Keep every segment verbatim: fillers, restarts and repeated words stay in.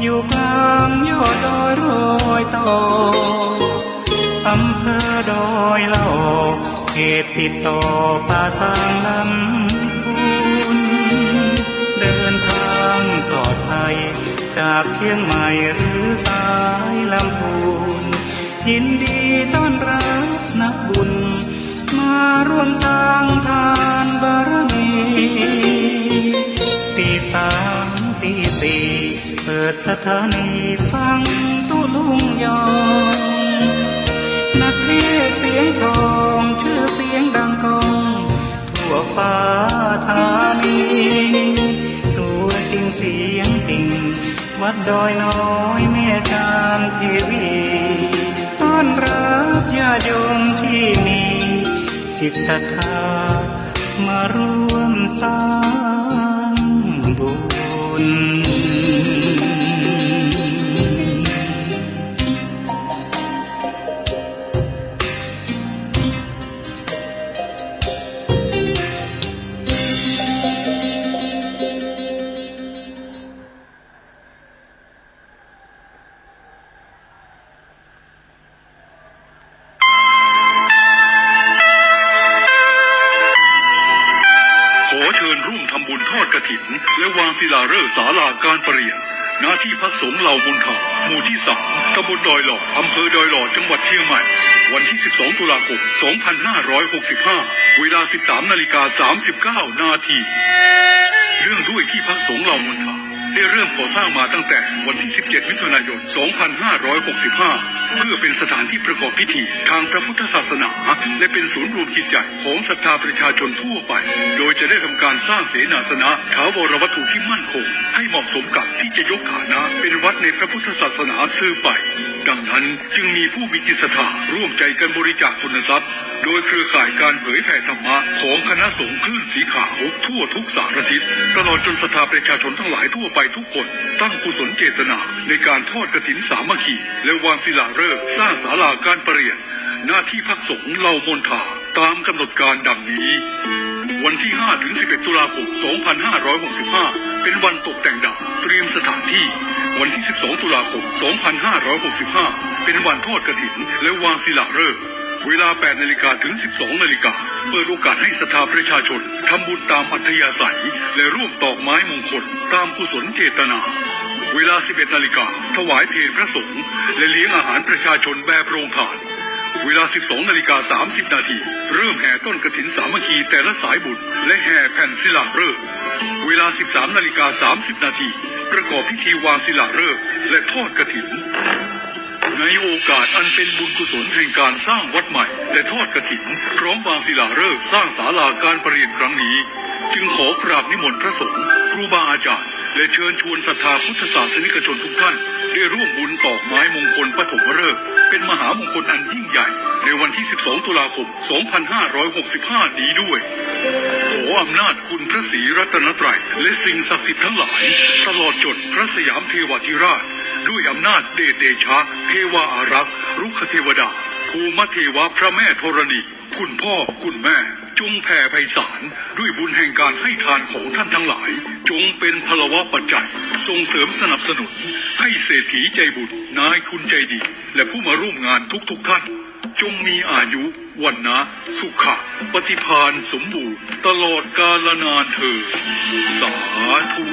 อยู่กลางยอดดอยรอยต่อ อำเภอดอยหล่อ เขตติดต่อป่าซางลำพูน เดินทางปลอดภัยจากเชียงใหม่หรือสายลำพูน ยินดีต้อนรับนักบุญ มาร่วมสร้างทานบารมี ตีสามตีสี่ เปิดสถานีฟังตุ๊ลุงยอง นักเทศน์เสียงทอง ชื่อเสียงดังก้อง ทั่วฟ้าธานี ตัวจริงเสียงจริง วัดดอยน้อยแม่จามเทวี ต้อนรับญาติโยมที่มีจิตศรัทธา มาร่วมสร้างบุญ ขอเชิญร่วมทำบุญทอดกฐิน และวางศิลาฤกษ์ศาลาการประเรียน ณ ที่พักสงฆ์เหล่ามนทา หมู่ที่สาม ตำบลดอยหล่อ อำเภอดอยหล่อ จังหวัดเชียงใหม่ วันที่สิบสองตุลาคมสองพันห้าร้อยหกสิบห้า เวลาสิบสามนาฬิกาสามสิบเก้านาที เนื่องด้วยที่พักสงฆ์เหล่ามนทา ได้เริ่มก่อสร้างมาตั้งแต่วันที่สิบเจ็ดมิถุนายนสองพันห้าร้อยหกสิบห้า เพื่อเป็นสถานที่ประกอบพิธีทางพระพุทธศาสนา และเป็นศูนย์รวมจิตใจของศรัทธาประชาชนทั่วไป โดยจะได้ทำการสร้างเสนาสนะถาวรวัตถุที่มั่นคง ให้เหมาะสมกับที่จะยกฐานะเป็นวัดในพระพุทธศาสนาสืบไป ดังนั้นจึงมีผู้มีจิตศรัทธาร่วมใจกันบริจาคทุนทรัพย์ โดยเครือข่ายการเผยแผ่ธรรมะของคณะสงฆ์คลื่นสีขาวทั่วทุกสารทิศ ตลอดจนศรัทธาประชาชนทั้งหลายทั่วไปทุกคน ตั้งกุศลเจตนาในการทอดกฐินสามัคคี และวางศิลาฤกษ์สร้างศาลาการประเรียน ณ ที่พักสงฆ์เหล่ามนทา ตามกำหนดการดังนี้ วันที่ห้าถึงสิบเอ็ดตุลาคมสองพันห้าร้อยหกสิบห้า เป็นวันตกแต่งดาวเตรียมสถานที่ วันที่สิบสองตุลาคมสองพันห้าร้อยหกสิบห้า เป็นวันทอดกฐิน และวางศิลาฤกษ์ เวลาแปดนาฬิกาถึงสิบสองนาฬิกา เปิดโอกาสให้ศรัทธาประชาชนทำบุญตามอัธยาศัย และร่วมตอกไม้มงคลตามกุศลเจตนา เวลาสิบเอ็ดนาฬิกา ถวายเพลพระสงฆ์ และเลี้ยงอาหารประชาชนแบบโรงทาน เวลาสิบสองนาฬิกาสามสิบนาที เริ่มแห่ต้นกฐินสามัคคีแต่ละสายบุญ และแห่แผ่นศิลาฤกษ์ เวลาสิบสามนาฬิกาสามสิบนาที ประกอบพิธีวางศิลาฤกษ์ และทอดกฐิน ในโอกาสอันเป็นบุญกุศลแห่งการสร้างวัดใหม่ และทอดกฐิน พร้อมวางศิลาฤกษ์สร้างศาลาการประเรียนครั้งนี้ จึงขอกราบนิมนต์พระสงฆ์ ครูบาอาจารย์ และเชิญชวนศรัทธาพุทธศาสนิกชนทุกท่าน ได้ร่วมบุญตอกไม้มงคลปฐมฤกษ์ เป็นมหามงคลอันยิ่งใหญ่ ในวันที่สิบสองตุลาคมสองพันห้าร้อยหกสิบห้านี้ด้วย ขออำนาจคุณพระศรีรัตนตรัย และสิ่งศักดิ์สิทธิ์ทั้งหลาย ตลอดจนพระสยามเทวาธิราช ด้วยอำนาจเดชเดชะ เทวาอารักษ์ รุกขเทวดา ภูมเทวะ พระแม่ธรณี คุณพ่อ คุณแม่ จงแผ่ไพศาล ด้วยบุญแห่งการให้ทานของท่านทั้งหลาย จงเป็นพลวปัจจัย ส่งเสริมสนับสนุน ให้เศรษฐีใจบุญ นายทุนใจดี และผู้มาร่วมงานทุกๆท่าน จงมีอายุ วรรณะ สุขะ ปฏิภาณสมบูรณ์ ตลอดกาลนานเทอญ สาธุ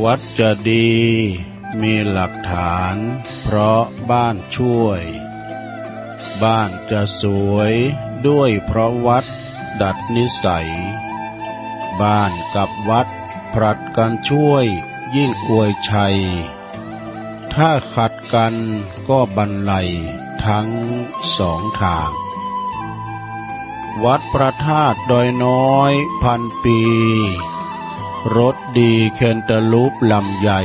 วัดจะดีมีหลักฐานเพราะบ้านช่วย บ้านจะสวยด้วยเพราะวัดดัดนิสัย บ้านกับวัดผลัดกันช่วยยิ่งอวยชัย ถ้าขัดกันก็บันไลทั้งสองทาง วัดพระธาตุดอยน้อยพันปี รถดีแคนตาลูปลำใหญ่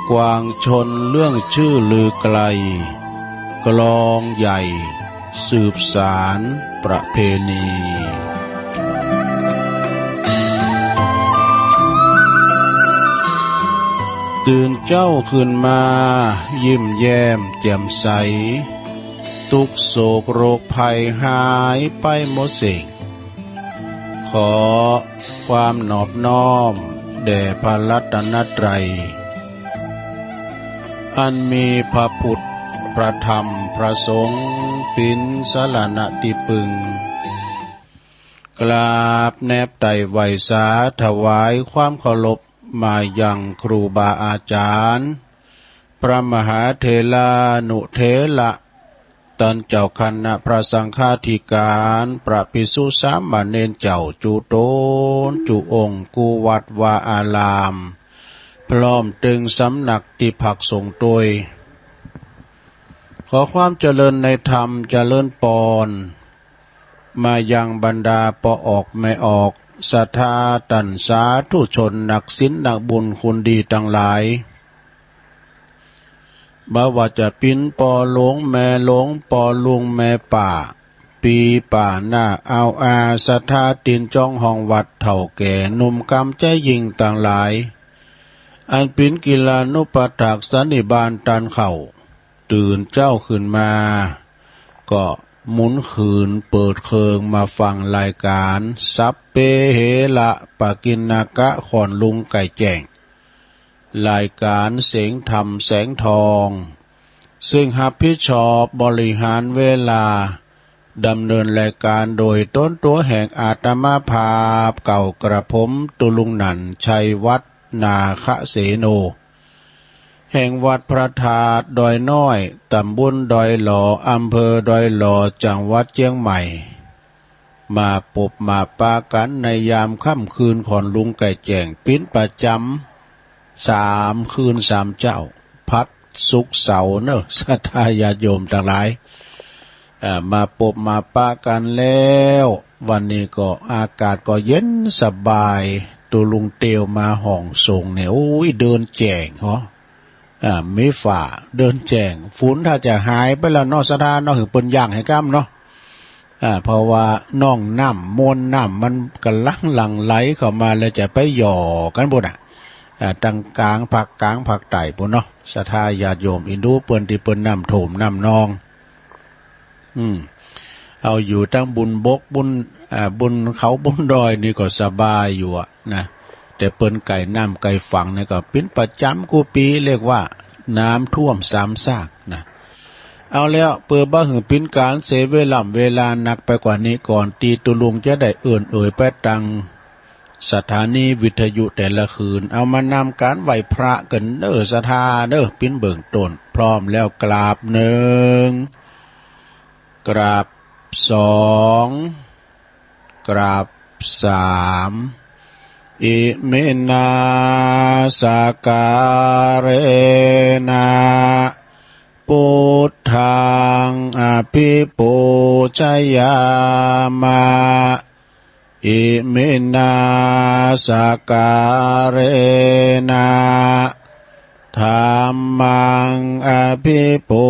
กวางชนเรื่องชื่อลือไกล กลองใหญ่สืบสานประเพณี ตื่นเจ๊าขึ้นมา ยิ้มแย้มแจ่มใส ตุ๊กข์โศกโรคภัยหายไปหมดสิ้น ขอความนอบน้อมแด่พระรัตนตรัย อันมีพระพุทธ พระธรรม พระสงฆ์ เป๋นสรณะตี้ปึง กราบแนบไต่ไหว้สาถวายความเคารพมายังครูบาอาจารย์ พระมหาเถรานุเถระ ต้านเจ้าคณะพระสังฆาธิการ พระภิกษุสามเณรเจ้าจุ๊ต๋นจุ๊องค์ กู้วัดวาอาราม พร้อมตึงสำนักตี้พักสงฆ์ตวย ขอความเจริญในธรรมเจริญปอน มายังบรรดาป้อออกแม่ออก ศรัทธาต้านสาธุชน นักศีลนักบุญคุณดีตังหลาย บ่ว่าจะเป๋นป้อหลวงแม่หลวง ป้อลุงแม่ป้า ปี้ป้าน้าอาวอา ศรัทธาตินจ้องห้องวัด เฒ่าแก่หนุ่มกำใจ๋ยิ่งตังหลาย อันเป๋นกิลานุปัฏฐากสันนิบาตต้านเฮา ตื่นเจ๊าขึ้นมา ก็หมุนขืนเปิดเครื่องมาฟังรายก๋าน สัพเพเหระปกิณณกะ ขอนลุงไก่แจ้ง รายก๋านเสียงธรรมแสงทอง ซึ่งฮับผิดชอบบริหารเวลา ดำเนินรายก๋านโดยต๋นตั๋วแห่งอาตมาภาพ เก่ากระผมตุ๊ลุงหนั่น ชัยวัฒน์ นาคเสโน แห่งวัดพระธาตุดอยน้อย ต๋ำบลดอยหล่อ อำเภอดอยหล่อ จังหวัดเจียงใหม่ มาปบมาปะกั๋นในยามค่ำคืนขอนลุงไก่แจ้ง เป๋นประจ๋ำ สามคืนสามเจ๊า ผัด ศุกร์ เสาร์เนาะ ศรัทธาญาติโยมตังหลาย เอ่อ มาปบมาปะกั๋นแล้ว วันนี้ก็อากาศก็เย็นสบาย ตุ๊ลุงเตียวมาห้องสงฆ์เนี่ย โอ้ย เดินแจ้งเหรอ อ่า มีฟ้าเดินแจ้ง ฝนถ้าจะหายไปแล้วเนาะ ศรัทธาเนาะ หื้อเปิ้นย่างหื้อก้ำเนาะ อ่า เพราะว่าน่องน้ำ มวลน้ำมันก่ำลังหลั่งไหลเข้ามาแล้ว จะไปหย่อกั๋นปู้นน่ะ อ่า ตังก๋างภาคก๋างภาคใต้ปู้นเนาะ ศรัทธาญาติโยม อินดูเปิ้นตี้เปิ้นน้ำท่วมน้ำนอง อืม เอาอยู่ตังบนบกบน อ่า บนเขาบนดอยนี่ก็สบายอยู่อะนะ แต่เปิ้นใก้น้ำใก้ฝั่งนี่ก็เป๋นประจ๋ำกู้ปี๋ เรียกว่าน้ำท่วมซ้ำซากนะ เอาแล้ว เปื้อบ่หื้อเป๋นก๋านเสียเวล่ำเวลานักไปกว่านี้ ก่อนตี้ตุ๊ลุงจะได้เอิ้นเอ่ยไปตังสถานีวิทยุแต่ละคืน เอามานำก๋านไหว้พระกั๋นเน่อ ศรัทธาเน่อ เป๋นเบื้องต้น พร้อมแล้วกราบหนึ่ง กราบสอง กราบสาม อิมินา สการะนะ พุทธัง อภิปูชยามะ อิมินา สการะนะ ธัมมัง อภิปู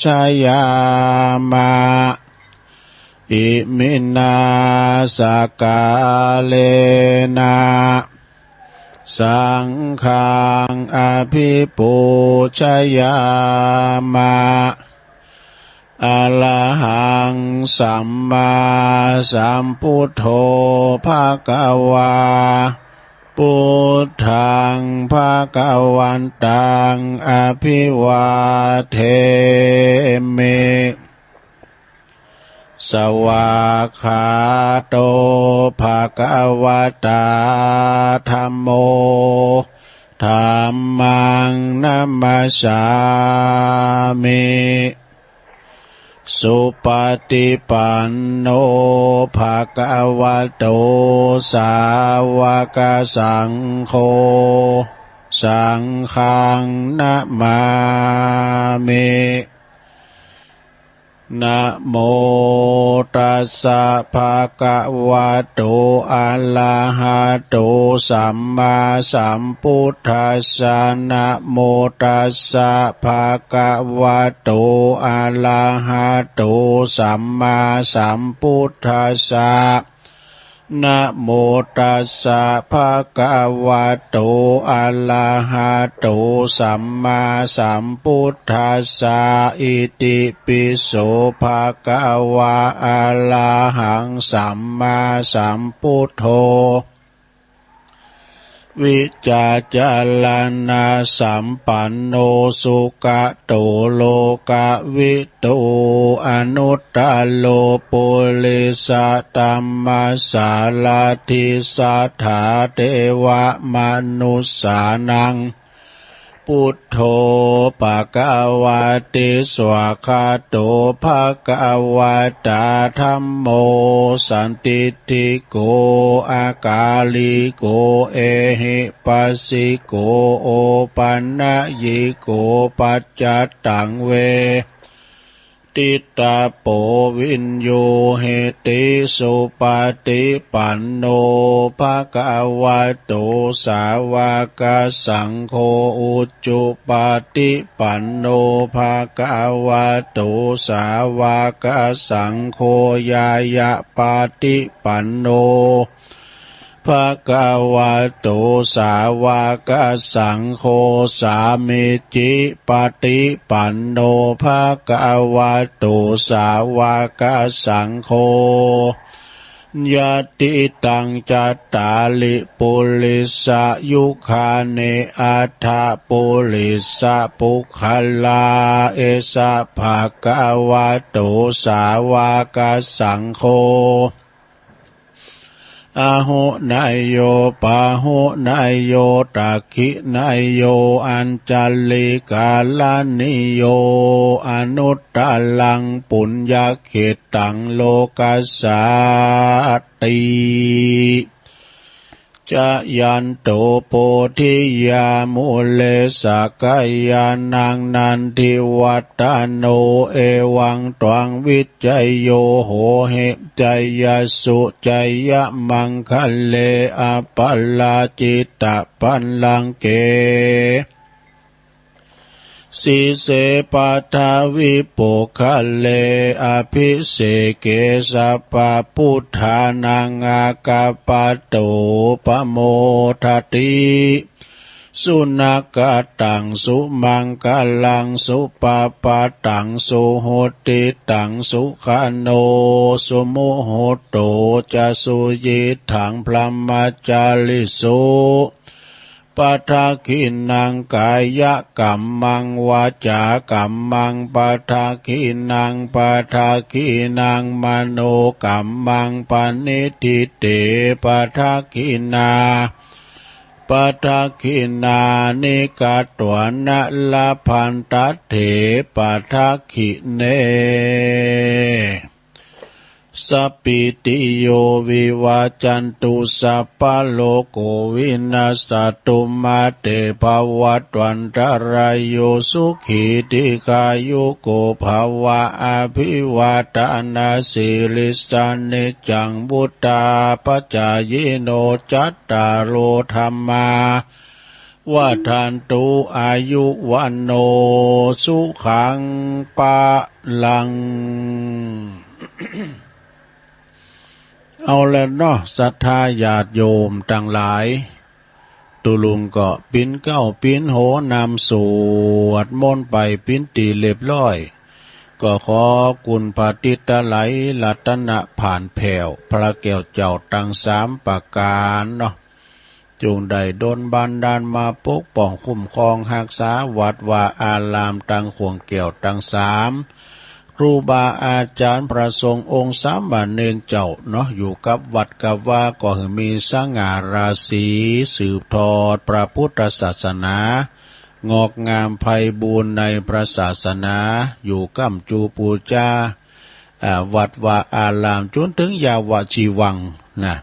ชยามะ อิมินา สการะนะ สังฆัง อภิปูชยามะ อะระหัง สัมมาสัมพุทโธ ภะคะวา พุทธัง ภะคะวันตัง อะภิวาเทมิ สวากขาโต ภะคะวะตา ธัมโม สามิ สุปฏิปันโน ภะคะวะโต สาวกสังโฆ สังฆังนะมามิ นะโมตัสสะ ภะคะวะโต อะระหะโต สัมมาสัมพุทธัสสะ นะโมตัสสะ ภะคะวะโต อะระหะโต สัมมาสัมพุทธัสสะ นะโมตัสสะ ภะคะวะโต อะระหะโต สัมมาสัมพุทธัสสะ อิติปิโส ภะคะวา อะระหัง สัมมาสัมพุทโธ วิจจารณะสัมปันโน สุขะโต โลกะวิ ตู อนุตตโร ปุริสะธัมมะสาระธิ สัตถาเทวะมนุสสานัง พุทโธ ภะคะวะติ สวากขาโต ภะคะวะตา ธัมโม สันทิฏฐิโก อะกาลิโก เอหิปัสสิโก โอปันนยิโก ปัจจัตตัง เวทิตาโป วิญญูหิติ สุปฏิปันโน ภะคะวะโต สาวกสังโฆ อุจุปฏิปันโน ภะคะวะโต สาวกสังโฆ ญาณปฏิปันโน ภะคะวะโต สาวกสังโฆ สามีจิปฏิปันโน ภะคะวะโต สาวกสังโฆ ยะติตัง จัตตาริ ปุริสายุคานิ อัตถะปุริสะปุคคลา เอสะ ภะคะวะโต สาวกสังโฆ อาหุเนยโย ปาหุเนยโย ตักขิเนยโย อัญชลีกาลานิโย อนุตตรัง ปุญญเขตตัง โลกัสสาติ จะยันโต โพธิยา มูเล สักกายานัง นันทิวัฏฏะโน เอวังตวัง วิจโย โหหิ จยสสุ จยมังคะเล อปาราจิตะปัลลังเก สีเส ปัทวิปุคคเล อภิเสเก สัพพะปุทธานัง อาคัปปะโต ปะโมทะติ สุนักขะตัง สุมังคะลัง สุปะปะตัง สุหุตติตัง สุขโณ สุมุตโต จะ สุยิตถัง พรหมจาริสุ ปะทักขิณัง กายะกัมมัง วาจากัมมัง ปะทักขิณัง ปะทักขิณัง มโนกัมมัง ปะณิฏฐิเต ปะทักขิณา ปะทักขิณานิ กัตวานะ ละพันทะเถ ปะทักขิเณ สัพพีติโย วิวัจจันตุ สัพพะโรโค วินัสสะตุ มา เต ภะวัตวันตะราโย สุขี ทีฆายุโก ภะวะ อะภิวาทะนะสีลิสสะ นิจจัง วุฑฒาปะจายิโน จัตตาโร ธัมมา วัฑฒันตุ อายุ วัณโณ สุขัง พะลัง เอาละเนาะ ศรัทธาญาติโยมตังหลาย ตุ๊ลุงก็ปิ๊นเก๊าปิ๊นโหนำสวดมนต์ไปปิ๊นตี้เรียบร้อย ก็ขอคุณพระติตะไลยรัตนผานแผ้ว พระแก้วเจ้าตังสามประก๋านเนาะ จุ่งได้ดลบันดาลมาปกป้องคุ้มครองฮักษาวัดวาอารามตังข่วงแก้วตังสาม ครูบาอาจ๋ารย์พระสงฆ์องค์สามเณรเจ้าเนาะ อยู่กับวัดกับวาก็หื้อมีสง่าราศี สืบทอดพระพุทธศาสนา งอกงามไพบูลย์ในพระศาสนา อยู่ก้ำจูปู๋จา อ่า วัดวาอาราม จ๋นเถิงยาวจีวังนะ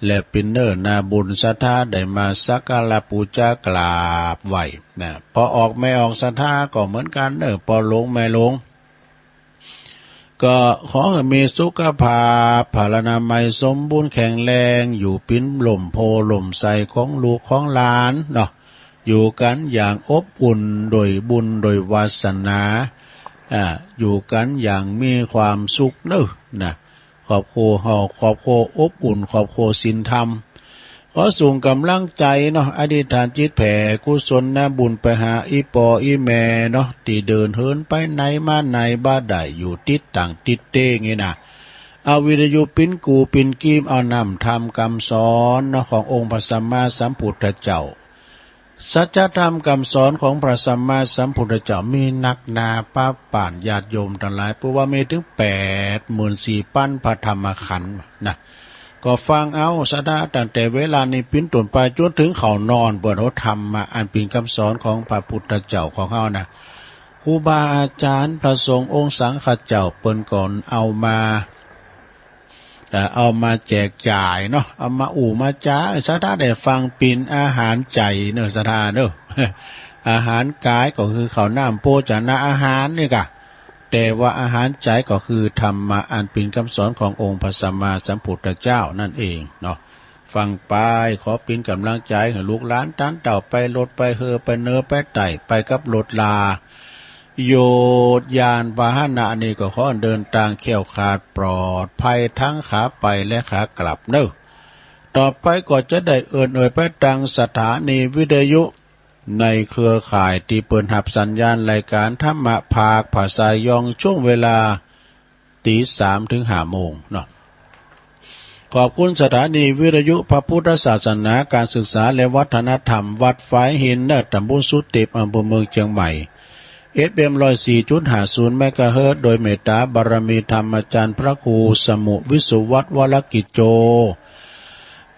และเป๋นเน่อนาบุญศรัทธาได้มาสักการะปู๋จากราบไหว้นะ ป้อออกแม่ออกศรัทธาก็เหมือนกั๋นเน่อ ป้อหลวงแม่หลวง ก็ขอหื้อมีสุขภาพ พลานามัยสมบูรณ์แข็งแรง อยู่เป๋นฮ่มโพธิ์ฮ่มไทรของลูกของหลานเนาะ อยู่กั๋นอย่างอบอุ่นโดยบุญโดยวาสนา อ่า อยู่กั๋นอย่างมีความสุขเน่อนะ ครอบครัวเฮา ครอบครัวอบอุ่น ครอบครัวศีลธรรม ขอส่งก๋ำลังใจ๋เนาะ อธิษฐานจิตแผ่กุศลบุญไปหาอี่ป้ออี่แม่เนาะ ตี้เดินเหินไปไหนมาไหนบ่ได้ อยู่ติดต่างติดเต๊งนี่นะ เอาวิทยุเป๋นกู้เป๋นกีม เอาน้ำธรรมกำสอนเนาะ ขององค์พระสัมมาสัมพุทธเจ้า สัจธรรมกำสอนของพระสัมมาสัมพุทธเจ้ามีนักหนา ป้าป่านญาติโยมตังหลาย เปื้อว่ามีเถิงแปดหมื่นสี่ปันพระธรรมขันธ์นะ ก็ฟังเอาศรัทธา ตั้งแต่เวลานี้เป๋นต้นไปจ๋นเถิงเข้านอน เปิ้นเอาธรรมะอันเป๋นกำสอนของพระพุทธเจ้าของเฮานะ ครูบาอาจ๋ารย์พระสงฆ์องค์สังฆเจ้า เปิ้นก็เอามา เอ่อ เอามาแจกจ่ายเนาะ เอามาอู้มาจ๋า ศรัทธาได้ฟังเป๋นอาหารใจ๋เน่อ ศรัทธาเน่อ อาหารก๋ายก็คือข้าวน้ำโภชนะอาหารนี่ก่ะ แต่ว่าอาหารใจ๋ก็คือธรรมะอันเป๋นกำสอนขององค์พระสัมมาสัมพุทธเจ้านั่นเองเนาะ ฟังไป ขอเป๋นก๋ำลังใจ๋หื้อลูกหลานต้านเต้า ไปรถไปเฮือ ไปเหนือไปใต้ ไปกับรถรา โยชน์ยานพาหนะนี้ก็ขอเดินตางแคล้วคลาดปลอดภัย ตึงขาไปและขากลับเน่อ ต่อไปก็จะได้เอิ้นเอ่ยไปตางสถานีวิทยุในเครือข่ายตี้เปิ้นฮับสัญญาณรายก๋านธรรมะภาคภาษายอง ช่วงเวลา ตีสามเถิงห้าโมงเนาะ ขอบคุณสถานีวิทยุพระพุทธศาสนา ก๋านศึกษาและวัฒนธรรม วัดฝายหินเน่อ ต๋ำบลสุเต็ป อำเภอเมืองเจียงใหม่ เอฟเอ็ม ร้อยสี่จุดห้าศูนย์ เมกะเฮิรตซ์ โดยเมตต๋าบารมีธรรมอาจ๋ารย์พระครูสมุห์ วิสุวัฒน์ วรกิจโจ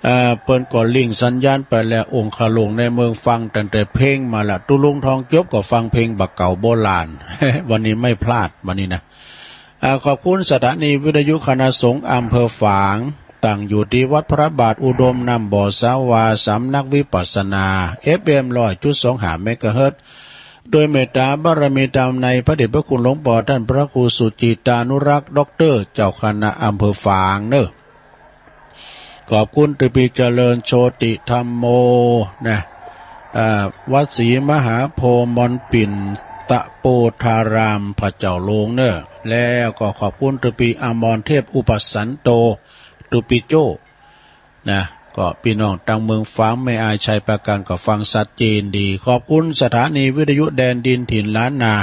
เอ่อ เปิ้นก็ลิงก์สัญญาณไปแล้ว องคาลงในเมืองฟังตั้งแต่เพ็งมาละ ตุ๊ลุงทองจบก็ฟังเพลงบ่าเก่าโบราณ วันนี้ไม่พลาด วันนี้นะ อ่า ขอบคุณสถานีวิทยุคณะสงฆ์อำเภอฝาง ตั้งอยู่ตี้วัดพระบาทอุดมน้ำบ่อสาวา สำนักวิปัสสนา เอฟเอ็ม ร้อยจุดสองห้า เมกะเฮิรตซ์ โดยเมตต๋าบารมีธรรมในพระเดชพระคุณหลวงป้อต้านพระครูสุจิตานุรักษ์ ด็อกเตอร์ เจ้าคณะอำเภอฝางเน่อ ขอบคุณตะปีเจริญโชติธัมโมนะ อ่า วัดศรีมหาโพธิ์มอนปิ่น ตะโปธาราม พระเจ้าหลวงเน่อ แล้วก็ขอบคุณตะปีอมรเทพอุปสันโต ตะปีโจ้นะ ก็ปี้น้องตางเมืองฝาง แม่อาย ชัยปราการ ก็ฟังชัดเจนดี ขอบคุณสถานีวิทยุแดนดินถิ่นล้านนา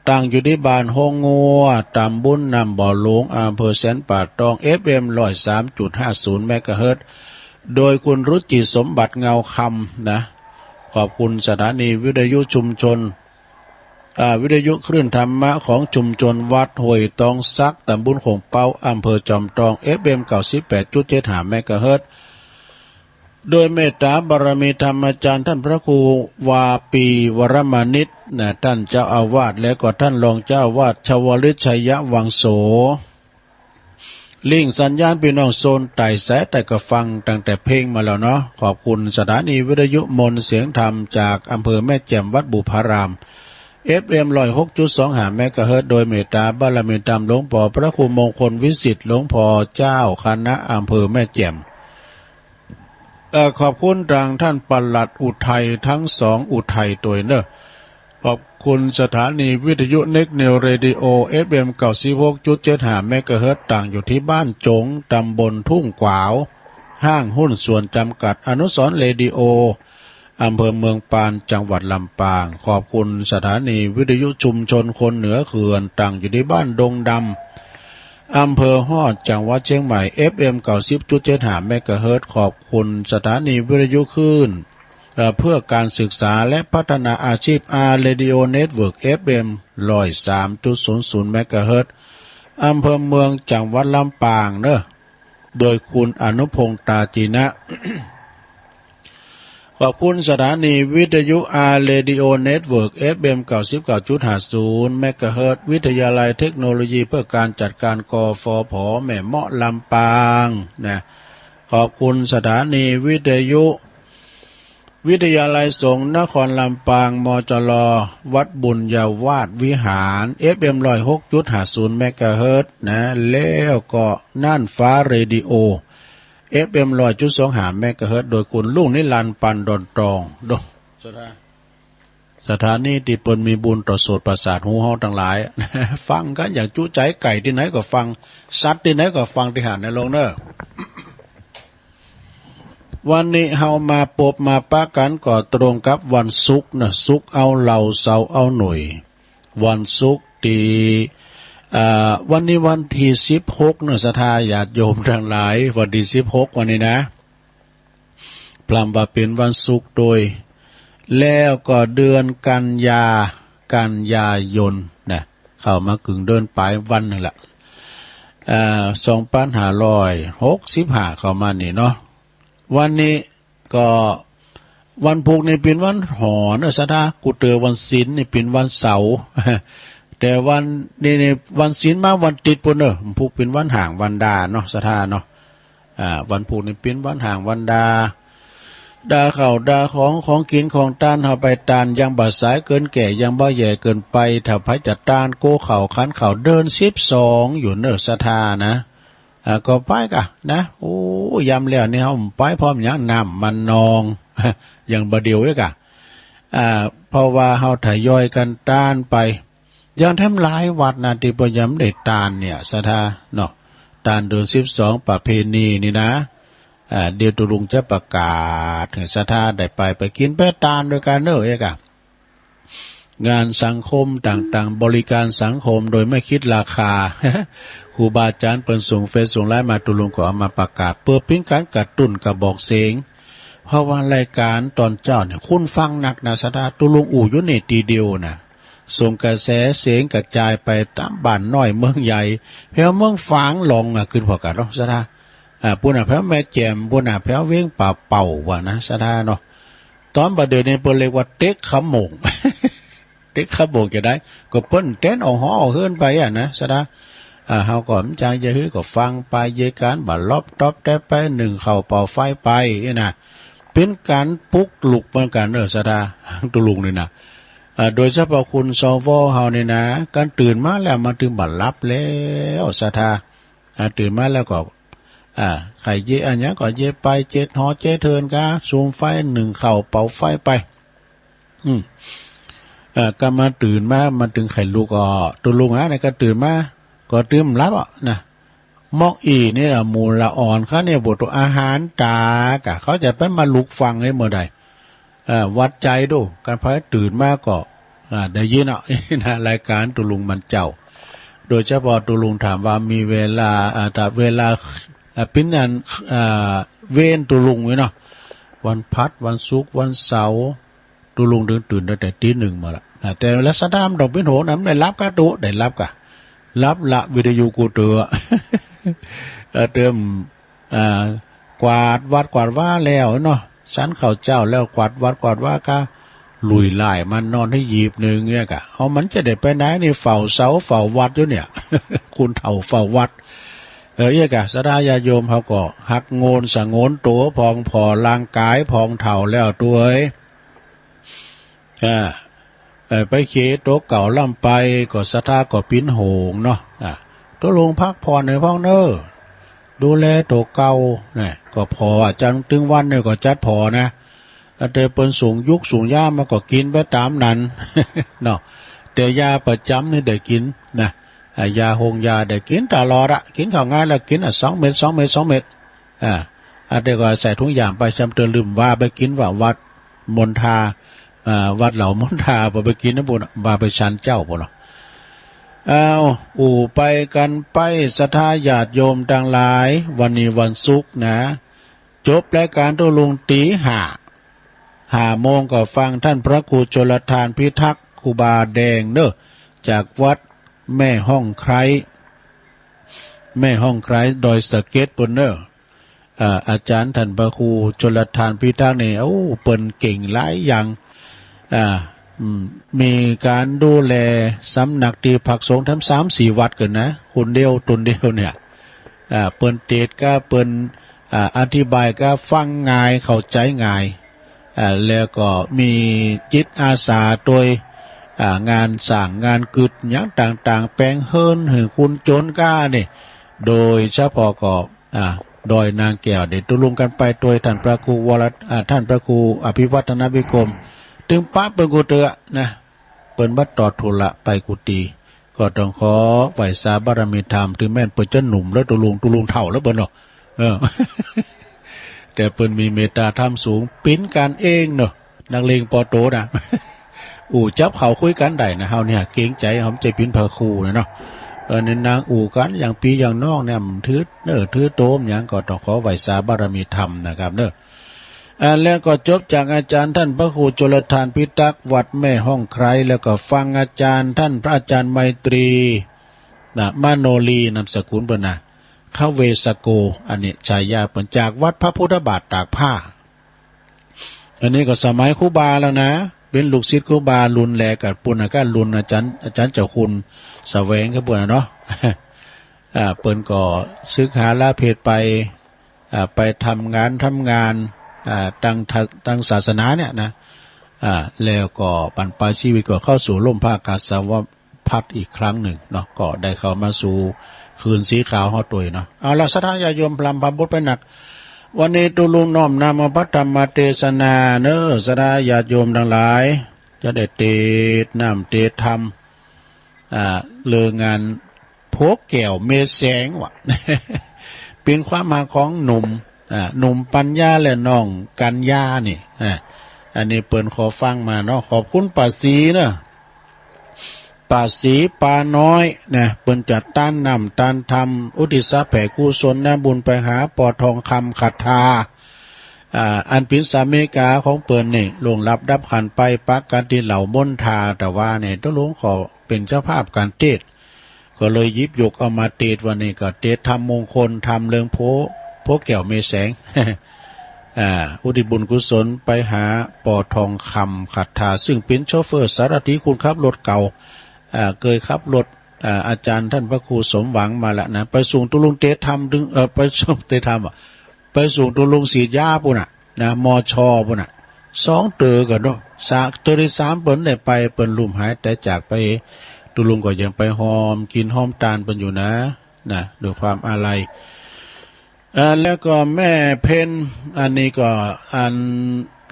ตั้งอยู่ตี้บ้านโฮงงัว ตำบลน้ำบ่อหลวง อำเภอแสนป่าตอง เอฟเอ็ม ร้อยสามจุดห้าศูนย์ เมกะเฮิรตซ์ โดยคุณรุจิสมบัติเงาคำนะ ขอบคุณสถานีวิทยุชุมชน อ่า วิทยุคลื่นธรรมะของชุมชนวัดห้วยตองสัก ตำบลโขงเป๊า อำเภอจอมตอง เอฟเอ็ม เก้าสิบแปดจุดเจ็ดห้า เมกะเฮิรตซ์ โดยเมตต๋าบารมีธรรมอาจ๋ารย์ต้านพระครูวาปีวรมานิตนะ ต้านเจ้าอาวาส และก็ต้านรองเจ้าอาวาส ชวลิต ชัยวังโส ลิงก์สัญญาณปี้น้องโซนใต้สายใต้ก็ฟังตั้งแต่เพ็งมาแล้วเนาะ ขอบคุณสถานีวิทยุมนต์เสียงธรรมจากอำเภอแม่แจ่มวัดบุพาราม เอฟเอ็ม ร้อยหกจุดสองห้า เมกะเฮิรตซ์ โดยเมตต๋าบารมีธรรมหลวงป้อพระครูมงคลวิสิทธิ์ หลวงป้อเจ้าคณะอำเภอแม่แจ่ม เอ่อ ขอบคุณตางต้านปลัดอุทัยตังสองอุทัยตวยเน่อ ขอบคุณสถานีวิทยุเน็กนิวเรดิโอ เอฟเอ็ม เก้าสิบหกจุดเจ็ดห้า เมกะเฮิรตซ์ ตั้งอยู่ตี้บ้านจง ตำบลทุ่งกวาว ห้างหุ้นส่วนจำกัดอนุสรณ์เรดิโอ อำเภอเมืองปาน จังหวัดลำปาง ขอบคุณสถานีวิทยุชุมชนคนเหนือเขื่อน ตั้งอยู่ตี้บ้านดงดำ อำเภอฮอด จังหวัดเชียงใหม่ เอฟเอ็ม เก้าสิบจุดเจ็ดห้า เมกะเฮิรตซ์ ขอบคุณสถานีวิทยุคลื่น เอ่อ เพื่อการศึกษาและพัฒนาอาชีพ อาร์ เรดิโอ เน็ตเวิร์ก เอฟเอ็ม ร้อยสามจุดศูนย์ศูนย์ เมกะเฮิรตซ์ อำเภอเมือง จังหวัดลำปางเน่อ โดยคุณอนุพงษ์ ตาจีนะ ข ขอบคุณสถานีวิทยุอาร์เรดิโอเน็ตเวิร์ก เอฟเอ็ม เก้าสิบเก้าจุดห้าศูนย์ เมกะเฮิรตซ์ วิทยาลัยเทคโนโลยีเพื่อการจัดการ กฟผ แม่เมาะ ลำปางนะ ขอบคุณสถานีวิทยุ วิทยาลัยสงฆ์นครลำปาง มจล วัดบุญญาวาสวิหาร เอฟเอ็ม ร้อยหกจุดห้าศูนย์ เมกะเฮิรตซ์นะ แล้วก็น่านฟ้าเรดิโอ เอฟเอ็ม ร้อยจุดสองห้า เมกะเฮิรตซ์ โดยคุณลุงนิรันดร์ ปันดอนตอง โด สถา สถานีตี้เปิ้นมีบุญต่อโสตประสาทหูเฮาตังหลาย ฟังกั๋นอย่างจุใจ๋ ไก่ตี้ไหนก็ฟัง สัตว์ตี้ไหนก็ฟังตี้หั้นนะลุงเน่อ วันนี้เฮามาปบมาปะกั๋นก็ตรงกับวันศุกร์นะ ศุกร์เอาเหล่า เสาร์เอาหน่วย วันศุกร์ตี้ อ่า วันนี้วันตี้สิบหกเน่อ ศรัทธาญาติโยมตังหลาย วันตี้สิบหกวันนี้นะ พร่ำว่าเป๋นวันศุกร์โตย แล้วก็เดือนกันยา กันยายนนะ เข้ามาเกิ่งเดือนป๋ายวันนึ่งละ อ่า สองปันห้าร้อยหกสิบห้า เข้ามานี่เนาะ วันนี้ก็วันพูกนี่เป๋นวันหอเน่อ ศรัทธา กูเต๋อวันศีลนี่เป๋นวันเสาร์ แต่วันนี้นี่วันศีลมาวันติ๊ดปู้นเน่อ พูกเป๋นวันห่างวันดาเนาะ ศรัทธาเนาะ อ่า วันพูกนี่เป๋นวันห่างวันดา ดาข้าวดาของ ของกิ๋นของตาน เฮาไปตาน ยังบ่สายเกินแก่ ยังบ่แย่เกินไป ถ้าใผจะตานโกข้าวขันข้าว เดือนสิบสองอยู่เน่อ ศรัทธานะ อ่า ก็ไปก่ะนะ โอ้ ยามแล้วนี่เฮาไปพร้อมหยัง น้ำมันนอง อย่างบ่าเดี่ยวเอกอะ อ่า เพราะว่าเฮาทยอยกั๋นตานไป อย่างแถมหลายวัดนะ ตี้เปิ้นยังบ่ได้ตานเนี่ย ศรัทธาเนาะ ตานเดือนสิบสองประเพณีนี่นะ อ่า เดี๋ยวตุ๊ลุงจะประกาศหื้อศรัทธาได้ไป ไปกิ๋นไปตานตวยกั๋นเน่อเอกอะ งานสังคมต่างๆ บริการสังคมโดยไม่คิดราคา ครูบาอาจ๋ารย์เปิ้นส่งเฟซส่งไลน์มา ตุ๊ลุงก็เอามาประกาศ เปื้อเป๋นก๋านกระตุ้นกระบอกเสียง เพราะว่ารายก๋านต๋อนเจ๊าเนี่ย คนฟังนักนะ ศรัทธา ตุ๊ลุงอู้อยู่นี่ตี้เดียวนะ ส่งกระแสเสียงกระจายไปต๋ามบ้านน้อยเมืองใหญ่ แผวเมืองฝางหลงอะ ขึ้นพอกั๋นเนาะ ศรัทธา อ่า ปู้นน่ะ แผวแม่แจ่ม ปู้นน่ะ แผวเวียงป่าเป่า ว่านะ ศรัทธาเนาะ ต๋อนบ่าเดี่ยวนี้เปิ้นเรียกว่าเต๊กขโมง เต๊กขโมงจะได้ ก็เปิ้นแตนออกหอออกเฮือนไปอะนะ ศรัทธา อ่า เฮาก็บ่จักจะหื้อก็ฟังไป เยียะก๋านบ่าล็อบต๊อบแต๊บไป นึ่งข้าวเป่าไฟไป อี้นะ เป๋นก๋านปลุกลุกเหมือนกั๋นเน่อ ศรัทธา ตุ๊ลุงนี่นะ อ่า โดยเฉพาะคุณ สว เฮานี่นะ ก๋านตื่นมาแล้ว มันตึงบ่าหลับแล้ว ศรัทธา อ่า ตื่นมาแล้วก็ อ่า ใค่เยียะอะหยังก็เยียะไป เจ็ดหอเจ็ดเฮือนกา สุมไฟ นึ่งข้าวเป่าไฟไป อืม เอ่อ ก็มาตื่นมา มันตึงใค่ลุกอ่อ ตุ๊ลุงอะ นี่ก็ตื่นมา ก็ตึงบ่าหลับอ่ะนะ มอกอี่นี่ละ หมู่ละอ่อนเขาเนี่ย บ่ต้องอาหารต๋าก่ะ เขาจะไปมาลุกฟังได้เมื่อใด เอ่อ วัดใจ๋ดู ก๋านใผตื่นมาก็ อ่า ได้ยินอ่ะ นะ รายก๋านตุ๊ลุงมันเจ้า โดยเฉพาะตุ๊ลุงถามว่ามีเวลา อ่า ถ้าเวลา อ่า เป๋นอัน อ่า เวรตุ๊ลุงไว้เนาะ วันพฤหัส วันศุกร์ วันเสาร์ ตุ๊ลุงตึงตื่นตั้งแต่ตี๋หนึ่งมาละ อ่า แต่เวลาสะดามต้องเป๋นโหนนะ บ่ได้หลับก่ะตุ๊ ได้หลับก่ะ หลับละวิทยุกูเต๋อ เอ่อ เติม อ่า กวาดวัดกวาดวาแล้วเนาะ ฉันข้าวเจ้าแล้วกวาดวัดกวาดวาก่ะ ลุยไล่มันนอนหื้อหยีบนึ่งเนี่ยก่ะ เอามันจะได้ไปไหนนี่ เฝ้าเสาเฝ้าวัดอยู่เนี่ย คนเฒ่าเฝ้าวัด เออ เอี้ยก่ะ ศรัทธาญาติโยมเฮาก็หักโงนสงวนตั๋วผ่องผ่อร่างก๋ายผ่องเฒ่าแล้วตุ๊เอ๋ย อ่า เอ่อ ไปเขต๋วเก่าล้ำไป ก็ศรัทธาก็เป๋นห่วงเนาะ อ่า ตุ๊ลุงพักผ่อนหื้อพ่องเน่อ ดูแลตั๋วเก่า นะ ก็ผ่อ อาจ๋ารย์ตึงวันเนี่ยก็จัดผ่อนะ อันเตอเปิ้นสูงยุคสูงยามมาก็กิ๋นไปต๋ามนั้น เนาะ แต่ยาประจ๋ำนี่ได้กิ๋นนะ อ่า ยาหงยาได้กิ๋นตลอดอะ กิ๋นข้าวงานแล้วกิ๋นอะ สองเม็ด สองเม็ด สองเม็ด อ่า อันเดียวก็ใส่ถุงยางไป จำเตอลืมว่าไปกิ๋นว่าวัดมณฑา อ่า วัดเหล่ามณฑา บ่ไปกิ๋นนะปู้นน่ะ ว่าไปฉันเจ้าปู้นเนาะ อ้าว อู้ไปกั๋นไป ศรัทธาญาติโยมตังหลาย วันนี้วันศุกร์นะ จบรายก๋านตุ๊ลุงตี๋ห้า ห้าโมงก็ฟังต้านพระครูชลทานพิทักษ์ ครูบาแดงเน่อ จากวัดแม่ฮ่องไคร้ แม่ฮ่องไคร้ดอยสะเก็ดปู้นเน่อ อ่า อาจ๋ารย์ต้านพระครูชลทานพิทักษ์นี่ โอ้ เปิ้นเก่งหลายอย่าง อ่า อืม มีก๋านดูแลสำนักตี้พักสงฆ์แถมสามสี่วัดเกินนะ คนเดียว ต๋นเดียวเนี่ย อ่า เปิ้นเตสน์ก็เปิ้น อ่า อธิบายก็ฟังง่าย เข้าใจ๋ง่าย อ่า แล้วก็มีจิตอาสาโดย อ่า งานสร้างงานกึ๊ดหยังต่างๆ แป๋งเฮือนหื้อคนจ๋นก้านี่ โดยเฉพาะก็ อ่า ดอยนางแก้ว ได้ตุ๊ลุงกั๋นไปโดยต้านพระครูวร อ่า ต้านพระครูอภิวัฒนวิกรม ตึงปะเปิ้นกูเตื้อนะ เปิ้นบัดตอดธุระไปกุฏิ ก็ต้องขอไหว้สาบารมีธรรม เถิงแม้นเปิ้นจะหนุ่มแล้วตุ๊ลุง ตุ๊ลุงเฒ่าแล้วเปิ้นเนาะ เออ แต่เปิ้นมีเมตตาธรรมสูง เป๋นกั๋นเองเนาะ นักเลงปอโตนะ อู้จับเข่าคุยกั๋นได้นะ เฮาเนี่ยเกรงใจ๋ เฮาบ่ใจ้เป๋นพระครูนะเนาะ เออ ในนางอู้กั๋นอย่างปี้อย่างน้องเนี่ย ถือเนอถือโตมหยัง ก็ต้องขอไหว้สาบารมีธรรมนะครับเนอะ อ่า แล้วก็จบจากอาจ๋ารย์ต้านพระครูชลทานพิทักษ์วัดแม่ฮ่องไคร้ แล้วก็ฟังอาจ๋ารย์ต้านพระอาจ๋ารย์ไมตรี นะ มโนลี นามสกุลเปิ้นนะ คเวสโก อันนี้ฉายาเปิ้น จากวัดพระพุทธบาทตากผ้า อันนี้ก็สมัยครูบาแล้วนะ เป๋นลูกศิษย์ครูบารุ่นแรกกับปุ้นน่ะ ก็รุ่นอาจ๋ารย์ อาจ๋ารย์เจ้าคุณแสวงกับปุ้นน่ะเนาะ อ่า เปิ้นก็ศึกษาละเพทไป อ่า ไปทำงาน ทำงาน อ่า ตาง ตางศาสนาเนี่ยนะ อ่า แล้วก็บั้นปลายชีวิตก็เข้าสู่ร่มผ้ากาสาวพัสต์อีกครั้งนึ่งเนาะ ก็ได้เข้ามาสู่คืนสีขาวเฮาตวยเนาะ เอาละ ศรัทธาญาติโยม พร่ำพำบทไปนัก วันนี้ตุ๊ลุงน้อมนำเอาพระธรรมเตสนาเนอ ศรัทธาญาติโยมตังหลาย จะได้เตสน้ำเตสธรรม อ่า เรื่องงาน ผัวแก้วเมยแสงว่ะ เป๋นความฮักของหนุ่ม อ่า หนุ่มปัญญาและน้องกัญญานี่ อ่า อันนี้เปิ้นขอฟังมาเนาะ ขอบคุณป้าศรีเนาะ ป้าศรีปาน้อยนะ เปิ้นจัดตานน้ำตานธรรม อุทิศแผ่กุศลนะบุญไปหาป้อทองคำขัตถา อ่า อันเป๋นสามีกาของเปิ้นนี่ ล่วงลับดับขันธ์ไป ปะกั๋นตี้เหล่ามณฑา แต่ว่าเนี่ยตุ๊ลุงขอเป๋นเจ้าภาพก๋านเตสน์ ก็เลยหยิบยกเอามาเตสน์ วันนี้ก็เตสน์ธรรมมงคลธรรมเรื่องผัว ผัวแก้วเมยแสง อ่า อุทิศบุญกุศลไปหาป้อทองคำขัตถา ซึ่งเป๋นโชเฟอร์สารถี คนขับรถเก่า อ่า เกยขับรถ อ่า อาจ๋ารย์ต้านพระครูสมหวังมาแล้วนะ ไปส่งตุ๊ลุงเตสน์ธรรมตึง เอ่อ ไปส่งเตสน์ธรรมอะ ไปส่งตุ๊ลุงฉีดยาปุ้นน่ะนะ มช ปุ้นน่ะ สองเต๋อกั๋นเนาะ สาม เต๋อตี้สามเปิ้นได้ไป เปิ้นลุ่มหายต๋ายจากไป ตุ๊ลุงก็ยังไปหอมกิ๋นหอมตานเปิ้นอยู่นะ นะ ด้วยความอาลัย อ่า แล้วก็แม่เพ็ญ อันนี้ก็อัน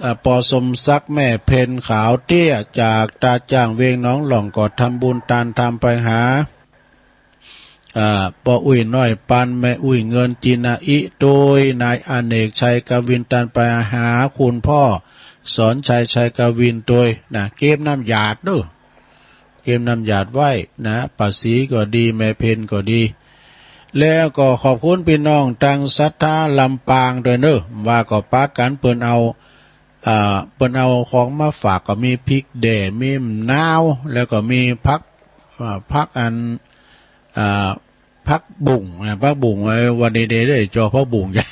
อ่า ป้อสมศักดิ์ แม่เพ็ญขาวเตี้ย จากตาจ้างเวียงหนองหล่อง ก็ทำบุญตานธรรมไปหา อ่า ป้ออุ๊ยน้อยปัน แม่อุ๊ยเงิน จินาอิ โดยนายอเนก ชัยกวิน ตานไปหาคุณพ่อสอนชัย ชัยกวิน โดยนะ เก็บน้ำหยาดเนาะ เก็บน้ำหยาดไว้นะ ป้าศรีก็ดี แม่เพ็ญก็ดี แล้วก็ขอบคุณปี้น้องตางศรัทธาลำปางตวยเนาะ ว่าก็ปากั๋นเปิ้นเอา อ่า เปิ้นเอาของมาฝาก ก็มีพริกแด่ มีมะนาว แล้วก็มีผัก อ่า ผักอัน อ่า ผักบุ้งนะ ผักบุ้งไว้วันนี้ได้ ได้จ่อผักบุ้งจ้ะ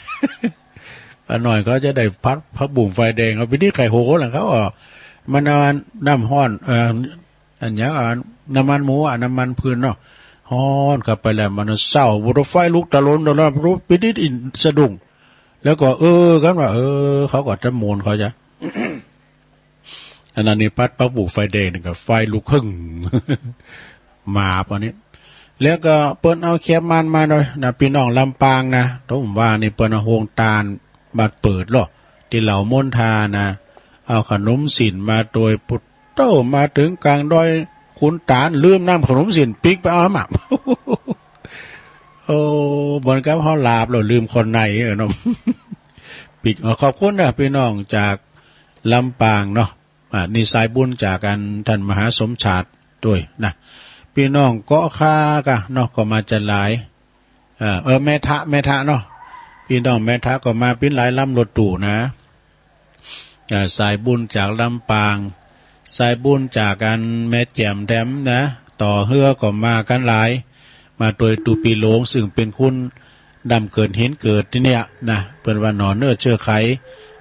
ป้าน้อยเขาจะได้ผัดผักบุ้งไฟแดง เอาไปนี่ไข่โหล่ะเขาอ่ะ มันเอาน้ำฮ้อน เอ่อ อันหยัง อ่า น้ำมันหมูอ่ะ น้ำมันปืนเนาะ ฮ้อนเข้าไปแล้ว มันเศร้า บุตรไฟลุกตะโลนตะโลน รู้ไปนิดอินสะดุ้ง แล้วก็ เออ กันว่า เออ เขาก็จะโมนเขาจะ อันนั้นนี่ผัดผักบุ้งไฟแดงนี่ก็ไฟลุกหึ่ง มาปะนี้ แล้วก็เปิ้นเอาแคมมันมาหน่อยนะ ปี้น้องลำปางนะ ถ้าผมว่านี่เปิ้นเอาโฮงตานมาเปิดเนาะ ตี้เหล่ามณฑานะ เอาขนมสินมาโดย ปุดโต้ มาเถิงก๋างดอยขุนตาล ลืมน้ำขนมสิน ปิ๊กไปเอามา โอ้ บ่อนกับเฮาหลาบแล้วลืมข้อใน เออเนาะ ปิ๊ก เออ ขอบคุณนะปี้น้องจากลำปางเนาะ อ่า นี่สายบุญจากอันต้านมหาสมชาติตวยนะ ปี้น้องเกาะคากะเนาะ ก็มาจะหลาย เออ เออ แม่ทะ แม่ทะเนาะ ปี้น้องแม่ทะก็มาปิ้นหลายลำรถตู้นะ อ่า สายบุญจากลำปาง สายบุญจากอันแม่แจ่มแถมนะ ต่อเฮือก็มากั๋นหลาย มาตวยตุ๊ปี้หลง ซึ่งเป๋นคน ดำเกิดหินเกิดตี้เนี้ยนะ เปิ้นว่าหน่อเนื้อเจื้อไข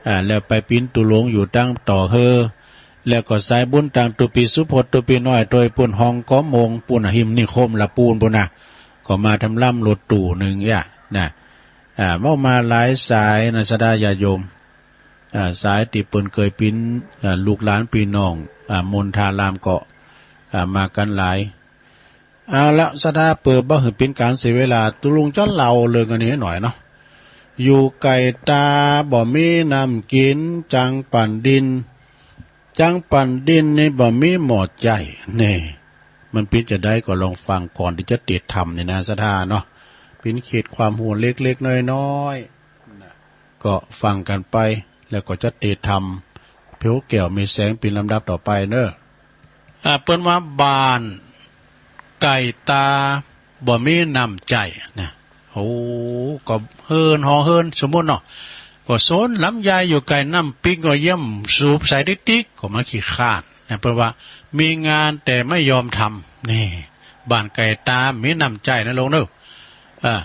อ่า แล้วไปเป๋นตุ๊ลุงอยู่ตังต่อเฮอ แล้วก็สายบุญตังตุ๊ปีสุพจน์ ตุ๊ปีน้อย ตุ๊ปีปุ้น ฮ่องก๋อมง ปุ้นน่ะ ฮิมนิคมละปูนปุ้นน่ะ ก็มาทำลำรถตู้นึ่งเอี้ยนะ อ่า เม้ามาหลายสายนะ ศรัทธาญาติโยม อ่า สายตี้เปิ้นเกยเป๋น อ่า ลูกหลานปี้น้อง อ่า มณฑารามก็ อ่า มากั๋นหลาย เอาละ ศรัทธา เปื้อบ่หื้อเป๋นก๋านเสียเวลา ตุ๊ลุงจะเล่าเรื่องอันนี้หน่อยเนาะ อยู่ไก่ตาบ่มีน้ำกิ๋น จังปั่นดิน จังปั่นดินนี่บ่มีหม้อใจ๊ นี่ มันเป๋นจาใดก็ลองฟังก่อนตี้จะเตรียมทำนี่นะ ศรัทธาเนาะ เป๋นเขตความฮู้เล็กๆ น้อยๆ นะ ก็ฟังกั๋นไป แล้วก็จะเตรียมทำ เปียวแก้วมีแสงเป๋นลำดับต่อไปเนาะ อ่า เปิ้นว่าบ้านไก่ตาบ่มีน้ำใจ๊นะ โอ้ ก็เฮือนหอเฮือนสมมุติเนาะ ก็สวนลำไยอยู่ใก้น้ำปิ๊ง ก็เยี่ยมสูบใส่ติ๊กๆ ก็มาขี้คร้านนะ เปิ้นว่ามีงานแต่ไม่ยอมทำ นี่ บ้านไก่ตาบ่มีน้ำใจ๊นะลุงเนาะ อ่า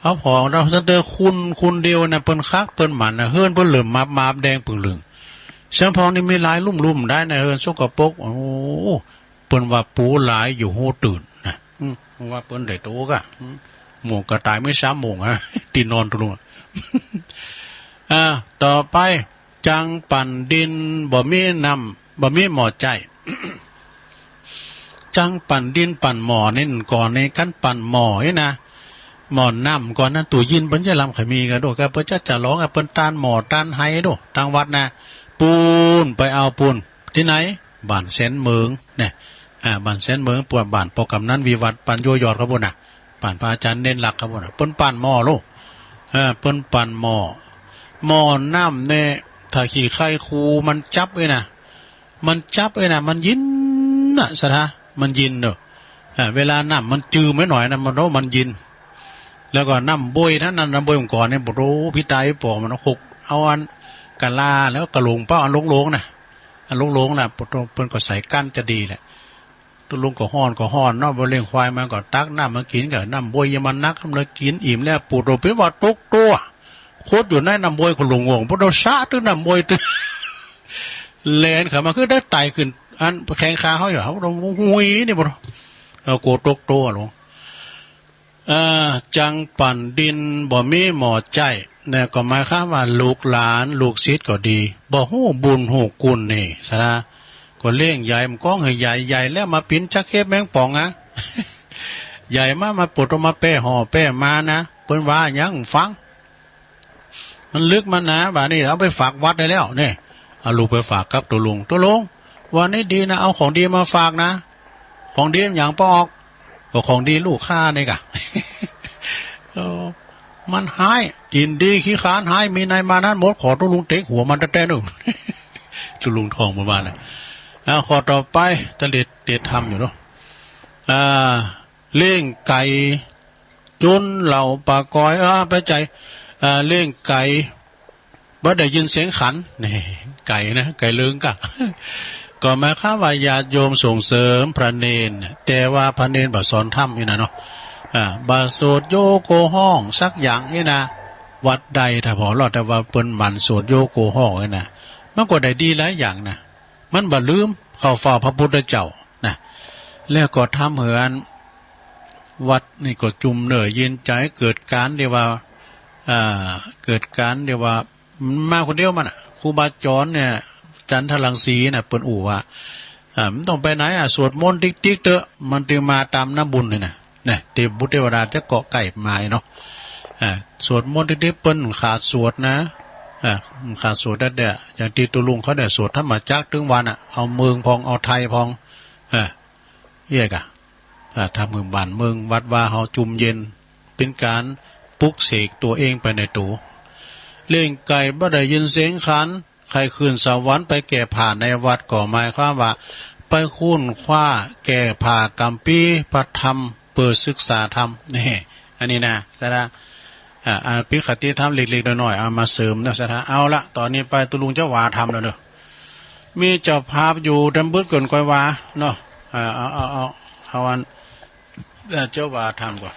เอาผ่อเนาะ ตั้งแต่คนคนเดียวนะ เปิ้นคักเปิ้นหมันนะ เฮือนเปิ้นเหลิมมาบมาบแดงปึ่งลึง เสียงผ่องนี่มีหลายลุ่มๆ ได้นะ เฮือนสกปรก โอ้ เปิ้นว่าปูหลายอยู่ฮู้ตื่นนะ อืม ว่าเปิ้นได้โตก่ะ อืม หมู่กระต่ายมีสามหมู่อะ ตี้นอนตุ๊ลุงอะ อ่า ต่อไป จังปั่นดินบ่มีน้ำ บ่มีหม้อใจ๊ จังปั่นดินปั่นหม้อนี่ก่อน นี่คันปั่นหม้อนี่นะ หม้อน้ำก่อนนะ ตู้เย็นเปิ้นจะลำใค่มีก่อ ดูก่ะ เปิ้นจะจะลองอะ เปิ้นตานหม้อตานไหดู ตางวัดนะ ปู๊นไปเอาปู๊น ตี้ไหน บ้านแสนเหมิงเนี่ย อ่า บ้านแสนเหมิง ปวดบ้านป้อกำนันวิวัฒน์ ปัญโญยอดเขาปู๊นน่ะ บ้านพระอาจารย์เณรลักษณ์เขาปู๊นน่ะ เปิ้นปั่นหม้อลูก เออ เปิ้นปั่นหม้อ หม้อน้ำเนี่ย ถ้าขี้ไคลคูมันจับไว้นะ มันจับไว้นะ มันเย็นน่ะ ศรัทธา มันเย็นเนาะ อ่า เวลาน้ำมันจืดไปหน่อยนะ มัน โอ้ มันเย็น แล้วก็น้ำบ้วยนะ น้ำ น้ำบ้วยเมื่อก่อนเนี่ย โอ้โห ปี้ต๋ายปี้ป๋อ มันเอาขลุก เอาอันกะลา แล้วกะหลงเป้า อันโลงๆ น่ะ อันโลงๆ น่ะ โอ้โห เปิ้นก็ใส่กั้นจะดีแหละ ตุ๊ลุงก็ฮ้อนก็ฮ้อนเนาะ บ่เลี้ยงควาย มันก็ตักน้ำมากิ๋นกับน้ำบ้วย ยังมันนัก มันเลยกิ๋นอิ่มแล้ว ปู๊ด โอ้ เป๋นว่าตกตั๋ว คดอยู่ในน้ำบ้วย ก็หลงงง ปู๊ด โอ้ สะตึงน้ำบ้วยตึง แล่นเข้ามา คือได้ไต่ขึ้น อันแข้งขาเฮาอยู่ เฮาต้องหุยนี่บ่ เออ กั๋วตกตั๋วลง เอ่อ จังปั่นดินบ่มีหม้อใจ๊ เนี่ย ก็หมายความว่าลูกหลานลูกศิษย์ก็ดี บ่ฮู้บุญฮู้คุณนี่ ศรัทธา ก็เลี้ยงใหญ่ มันก้องหื้อใหญ่ ใหญ่แล้วมาเป๋นจั๊กเข้แมงป่องอะ ใหญ่มา มาปู๊ด โอ้ มาแป้ห่อแป้มานะ เปิ้นว่าหยังฟัง มันลึกมันหนา บ่านี้เอาไปฝากวัดได้แล้ว เนี่ย เอาลูกไปฝากกับตุ๊ลุง ตุ๊ลุง วันนี้ดีนะ เอาของดีมาฝากนะ ของดีมันหยัง ป้อออก ก็ของดีลูกข้านี่ก่ะ เออ มันฮ้าย กิ๋นดีขี้คร้านฮ้าย มีในมานั้นหมด ขอตุ๊ลุงเตะหัวมันแต๊ๆ นึ่ง ตุ๊ลุงท่องประมาณนั้น อ่า ข้อต่อไป จะเตรียม เตรียมทำอยู่เนาะ อ่า เลี้ยงไก่ จุนเหล่าปลากอย เออ ไปใจ๋ เอ่อ เลี้ยงไก่ บ่ได้ยินเสียงขัน นี่ ไก่นะ ไก่เลิงก่ะ ก็หมายความว่าญาติโยมส่งเสริมพระเณร แต่ว่าพระเณรบ่สอนธรรมนี่นะเนาะ อ่า บ่สวดโยโกฮ้องสักอย่างนี่นะ วัดใดถ้าผ่อลอด แต่ว่าเปิ้นหมั่นสวดโยโกฮ้องนี่นะ มันก็ได้ดีหลายอย่างนะ มันบ่ลืมเข้าเฝ้าพระพุทธเจ้านะ แล้วก็ทำหื้ออันวัดนี่ก็จุ่มเนื้อเย็นใจ๋ เกิดก๋านตี้ว่า อ่า เกิดก๋านตี้ว่า มันมาคนเดียวมันน่ะ ครูบาจรเนี่ย จันทรังสีน่ะ เปิ้นอู้ว่า อ่า มันต้องไปไหนอะ สวดมนต์ติ๊กๆ เต๊อะ มันจึงมาต๋ามน้ำบุญนี่นะ เนี่ย ตี้บุตรเตวดาจะเกาะใก้มาเนาะ อ่า สวดมนต์ติ๊กๆ เปิ้นขาดสวดนะ อ่า ขาดสวดแต๊ๆ อย่างตี้ตุ๊ลุงเขาเนี่ย สวดธรรมจักรตึงวันอะ เอาเมืองพอง เอาไทยพอง อ่า เอี้ยก่ะ อ่า ทำหื้อบ้านเมืองวัดวาเฮาจุ่มเย็น เป๋นก๋านปลุกเสกตั๋วเองไปในตั๋ว เลี้ยงไก่บ่ได้ยินเสียงขัน ใค่ขึ้นสวรรค์ไปแก้ผ้าในวัด ก็หมายความว่าไปค้นคว้าแก้ผ้ากัมภีร์พระธรรม เปื้อศึกษาธรรม นี่ อันนี้นะ ศรัทธา อ่า อ่า เป๋นคติธรรมเล็กๆ น้อยๆ เอามาเสริมนะ ศรัทธา เอาละ ต่อนี้ไปตุ๊ลุงจะว่าธรรมแล้วเนาะ มีเจ้าภาพอยู่ดำบึดก่อนก่อยว่าเนาะ อ่า เอา เอา เอา เอาอัน เอ่อ จะว่าธรรมก่อน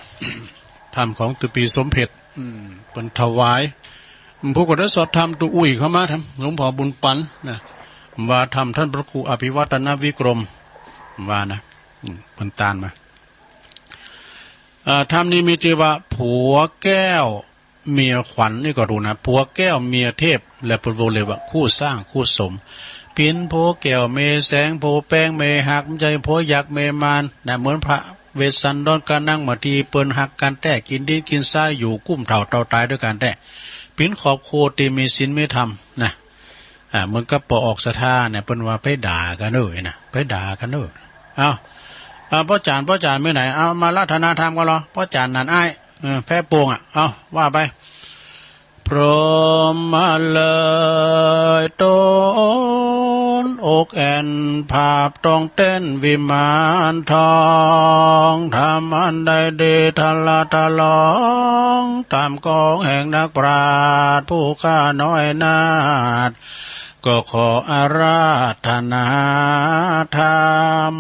ธรรมของตุ๊ปีสมเพชร อืม เปิ้นถวาย ผู้ก็ได้สวดธรรม ตุ๊อุ้ยเข้ามาธรรม หลวงพ่อบุญปันนะ ว่าธรรมต้านพระครูอภิวัตนวิกรม ว่านะ อืม เปิ้นตานมา อ่า ธรรมนี้มีจื้อว่า ผัวแก้วเมียขวัญ นี่ก็ดูนะ ผัวแก้วเมียเทพ และเปิ้นเรียกว่าคู่สร้างคู่สม เป๋นผัวแก้วเมียแสง ผัวแป้งเมียฮัก บ่ใจ้ผัวยักษ์เมียมารนะ เหมือนพระเวสสันดรกับนางมาที เปิ้นฮักกั๋นแต๊ กิ๋นดินกิ๋นทราย อยู่กุ้มเฒ่าเต้าต๋ายตวยกั๋นแต๊ เป๋นครอบครัวตี้มีศีลมีธรรมนะ อ่า เหมือนกับปอออกศรัทธาเนี่ย เปิ้นว่าไปด่ากั๋นเน่อนะ ไปด่ากั๋นเน่อ เอ้า อ่า ป้อจ๋ารย์ ป้อจ๋ารย์ไปไหน เอามาอาราธนาธรรมกั๋นลอ ป้อจ๋ารย์นั่นอ้าย เออ แพะปวงอ่ะ เอ้า ว่าไป พร้อมมาเลยต้นอกแอ่น ผาบต้องเต้นวิมานทอง ธรรมอันใดดีทะละทะลอง ต๋ามของแห่งนักปราชญ์ผู้ข้าน้อยนาถ ก็ขออาราธนาธรรม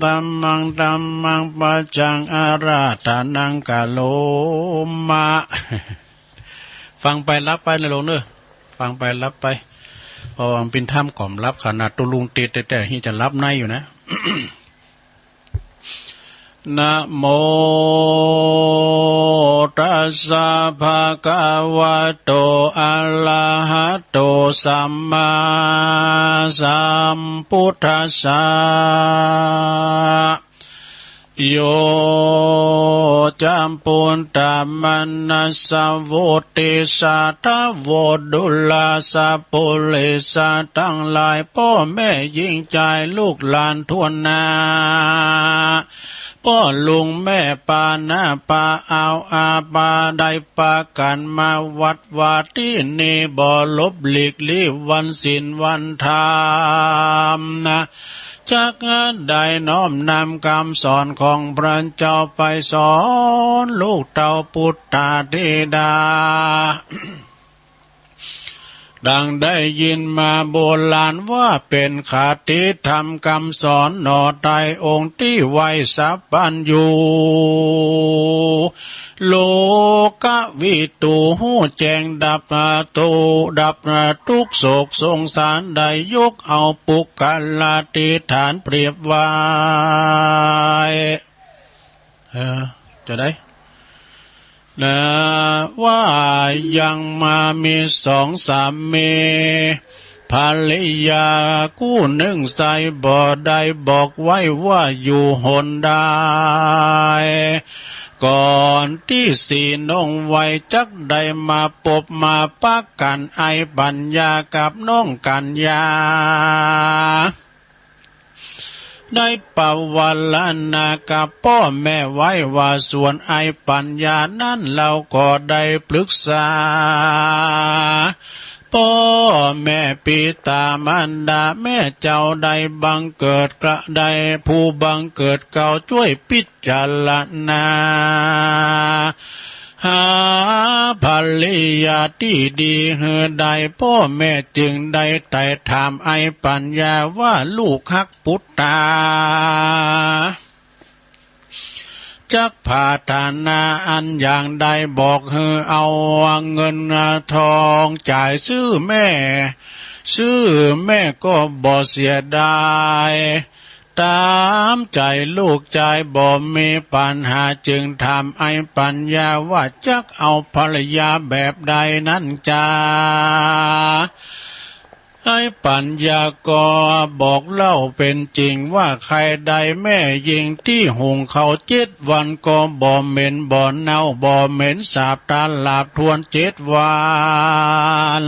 ธัมมัง ธัมมัง ปัจจัง อาราธนัง กะโรมะ ฟังไปหลับไปนะโยมเน่อ ฟังไปหลับไป เพราะว่ามันเป๋นธรรมกล่อมหลับ ขนาดตุ๊ลุงเตสแต๊ๆ นี่จะหลับในอยู่นะ นะโมตัสสะ ภะคะวะโต อะระหะโต สัมมาสัมพุทธัสสะ โย จะปุตตะมะนะสะ วุตติสสะ ทะโว ดูราสะ ปุริสะตังหลาย ป้อแม่ญิงจายลูกหลานถ้วนหน้า ป้อลุงแม่ป้าน้าปาอาวอาปาได้ปากั๋นมาวัดวาตี้นี้ บ่หลบหลีกลี้วันศีลวันธรรมนะ จักได้น้อมนำกำสอนของพระเจ้าไปสอนลูกเต้าปุตตาธิดา ดังได้ยินมาโบราณว่าเป๋นคติธรรมกำสอนหน่อไตรองค์ตี้ไหวสัพพัญญู โลกวิทู๋ฮู้แจ้งดับทุกข์ ดับทุกข์โศกสงสาร ได้ยกเอาปุคคลาธิฐานเปรียบไว้ เออ จะได้ นะ ว่ายังมามีสองสามีภริยากู้นึ่ง ใส่บ่ได้บอกไว้ว่าอยู่หนใด ก่อนตี้สี่น้องวัยจักได้มาปบมาปะกั๋น ไอ้ปัญญากับน้องกัญญา ได้ปวารณากับป้อแม่ไว้ว่า ส่วนไอ้ปัญญานั้นเฮาก็ได้ปรึกษาป้อแม่ปิต๋ามารดา แม่เจ้าได้บังเกิดเกล้า ได้ผู้บังเกิดเกล้าจ้วยปิจารณา หาภริยาตี้ดีหื้อได้ ป้อแม่จึงได้ไต่ถามไอ้ปัญญาว่า ลูกฮักปุตตา จักผาถนาอันอย่างใด บอกหื้อเอาเงินทองจ่ายซื้อแม่ ซื้อแม่ก็บ่เสียดาย ต๋ามใจ๋ลูกจายบ่มีปัญหา จึงถามไอ้ปัญญาว่า จักเอาภริยาแบบใดนั้นจา ไอ้ปัญญาก็บอกเล่าเป๋นจริงว่า ใค่ได้แม่ญิงตี้หุงข้าวเจ็ดวันก็บ่เหม็นบ่เน่า บ่เหม็นสาบตลาบถ้วนเจ็ดวัน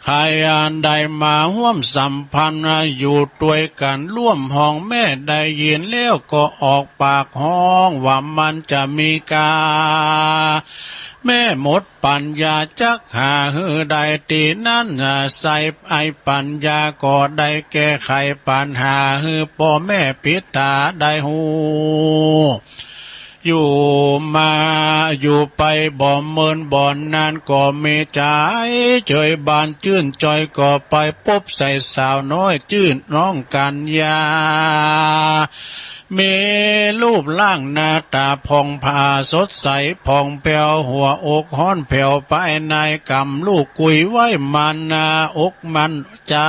ใค่อันใดมาฮ่วมสัมพันธ์อยู่ตวยกั๋นร่วมห้อง แม่ได้ยินแล้วก็ออกปากฮ้องว่า มันจะมีกา แม่หมดปัญญาจักหาหื้อได้ตี้นั้น ใส่ไอ้ปัญญาก็ได้แก้ไขปัญหาหื้อป้อแม่ปิต๋าได้ฮู้ อยู่มาอยู่ไปบ่เมินบ่นาน ก็มีใจ๋เจิยบานจื้นจอย ก็ไปปบใส่สาวน้อยจื้อน้องกัญญา มีรูปร่างหน้าต๋าผ่องผาสดใสผ่องแผ้ว หัวอกฮ้อนแผ้วภายใน ก๋ำลูกกุยไว้มั่นหน้าอกมั่นใจ๋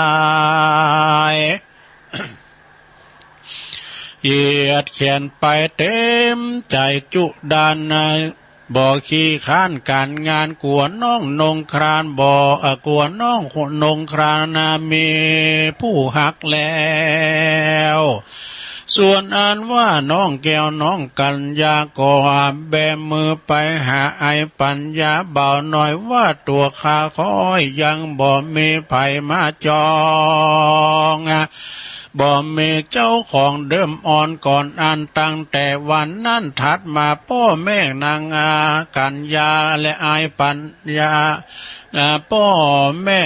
เหยียดแขนไปเต๋มใจ๋จุด้าน บ่ขี้คร้านก๋านงาน กั๋วน้องนงคราน บ่ กั๋วน้องนงคราน มีผู้ฮักแล้ว ส่วนอันว่าน้องแก้วน้องกัญญา ก็แบมือไปหาอ้ายปัญญา บ่าวน้อยว่าตั๋วข้าค่อย ยังบ่มีใผมาจอง บ่มีเจ้าของเดิมอ่อนก่อนอั้น ตั้งแต่วันนั้นถัดมาป้อแม่นางกัญญาและอ้ายปัญญา ป้อแม่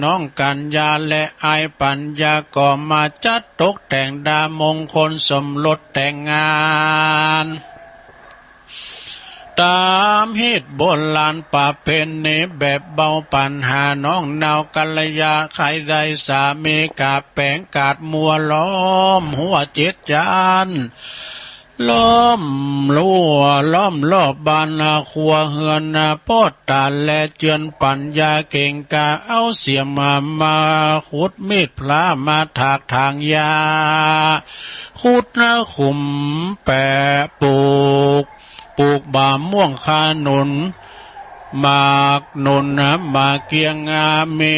น้องกัญญาและอ้ายปัญญา ก็มาจัดตกแต่งดามงคลสมรสแต่งงาน ต๋ามฮีตโบราณประเพณีแบบเบาปัญหา น้องนาวกัลยาใค่ได้สามี ก๋าแป๋งก๋าดมัวล้อมฮั้วเจ็ดจ๊าน ล้อมฮั้วล้อมรอบบ้านครัวเฮือน ปอดต๋าแลเจือนปัญญา เก่งกล้าเอาเสียมมา มาขุดมีดพระมาถากถางหญ้า ขุดขุมแปะปลูก ปลูกบ่าม่วงขนุน หมากหนุนหมากเกี้ยง มี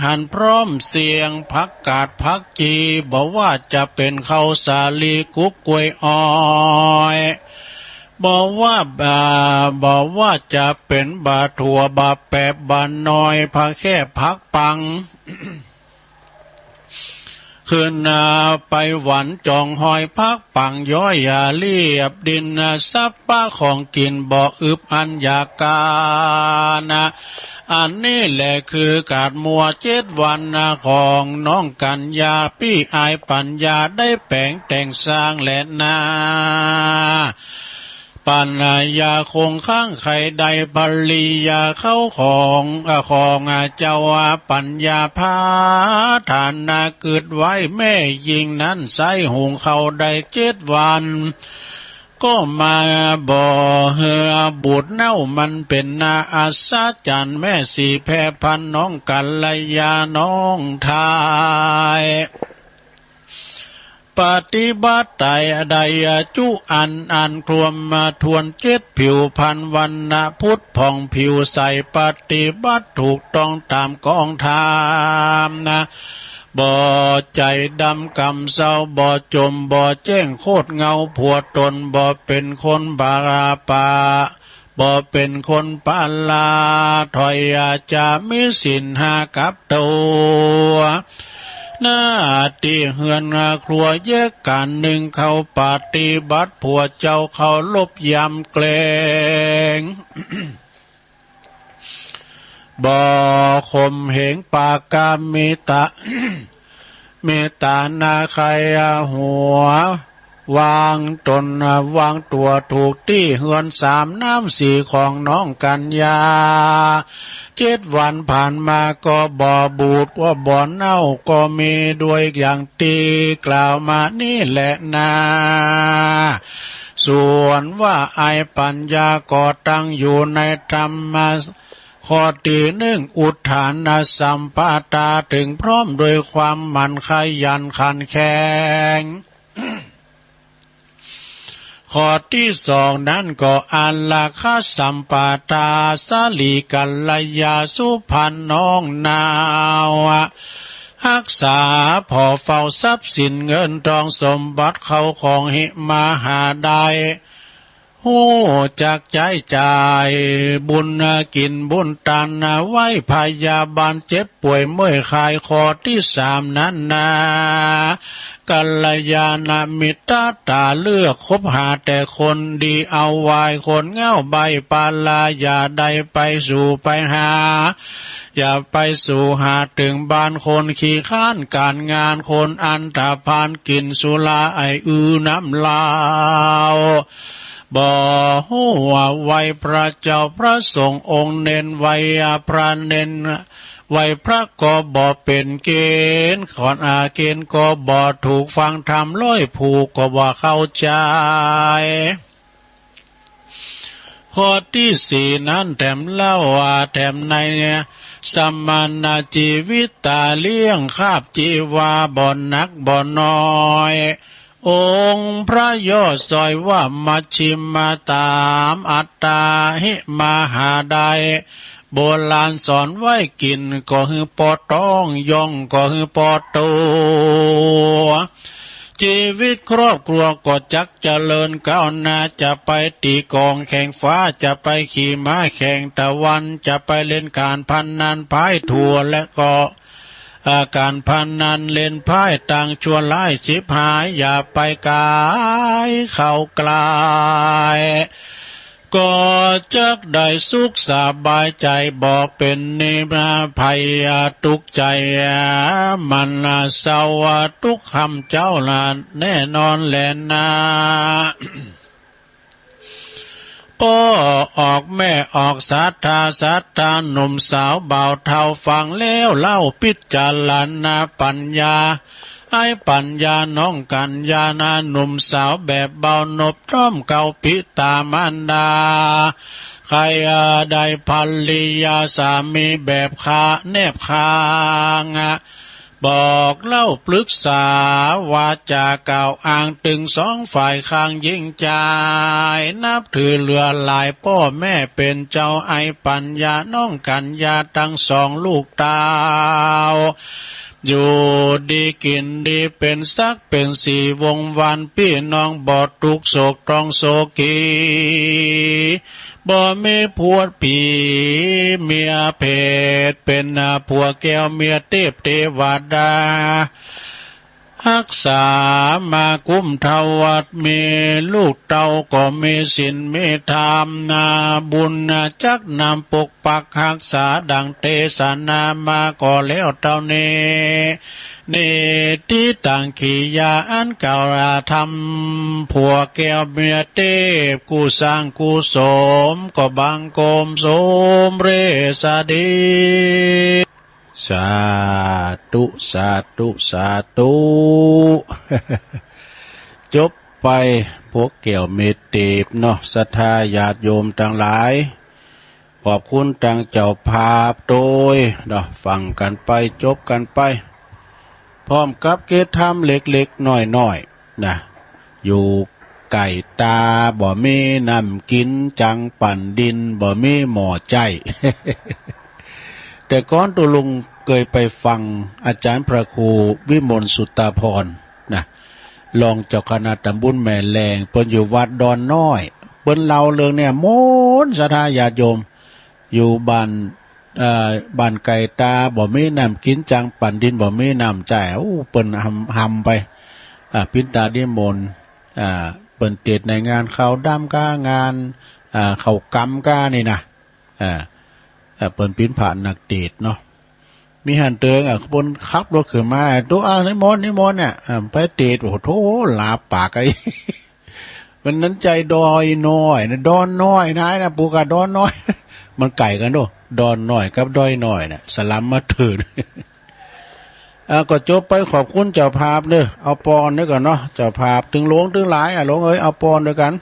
หันพร้อมเสียงผักกาดผักจี บ่ว่าจะเป๋นข้าวสาลีกุ๊กกล้วยอ้อย บ่ว่า บ่ว่าจะเป๋นบ่าถั่วบ่าแปบบ่าน้อย ผักแค่ผักปัง ขึ้นไปหวันจ่องฮอยผักปังย้อยอย่าเลียบดิน สัพพะของกิ๋นบ่อึดอั้นอยากก๋าน อันนี้แหละคือก๋าดมัวเจ็ดวันของน้องกัญญา ปี้อ้ายปัญญาได้แป๋งแต่งสร้างแลนา ปัญญาคงค้างใค่ได้ภริยาเข้าของ ของเจ้าปัญญาพาฐานะกึ๊ดไว้ แม่ญิงนั้นใส้หุงข้าวได้เจ็ดวัน ก็มาบ่หื้อบูดเน่า มันเป๋นนาอัศจรรย์ แม่สีแพรพันธุ์น้องกัลยาน้องทาย ปฏิบัติไตรได้จุอันอันครวมมาถ้วน เจ็ดผิวพรรณวรรณะพุทธผ่องผิวใส ปฏิบัติถูกต้องต๋ามกองธรรมนา บ่ใจ๋ดำกำเศร้า บ่จ๋มบ่แจ้งโคตรเงาผัวต๋น บ่เป๋นคนบาปะ บ่เป๋นคนปาลา ถอยอาจจะมีศีลห้ากับตั๋ว หน้าตี้เฮือนครัวแยกก๋านนึ่งเข้าปฏิบัติ ผัวเจ้าเคารพยำเกรง บ่ข่มเหงปากกาเมตตา เมตตานาใค่หัว วางต๋นวางตั๋วถูกตี้ เฮือนสามน้ำสีของน้องกัญญา เจ็ดวันผ่านมาก็บ่บูดก็บ่เน่า ก็มีด้วยอย่างตี้กล่าวมานี้แหละนา ส่วนว่าอ้ายปัญญาก็ตั้งอยู่ในธรรมะ ข้อตี้นึ่ง อุทธานสัมปทา เถิงพร้อมด้วยความหมั่นขยันขันแข็ง ข้อตี้สองนั้นก็อาราคะสัมปทา สาลีกัลยาสุพรรณน้องนาว ฮักษาผ่อเฝ้าทรัพย์สินเงินทองสมบัติเข้าของหิมาหาได้ ฮู้จักใจ๊จ่าย บุญกิ๋นบุญตานไว้ พยาบาลเจ็บป่วยเมื่อยคลาย ข้อตี้สามนั้นนา กัลยาณมิตรต๋าเลือกคบหาแต่คนดี เอาวายคนเหง้าใบ้ปาลา อย่าได้ไปสู่ไปหา อย่าไปสู่หาเถิงบ้านคนขี้คร้านก๋านงาน คนอันธพาลกิ๋นสุราไอ้อือน้ำเหล้า บ่ฮู้ว่าไหว้พระเจ้าพระสงฆ์องค์เน้น ไหว้พระเน้น ไหว้พระก็บ่เป๋นเก๋ณฑ์ ขอนอาเก๋ณฑ์ก็บ่ถูก ฟังธรรมร้อยผูกก็บ่เข้าใจ๋ ข้อตี้สี่นั้นแถมเล่าว่า แถมในสมณจีวิตตาเลี้ยงคาบจีวาบ่หนักบ่น้อย องค์พระย่อสอยว่ามัชฌิมาตามอัตตาหิมหาได โบราณสอนไว้ กิ๋นก็หื้อปอต๊อง ย่องก็หื้อปอตั๋ว จีวิตครอบครัวก็จักเจริญก้าวหน้า จะไปตี๋ก๋องแข่งฟ้า จะไปขี่ม้าแข่งตะวัน จะไปเล่นก๋านพนันพ่ายตั๋ว และก็ อ่า ก๋านพนันเล่นพ่าย ตางชั่วร้ายฉิบหาย อย่าไปก๋ายเข้าใกล้ ก็จักได้สุขสบายใจ๋ บ่เป๋นนิรภัยตุ๊กข์ใจ๋ มันเศร้าตุ๊กข์ค่ำเจ๊าละแน่นอนแลนา ป้อออกแม่ออกศรัทธา ศรัทธาหนุ่มสาวบ่าวเฒ่า ฟังแล้วเล่าพิจารณาปัญญา ไอ้ปัญญาน้องกัญญานา หนุ่มสาวแบบเบานบน้อมเกล้าปิตามารดา ใค่ได้ภริยาสามีแบบคะแนบคาง บอกเล่าปรึกษาวาจากล่าวอ้าง ตึงสองฝ่ายข้างยิ่งใจ๋ นับถือเหลือหลาย ป้อแม่เป๋นเจ้า ไอ้ปัญญาน้องกัญญา ตึงสองลูกเต้า อยู่ดีกิ๋นดี เป๋นสักเป๋นสีวงศ์วาน ปี้น้องบ่ตุ๊กข์โศกต้องโศกี บ่มีผัวผีเมียเผต เป๋นผัวแก้วเมียเตพเตวดา ฮักษามากุ้มเท้าวัด มีลูกเต้าก็มีศีลมีธรรมนา บุญจักนำปกปักฮักษา ดังเตสนามาก็แล้วเต้านี้ นิติตังกิริยาอันกล่าวธรรม ผัวแก้วเมียเตพ กู้สร้างกู้สม ก็บังคมสมเร็จสะดี สาธุ สาธุ สาธุ จบไป ผัวแก้วเมียเตพเนาะ ศรัทธาญาติโยมตังหลาย ขอบคุณตังเจ้าภาพโตยเนาะ ฟังกั๋นไป จบกั๋นไป พร้อมกับเกตธรรมเล็กๆ น้อยๆ นะ อยู่ใก้ต๋าบ่มีน้ำกิ๋น จังปั่นดินบ่มีหม้อใจ๊ แต่ก่อนตุ๊ลุงเกยไปฟังอาจ๋ารย์พระครูวิมลสุตตาภรณ์นะ รองเจ้าคณะตำบลแม่แลง เปิ้นอยู่วัดดอนน้อย เปิ้นเล่าเรื่องเนี่ย มนต์ศรัทธาญาติโยม อยู่บ้าน เอ่อ บ้านใก้ต๋าบ่มีน้ำกิ๋น จังปั่นดินบ่มีน้ำใจ๊ โอ้ เปิ้นฮำ ฮำไป อ่า ปิณฑานิมนต์ อ่า เปิ้นเตศน์ในงานข้าวดำก้า งาน อ่า ข้าวกำก้านี่นะ อ่า อ่า เปิ้นปิณฑบาตนักเตศน์เนาะ มีหั้นเติง อ่า เปิ้นขับรถขึ้นมา ตุ๊ อ่า นิมนต์ นิมนต์เนี่ย อ่า ไปเตศน์ โอ้โธ่ หลาบปากไอ้ วันนั้นใจ๊ดอยน้อยนะ ดอนน้อยนายนะ ปู่ก้า ดอนน้อย มันใก้กั๋นโด ดอนน้อยกับดอยน้อยน่ะ สลัมมาเถิด อ่า ก็จบไป ขอบคุณเจ้าภาพเน่อ เอาปอนเน่อก่อนเนาะ เจ้าภาพตึงหลวงตึงหลาย อ่ะ หลวงเอ๋ย เอาปอนตวยกั๋น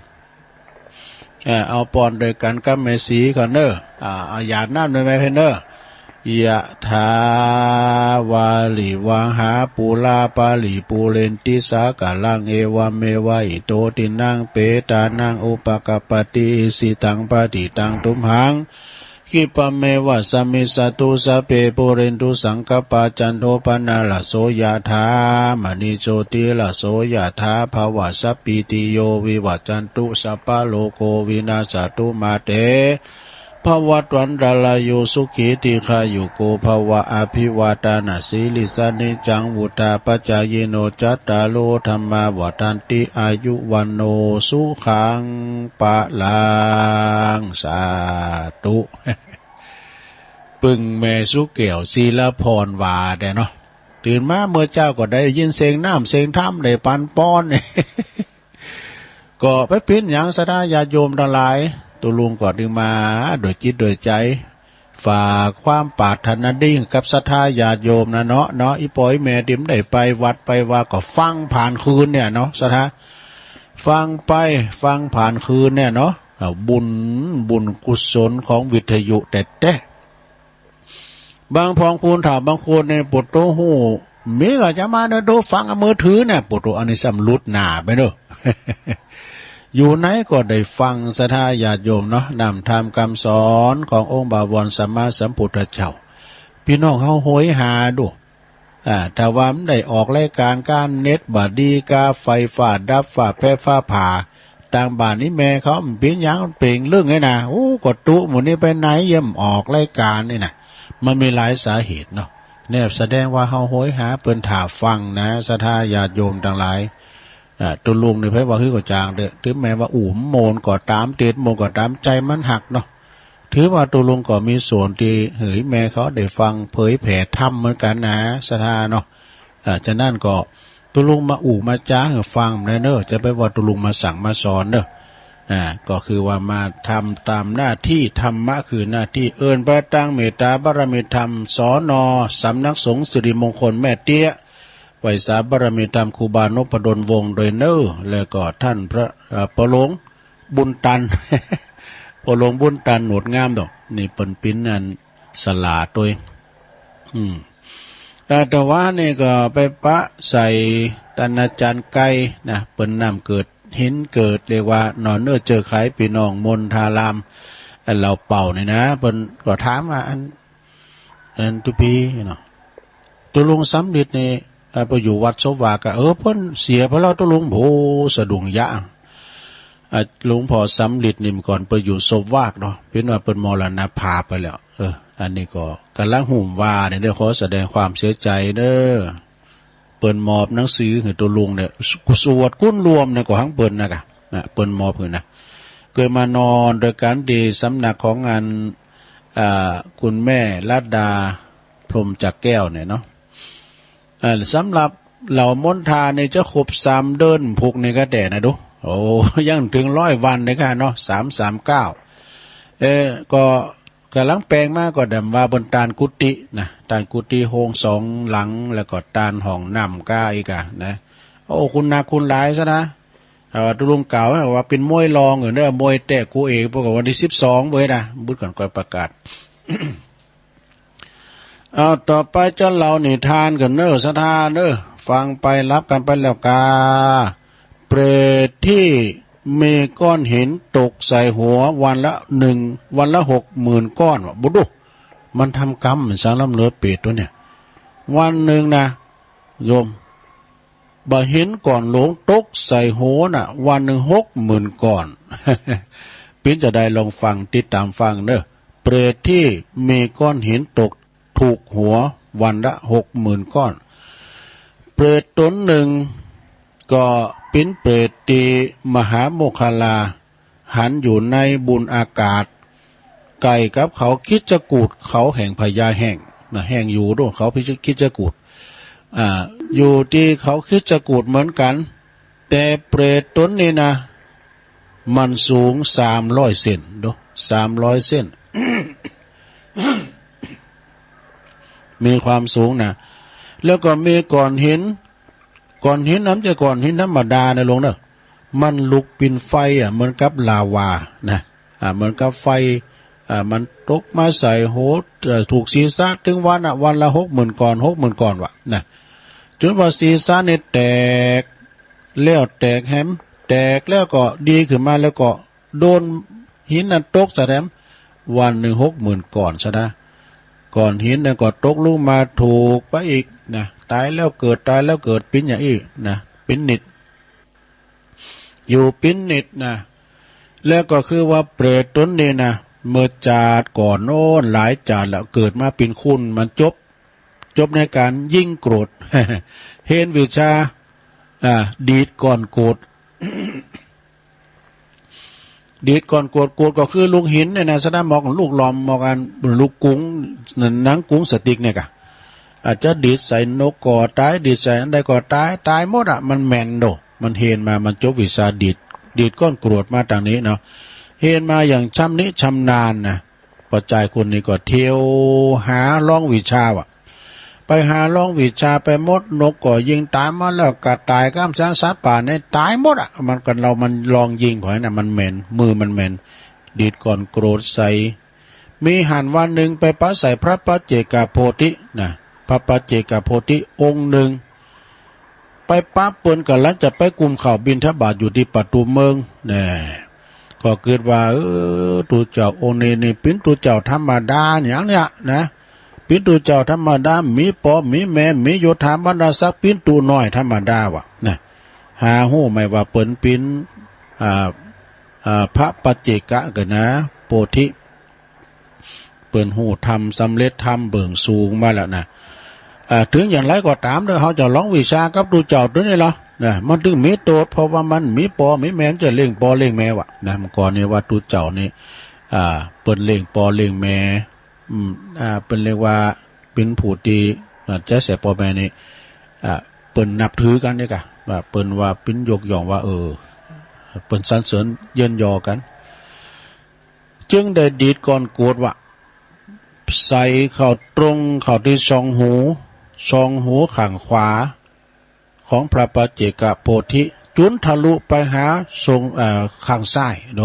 อ่า เอาปอนตวยกั๋นกับแม่ศรีก่อนเน่อ อ่า เอาหยาดน้ำตวยแม่เพ่นเน่อ ยะถา วาริวะหา ปูรา ปะริปูเรนติ สาคะรัง เอวะเมวะ อิโต ทินนัง เปตานัง อุปะกัปปะติ อิสิตัง ปะฏิตัง ตุมหัง ขิปปะเมวะ สะมิชฌะตุ สัพเพ ปูเรนตุ สังกัปปา จันโท ปะนะระโส ยะถา มะณิ โชติระโส ยะถา ภะวะ สัพพีติโย วิวัชชันตุ สัพพะโรโค วินัสสะตุ มาเต ภะวัตวันตะราโย สุขี ทีฆายุโก ภะวะ อะภิวาทะนะสีลิสสะ นิจจัง วุฑฒาปะจายิโน จัตตาโร ธัมมา วัฑฒันติ อายุ วัณโณ สุขัง พะลัง สาธุ ปึ้งแม่สุแก้ว ศิลาภรณ์ ว่าแต๊เนาะ ตื่นมาเมื่อเจ๊าก็ได้ยินเสียงน้ำเสียงธรรมได้ปันปอน ก็บ่เป๋นหยัง ศรัทธาญาติโยมตังหลาย ตุ๊ลุงก็ตึงมาโดยจิตโดยใจ๋ ฝากความปรารถนาดีกับศรัทธาญาติโยมนะเนาะ เนาะ อี่ป้ออี่แม่ตี้บ่ได้ไปวัดไปวาก็ฟังผ่านคืนเนี่ยเนาะ ศรัทธา ฟังไป ฟังผ่านคืนเนี่ยเนาะ อ่า บุญ บุญกุศลของวิทยุแต๊ๆ บางพองพูนถ่าบางคนเนี่ย ปะโตฮู้ มีก็จะมาเนาะ ดูฟังเอามือถือเนี่ย ปะโต อันนี้ซ้ำหลุดหน้าไปเนาะ อยู่ไหนก็ได้ฟัง ศรัทธาญาติโยมเนาะ น้ำธรรมกำสอนขององค์บวรสัมมาสัมพุทธเจ้า ปี้น้องเฮาโหยหาดู อ่า ถ้าว่ามันได้ออกรายก๋าน ก๋านเน็ตบ่ดี กาไฟฟ้าดับ ฟ้าแผดฟ้าผ่า ตางบ้านอี่แม่เขามันเป๋นหยังเป๋นเรื่องไงนะ โอ้ ก็ตุ๊หมู่นี้ไปไหน เยี่ยมออกรายก๋านนี่นะ มันมีหลายสาเหตุเนาะ เนี่ยแสดงว่าเฮาโหยหาเปิ้นถ่าฟังนะ ศรัทธาญาติโยมตังหลาย อ่า ตุ๊ลุงนี่ไผว่าหื้อก็จางเต๊อะ ถึงแม้ว่าอู้บ่ม่วนก็ต๋าม เตศบ่ม่วนก็ต๋าม ใจ๋มันหักเนาะ ถือว่าตุ๊ลุงก็มีส่วนตี้หื้อแม่เขาได้ฟังเผยแผ่ธรรมเหมือนกั๋นนะ ศรัทธาเนาะ อ่า ฉะนั้นก็ตุ๊ลุงมาอู้มาจ๋าหื้อฟังได้เนาะ จะไปว่าตุ๊ลุงมาสั่งมาสอนเนาะ อ่า ก็คือว่ามาทำต๋ามหน้าตี้ ธรรมะคือหน้าตี้ เอิ้นไปตางเมตต๋าบารมีธรรม สน สำนักสงฆ์สิริมงคลแม่เตี้ย ไหว้สาบารมีธรรมครูบานพดลวงศ์โดยเนาะ แล้วก็ต้านพระ เอ่อ ป้อหลวงบุญตัน ป้อหลวงบุญตันหนวดงามดอก นี่เปิ้นเป๋นอันสลาตวย อืม เอ่อ แต่ว่านี่ก็ไปปะใส่ต้านอาจ๋ารย์ไก่นะ เปิ้นน้ำเกิดหินเกิด เรียกว่าหน่อเนื้อเจื้อไขปี้น้องมณฑาราม อันเหล่าเป่านี่นะ เปิ้นก็ถามว่า อัน อันตุ๊ปี้เนาะ ตุ๊ลุงสำริดนี่ เอ่อ ไปอยู่วัดศพวาก เออ เปิ้นเสียไปแล้วตุ๊ลุง โอ้ สะดุ้งยะ อ่ะ หลวงพ่อสำริดนี่เมื่อก่อนไปอยู่ศพวากเนาะ เป๋นว่าเปิ้นมรณภาพไปแล้ว เออ อันนี้ก็ก่ำลังฮู้ว่าเนี่ย เดี๋ยวขอแสดงความเสียใจ๋เนาะ เปิ้นมอบหนังสือหื้อตุ๊ลุงเนี่ย สวดกุนรวมเนี่ยก็หังเปิ้นนะก่ะ นะ เปิ้นมอบหื้อนะ เกยมานอนตวยกั๋นตี้สำนักของอัน อ่า คุณแม่รัตดา พรหมจักรแก้วเนี่ยเนาะ อ่า สำหรับเหล่ามณฑานี่จะครบสามเดือนพุกนี่ก็แต๊นะดู โอ้ ยังบ่เถิงร้อยวันเลยก่ะเนาะ สามสามเก้า เออ ก็ก่ำลังแป๋งมาก็แหมว่าเปิ้นตานกุฏินะ ตานกุฏิโฮงสองหลัง แล้วก็ตานห้องน้ำก้าอีกอะนะ โอ้ คุณหนักคุณหลายซะนะ เอ่อ ตุ๊ลุงกล่าวว่าเป๋นมวยรองอยู่เนาะ มวยแต๊กูเอก ปรากฏวันตี้สิบสองเว้ยนะ บุญกั๋นก่อยประกาศ เอา ต่อไปจะเล่านิทานกั๋นเนาะ ศรัทธาเนาะ ฟังไปหลับกั๋นไปแล้วกา เปรตตี้มีก้อนหินตกใส่หัววันละหนึ่ง วันละหกหมื่นก้อน ว่าบ่ดู มันทำกรรมมันสร้างล้ำเลิศเปรตตั๋วเนี่ย วันหนึ่งนะ โยม บ่าหินก้อนหลวงตกใส่หัวน่ะ วันหนึ่งหกหมื่นก้อน เป๋นจาใดลองฟัง ติดต๋ามฟังเนาะ เปรตตี้มีก้อนหินตกถูกหัววันละหกหมื่นก้อน เปรตต๋นนึ่งก็เป๋นเปรตตี้มหาโมคคัลลา หันอยู่ในบุณอากาศ ใก้กับเขาคิจกูฏ เขาแห่งพญาแฮงนะ แฮงอยู่โดนเขาคิจกูฏ อ่า อยู่ตี้เขาคิจกูฏเหมือนกั๋น แต่เปรตต๋นนี้นะ มันสูงสามร้อยเซน ดู สามร้อยเซน มีความสูงนะ แล้วก็มีก้อนหิน ก้อนหินนั้นบ่ใจ้ก้อนหินธรรมดานะหลวงเนาะ มันลุกเป๋นไฟอะ เหมือนกับลาวานะ อ่า เหมือนกับไฟ อ่า มันตกมาใส่หัว เอ่อ ถูกศีรษะ ตึงวันอะ วันละหกหมื่นก้อน หกหมื่นก้อนวะนะ จ๋นว่าศีรษะนี่แตก แล้วแตกแหม แตกแล้วก็ดีขึ้นมา แล้วก็โดนหินนั้นตกใส่แหม วันหนึ่งหกหมื่นก้อนซะนะ ก้อนหินนั้นก็ตกลงมาถูกไปอีกนะ ต๋ายแล้วเกิด ต๋ายแล้วเกิด เป๋นอย่างอี้นะ เป๋นนิด อยู่เป๋นนิดนะ แล้วก็คือว่าเปรตต๋นนี้นะ เมื่อจาติก่อนโน้นหลายจาติแล้ว เกิดมาเป๋นคน มันจบ จบในก๋านยิงโกรธ เฮียนวิชา อ่า ดีดก้อนโกรธ ดีดก้อนโกรธ โกรธก็คือลูกหินเนี่ยนะ ศรัทธา หมอกลูกหล่อม หมอกอัน ลูกกุ๋ง หนังกุ๋งสติ๊กเนี่ยก่ะ อาจจะดีดใส่นกก็ต๋าย ดีดใส่อันใดก็ต๋าย ต๋ายหมดอะ มันแม่นโด มันเฮียนมา มันจบวิชาดีด ดีดก้อนโกรธมาตางนี้เนาะ เฮียนมาอย่างชำนิชำนาญนะ ป้อจายคนนี้ก็เที่ยวหาลองวิชาว่ะ ไปหาลองวิชาไปหมด นกก็ยิงต๋ายหมดแล้ว กระต่ายก้ามช้างสัตว์ป่าเนี่ยต๋ายหมดอะ มันกั๋นเฮา มันลองยิงผอยน่ะ มันแม่น มือมันแม่น ดีดก้อนโกรธใส่ มีหันวันนึ่งไปปะใส่พระปัจเจกโพธินะ พระปัจเจกโพธิองค์นึ่ง ไปปะเปิ้นก่อน หลังจากไปกุมข้าวบิณฑบาตอยู่ตี้ประตู๋เมืองแน่ ก็กึ๊ดว่า เออ ตุ๊เจ้าองค์นี้นี่ปิ้นตุ๊เจ้าธรรมดาหยังเนี่ยนะ ปิ้นตุ๊เจ้าธรรมดา มีป้อมีแม่ มีโยธาบรรณาศักดิ์ ปิ้นตุ๊น้อยธรรมดาว่ะนะ หาฮู้ไหมว่าเปิ้นปิ้น อ่า อ่า พระปัจเจกะกั๋นนะ โพธิ เปิ้นฮู้ธรรม สำเร็จธรรมเบื้องสูงมาแล้วนะ อ่า เถิงอย่างไรก็ต๋ามเต๊อะ เฮาจะลองวิชากับตุ๊เจ้าตวยนี่ละนะ มันเถิงมีโตษ เพราะว่ามันมีป้อมีแม่ มันจะเลี้ยงป้อเลี้ยงแม่ว่ะนะ เมื่อก่อนนี้ว่าตุ๊เจ้านี่ อ่า เปิ้นเลี้ยงป้อเลี้ยงแม่ อืม อ่า เปิ้นเรียกว่าเป๋นผู้ตี้ อ่า จะใส่ป้อแม่นี่ อ่า เปิ้นนับถือกั๋นนี่ก่ะ ว่าเปิ้นว่าปิ้นยกย่องว่า เออ เปิ้นสรรเสริญเยินยอกั๋น จึงได้ดีดก้อนโกรธว่ะ ใส่เข้าตรงเข้าตี้ช่องหู ช่องหูข้างขวา ของพระปัจเจกโพธิ จุ๋นทะลุไปหาช่อง เอ่อ ข้างซ้าย โด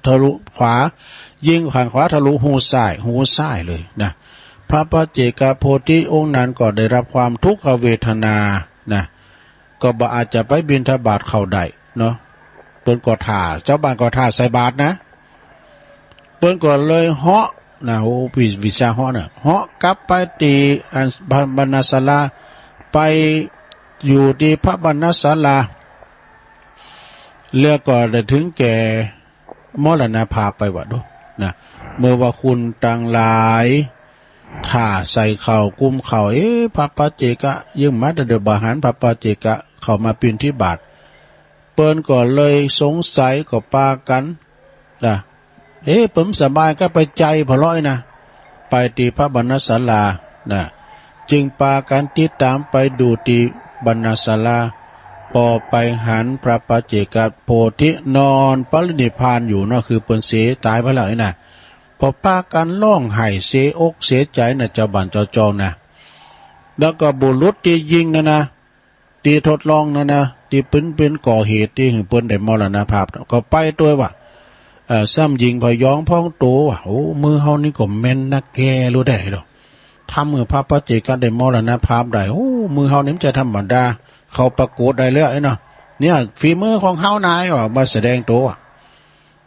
ทะลุขวา ยิงข้างขวาทะลุหูซ้าย หูซ้ายเลยนะ พระปัจเจกโพธิองค์นั้นก็ได้รับความทุกขเวทนานะ ก็บ่อาจจะไปบิณฑบาตเข้าได้เนาะ เปิ้นก็ถ่า จาวบ้านก็ถ่าใส่บาตรนะ เปิ้นก็เลยเหาะนะ โอ้ วิ วิชาเหาะน่ะ เหาะกลับไปตี้อันบรรณศาลา ไปอยู่ตี้พระบรรณศาลา แล้วก็ได้เถิงแก่มรณภาพไปว่ะ ดูนะ เมื่อว่าคนตังหลายถ่าใส่ข้าวกุมข้าว เอ๊ะ พระปัจเจกะ เยิ่งมาแต่เดิมบ่หันพระปัจเจกะเข้ามาบิณฑบาต เปิ้นก็เลยสงสัยก็ปากั๋น นะ เอ๊ะ เปิ้นบ่สบายก็ไปใจ๋ผะลอยนะ ไปตี้พระบรรณศาลา นะ จึงปากั๋นติดต๋ามไปดูตี้บรรณศาลา ปอไปหันพระปัจเจกโพธินอนปรินิพพานอยู่เนาะ คือเปิ้นเสียต๋ายไปแล้วนี่นะ ปอปากั๋นฮ้องไห้เสียอกเสียใจ๋นะ จาวบ้านจาวจองนะ แล้วก็บุรุษตี้ยิงนั่นนะ ตี้ทดลองนั่นนะ ตี้เปิ้นเป๋นก่อเหตุตี้หื้อเปิ้นได้มรณภาพ ก็ไปตวยว่ะ เอ่อ ซ้ำยิงผยองพองโตว่ะ โอ้ มือเฮานี่ก็แม่นนักแก่ ฮู้ได้ดอก ทำหื้อพระปัจเจกะได้มรณภาพได้ โอ้ มือเฮานี่มันจะธรรมดา เข้าประกวดได้เลยไอ้เนาะ เนี่ย ฝีมือของเฮานา ว่ามาแสดงโตว่ะ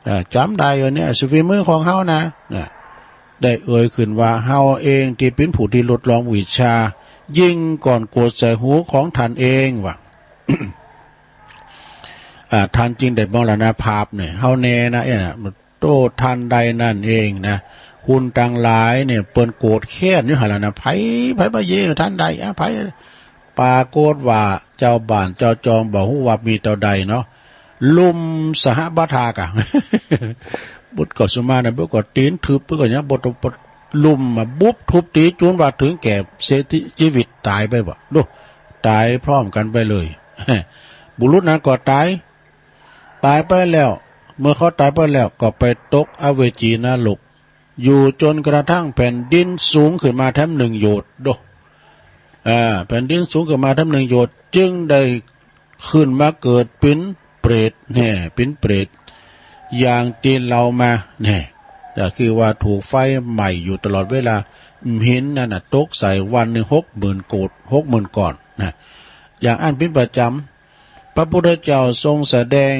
อ่า จ๋ำได้อยู่เนี่ย สุดฝีมือของเฮานะ นะ ได้เอ่ยขึ้นว่า เฮาเองตี้เป๋นผู้ตี้ทดลองวิชา ยิงก้อนโกรธใส่หูของต้านเองว่ะ อ่า ต้านจึงได้มรณภาพเนี่ย เฮาแน่นะ เอ๊ะนะ โต้ต้านใดนั่นเองนะ คนตังหลายเนี่ย เปิ้นโกรธแค้นอยู่หั้นแหละนะ ใผ ใผมาเยียะต้านใด อ่ะ ใผ ปรากฏว่าจาวบ้านจาวจองบ่ฮู้ว่ามีเต้าใดเนาะ ลุ่มสหบาทากะ บุตรก็สุมานะ บุตรก็ตี๋นถืบ บุตรก็เนี่ย บุตร บุตรลุ่มมาบุบทุบตี๋จ๋นว่าเถิงแก่เสียชีวิตต๋ายไปว่ะ ดู ต๋ายพร้อมกั๋นไปเลย บุรุษนั้นก็ต๋าย ต๋ายไปแล้ว เมื่อเขาต๋ายไปแล้วก็ไปตกอเวจีนรก อยู่จ๋นกระทั่งแผ่นดินสูงขึ้นมาแถมนึ่งโยชน์ ดู อ่า แผ่นดินสูงขึ้นมาแถมนึ่งโยชน์ จึงได้ขึ้นมาเกิดเป๋นเปรตแน่ เป๋นเปรต อย่างตี้เล่ามาแน่ ก็คือว่าถูกไฟไหม้อยู่ตลอดเวลา หินนั่นน่ะตกใส่วันนึ่งหกหมื่นโกด หกหมื่นก้อนนะ อย่างอั้นเป๋นประจ๋ำ พระพุทธเจ้าทรงแสดง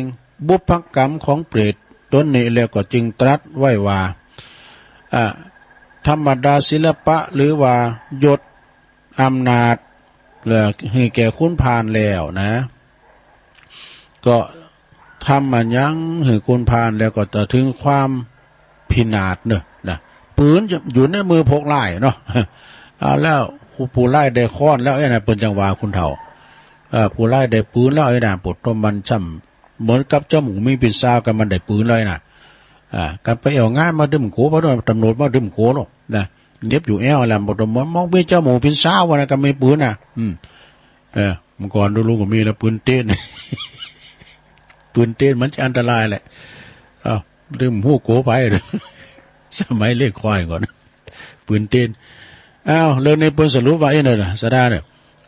บุพกรรมของเปรตต๋นนี้แล้วก็จึงตรัสไว้ว่า อ่า ธรรมดาศิลปะ หรือว่ายศอำนาจ แล้วหื้อแก่ขุนพานแล้วนะ ก็ทำมาหยังหื้อขุนพานแล้วก็จะเถิงความพินาศเนอะนะ ปืนอยู่ในมือพวกร้ายเนาะ เอาแล้ว ผู้ร้ายได้ค้อนแล้วไอ้นะ เปิ้นจั่งว่าคนเฒ่า เอ่อ ผู้ร้ายได้ปืนแล้วไอ้นะ ปวดต้มมันช่ำ เหมือนกับเจ้าหมู่มีปืนซาวกัน มันได้ปืนเลยนะ อ่า กันไปแอ่วงานมาดึมโข พอตำรวจมาดึมโขเนาะนะ เหน็บอยู่แอ่วแหละ ปวดต้มมันมองมีเจ้าหมู่ปืนซาวนะ ก็มีปืนนะ อืม เออ เมื่อก่อนลุงก็มีนะ ปืนเต๊น ปืนเต๊นมันจะอันตรายแหละ เอ้า ดึมฮู้โขไปเลย สมัยเลี้ยงควายก่อน ปืนเต้น อ้าว เรื่องนี้เปิ้นสรุปว่าเอ๊ะเนี่ยนะ สดาเนี่ย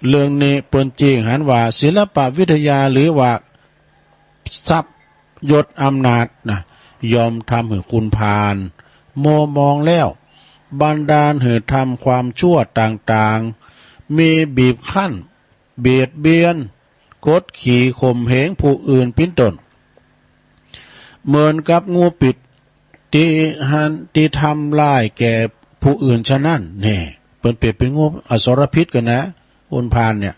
เรื่องนี้เปิ้นเจียงหันว่า ศิลปวิทยาหรือว่า ทรัพย์ยศอำนาจนะ ย่อมทำหื้อคนผ่าลมัวหมองแล้ว บันดาลหื้อทำความชั่วต่างๆ มีบีบคั้น เบียดเบียน กดขี่ข่มเหงผู้อื่น เป๋นต้น เหมือนกับงูปิด ตี้หัน ตี้ทำร้ายแก่ผู้อื่นฉะนั้น แน่ เปิ้นเปรียบเป๋นงูอสรพิษกั๋นนะ คนผ่าลเนี่ย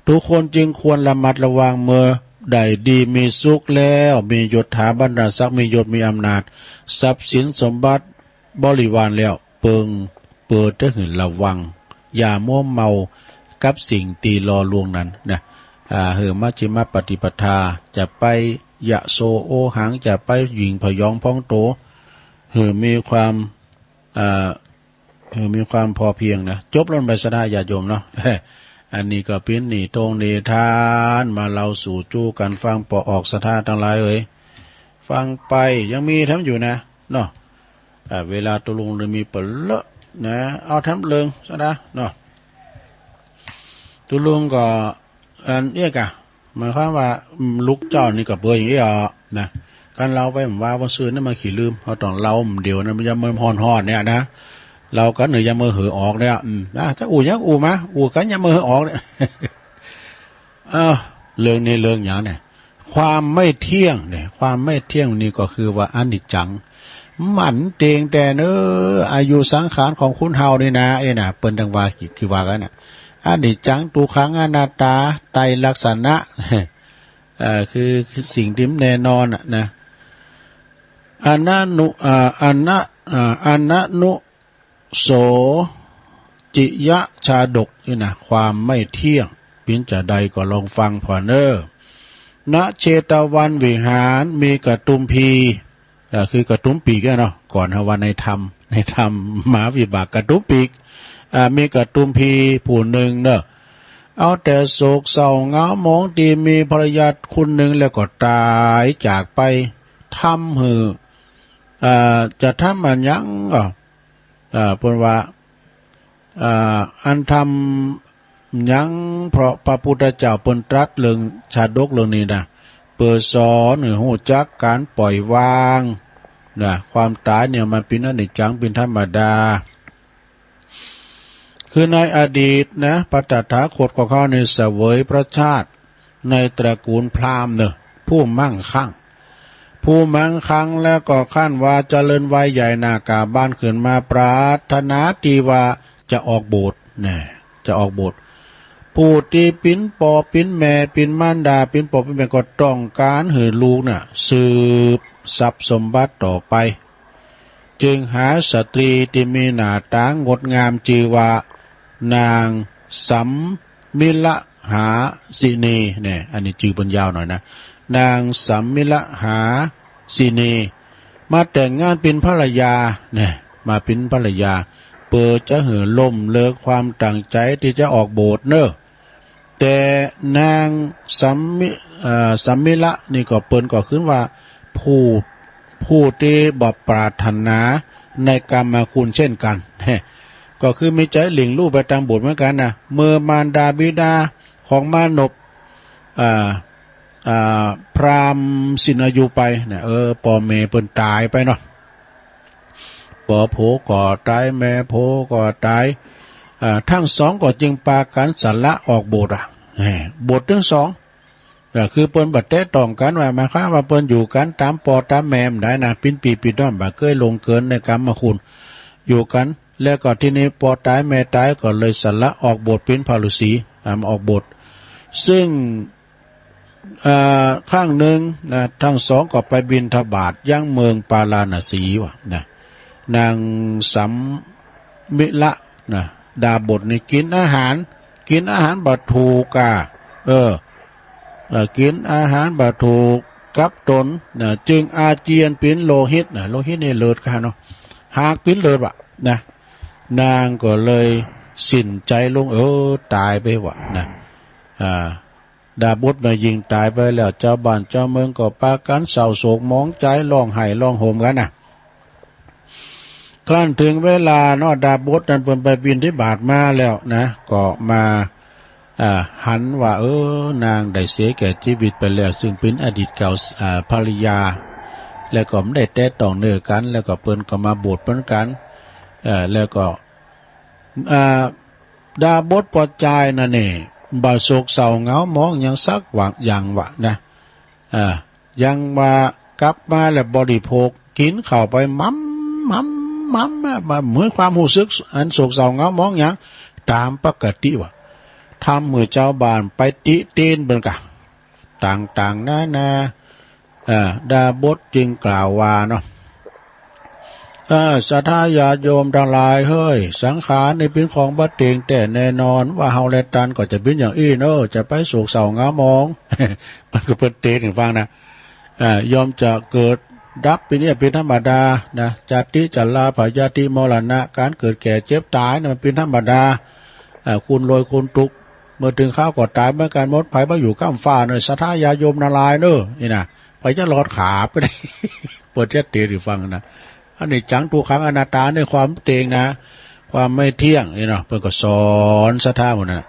ทุกคนจึงควรระมัดระวัง เมื่อได้ดีมีสุขแล้ว มียศถาบรรดาศักดิ์ มียศมีอำนาจ ทรัพย์สินสมบัติบริวารแล้ว เปิง เป๋อจะหื้อระวัง อย่ามัวเมากับสิ่งตี้หล่อลวงนั้นนะ อ่า หื้อมัชฌิมปฏิปทา จะไปยโสโอหัง จะไปหยิ่งผยองพองโต หื้อมีความ อ่า หื้อมีความพอเพียงนะ จบลงไปสดาญาติโยมเนาะ อันนี้ก็เป๋นนิทงนิทาน มาเล่าสู่จู้กั๋นฟัง ปอออกศรัทธาตังหลายเอ๋ย ฟังไป ยังมีแถมอยู่นะ เนาะ อ่า เวลาตุ๊ลุงเลยมีเป๋อเลอะนะ เอาแถมเลิงสดาเนาะ ตุ๊ลุงก็ อันเอี้ยก่ะ หมายความว่า อืม ลุกเจ้านี่ก็เป๋ออย่างอี้อ่ะนะ คันเล่าไป บ่าวันซืนนี่มันขี้ลืม เฮาต้องเล่าเดี๋ยวนะ มันยังบ่ฮ้อนๆ เนี่ยนะ เล่ากั๋นเนี่ยยังบ่หื้อออกเนี่ย อืม นะ จะอู้หยังอู้มา อู้กั๋นยังบ่หื้อออกเนี่ย เอ้า เรื่องนี้เรื่องหยังเนี่ย ความไม่เที่ยงเนี่ย ความไม่เที่ยงนี่ก็คือว่าอนิจจัง มันเตียงแต่เนอ อายุสังขารของคนเฮานี่นะ เอ้ยนะ เปิ้นตังว่า คือว่ากั๋นน่ะ อนิจจัง ทุกขัง อนัตตา ไตรลักษณะ เอ่อ คือ คือสิ่งตี้บ่แน่นอนน่ะนะ อนันนุ เอ่อ อนะ เอ่อ อนันนุ โสจิยชาดกนี่นะ ความไม่เที่ยง เป๋นจาใดก็ลองฟังผ่อเน่อ ณ เชตวันวิหาร มีกะตุมพี อ่า คือกะตุมปีกอะเนาะ ก่อนเฮาว่าในธรรม ในธรรมมหาวิบากกะตุมปีก อ่า มีกะตุมพีผู้นึ่งเน่อ เอาแต่โศกเศร้าเหงาหมอง ตี้มีภรรยาคนนึ่งแล้วก็ต๋ายจากไป ทำหื้อ อ่า จะทำอะหยังก็ อ่า เปิ้นว่า อ่า อันทำหยัง เพราะพระพุทธเจ้าเปิ้นตรัสเรื่องชาดกเรื่องนี้นะ เปื้อสอนหื้อฮู้จักก๋านปล่อยวางนะ ความต๋ายเนี่ยมันเป๋นอนิจจัง เป๋นธรรมดา คือในอดีตนะ พระตถาคตของเฮานี่เสวยพระชาติ ในตระกูลพราหมณ์เน่อ ผู้มั่งคั่ง ผู้มั่งคั่งแล้วก็ครั้นว่าเจริญวัยใหญ่นาก้าบานขึ้นมา ปรารถนาตี้ว่าจะออกบวชนะ จะออกบวช ผู้ตี้เป๋นป้อเป๋นแม่ เป๋นมารดา เป๋นป้อเป๋นแม่ก็ต้องก๋านหื้อลูกน่ะ สืบทรัพย์สมบัติต่อไป จึงหาสตรีตี้มีหน้าต๋างดงามจื้อว่านางสัมมิลหาสินี เนี่ย อันนี้จื้อเปิ้นยาวหน่อยนะ นางสัมมิลหาสินี มาแต่งงานเป๋นภรรยา เนี่ย มาเป๋นภรรยา เปื้อจะหื้อล้มเลิกความตั้งใจ๋ตี้จะออกบวชเน่อ แต่นางสัมมิ เอ่อ สัมมิละนี่ก็เปิ้นก็ขึ้นว่าผู้ ผู้ตี้บ่ปรารถนาในกามคุณเช่นกั๋น ก็คือมีใจ๋หลิ่งลู่ไปตางบวชเหมือนกั๋นน่ะ เมื่อมารดาบิดาของมานพ อ่า อ่า พราหมณ์สิ้นอายุไปน่ะ เออ ป้อแม่เปิ้นต๋ายไปเนาะ ป้อผัวก็ต๋าย แม่ผัวก็ต๋าย อ่า ตังสองก็จึงปากั๋นสละออกบวชอะ แหม บวชตังสอง ก็คือเปิ้นบ่แตะต้องกั๋นว่า หมายความว่าเปิ้นอยู่กั๋นต๋ามป้อต๋ามแม่บ่ได้นะ เป๋นปี้เป๋นน้อง บ่เกยล่วงเกินในกามคุณ อยู่กั๋น แล้วก็ทีนี้ป้อต๋ายแม่ต๋ายก็เลยสละออกบวชเป๋นพระฤๅษี อ่า มาออกบวช ซึ่ง อ่า ครั้งนึ่งนะ ตังสองก็ไปบิณฑบาตยังเมืองปาราณสีว่ะนะ นางสัมมิละนะ ดาบทนี่กิ๋นอาหาร กิ๋นอาหารบ่ถูกอะ เออ เออ กิ๋นอาหารบ่ถูกกับต๋นนะ จึงอาเจียนเป๋นโลหิตนะ โลหิตนี่เลือดก้าเนาะ หากเป๋นเลือดว่ะนะ นางก็เลยสิ้นใจ๋ลง เออ ต๋ายไปว่ะนะ อ่า ดาบทแม่ญิงต๋ายไปแล้ว จาวบ้านจาวเมืองก็ปากั๋นเศร้าโศกหมองใจ๋ ฮ้องไห้ฮ้องโฮมกั๋นน่ะ ครั้นเถิงเวลาเนาะ ดาบสนั้นเปิ้นไปบิณฑบาตมาแล้วนะ ก็มา อ่า หันว่า เออ นางได้เสียแก่จีวิตไปแล้ว ซึ่งเป๋นอดีตเก่า อ่า ภริยา แล้วก็บ่ได้แตะต้องเนื้อกั๋น แล้วก็เปิ้นก็มาบวชเหมือนกั๋น เอ่อ แล้วก็ อ่า ดาบสปอดจายนั่นนี่ บ่โศกเศร้าเหงาหมองหยังสักหว่างอย่างวะนะ อ่า ยังว่ากลับมาแล้วบริโภค กิ๋นข้าวไปหม่ำ หม่ำ หม่ำ มา บ่มีความฮู้สึกอันโศกเศร้าเหงาหมองหยัง ต๋ามปกติวะ ทำหื้อจาวบ้านไปติเตียนเปิ้นก่ะ ต่างๆ นานา อ่า ดาบสจึงกล่าวว่าเนาะ เออ ศรัทธาญาติโยมตังหลายเฮย สังขารนี่เป๋นของบ่เต็งแต๊แน่นอน ว่าเฮาแลตันก็จะเป๋นอย่างอี้เน่อ จะไปโศกเศร้าเหงาหมอง มันก็เปิ้นเตนหื้อฟังนะ อ่า ย่อมจะเกิดดับไปเนี่ยเป๋นธรรมดานะ จาติ จรา พยาธิ มรณะ ก๋านเกิดแก่เจ็บต๋ายเนี่ยมันเป๋นธรรมดา อ่า คนรวยคนตุ๊ก เมื่อเถิงคราวก็ต๋ายเหมือนกั๋นหมด ใผบ่อยู่ก้ำฟ้าเน่อ ศรัทธาญาติโยมตังหลายเน่อ นี่นะ ใผจะรอดขาไปได้ เปิ้นจะเตนหื้อฟังนะ อนิจจัง ทุกขัง อนัตตา ในความเตงนะ ความไม่เที่ยงนี่เนาะ เปิ้นก็สอนศรัทธาหมู่นั้นนะ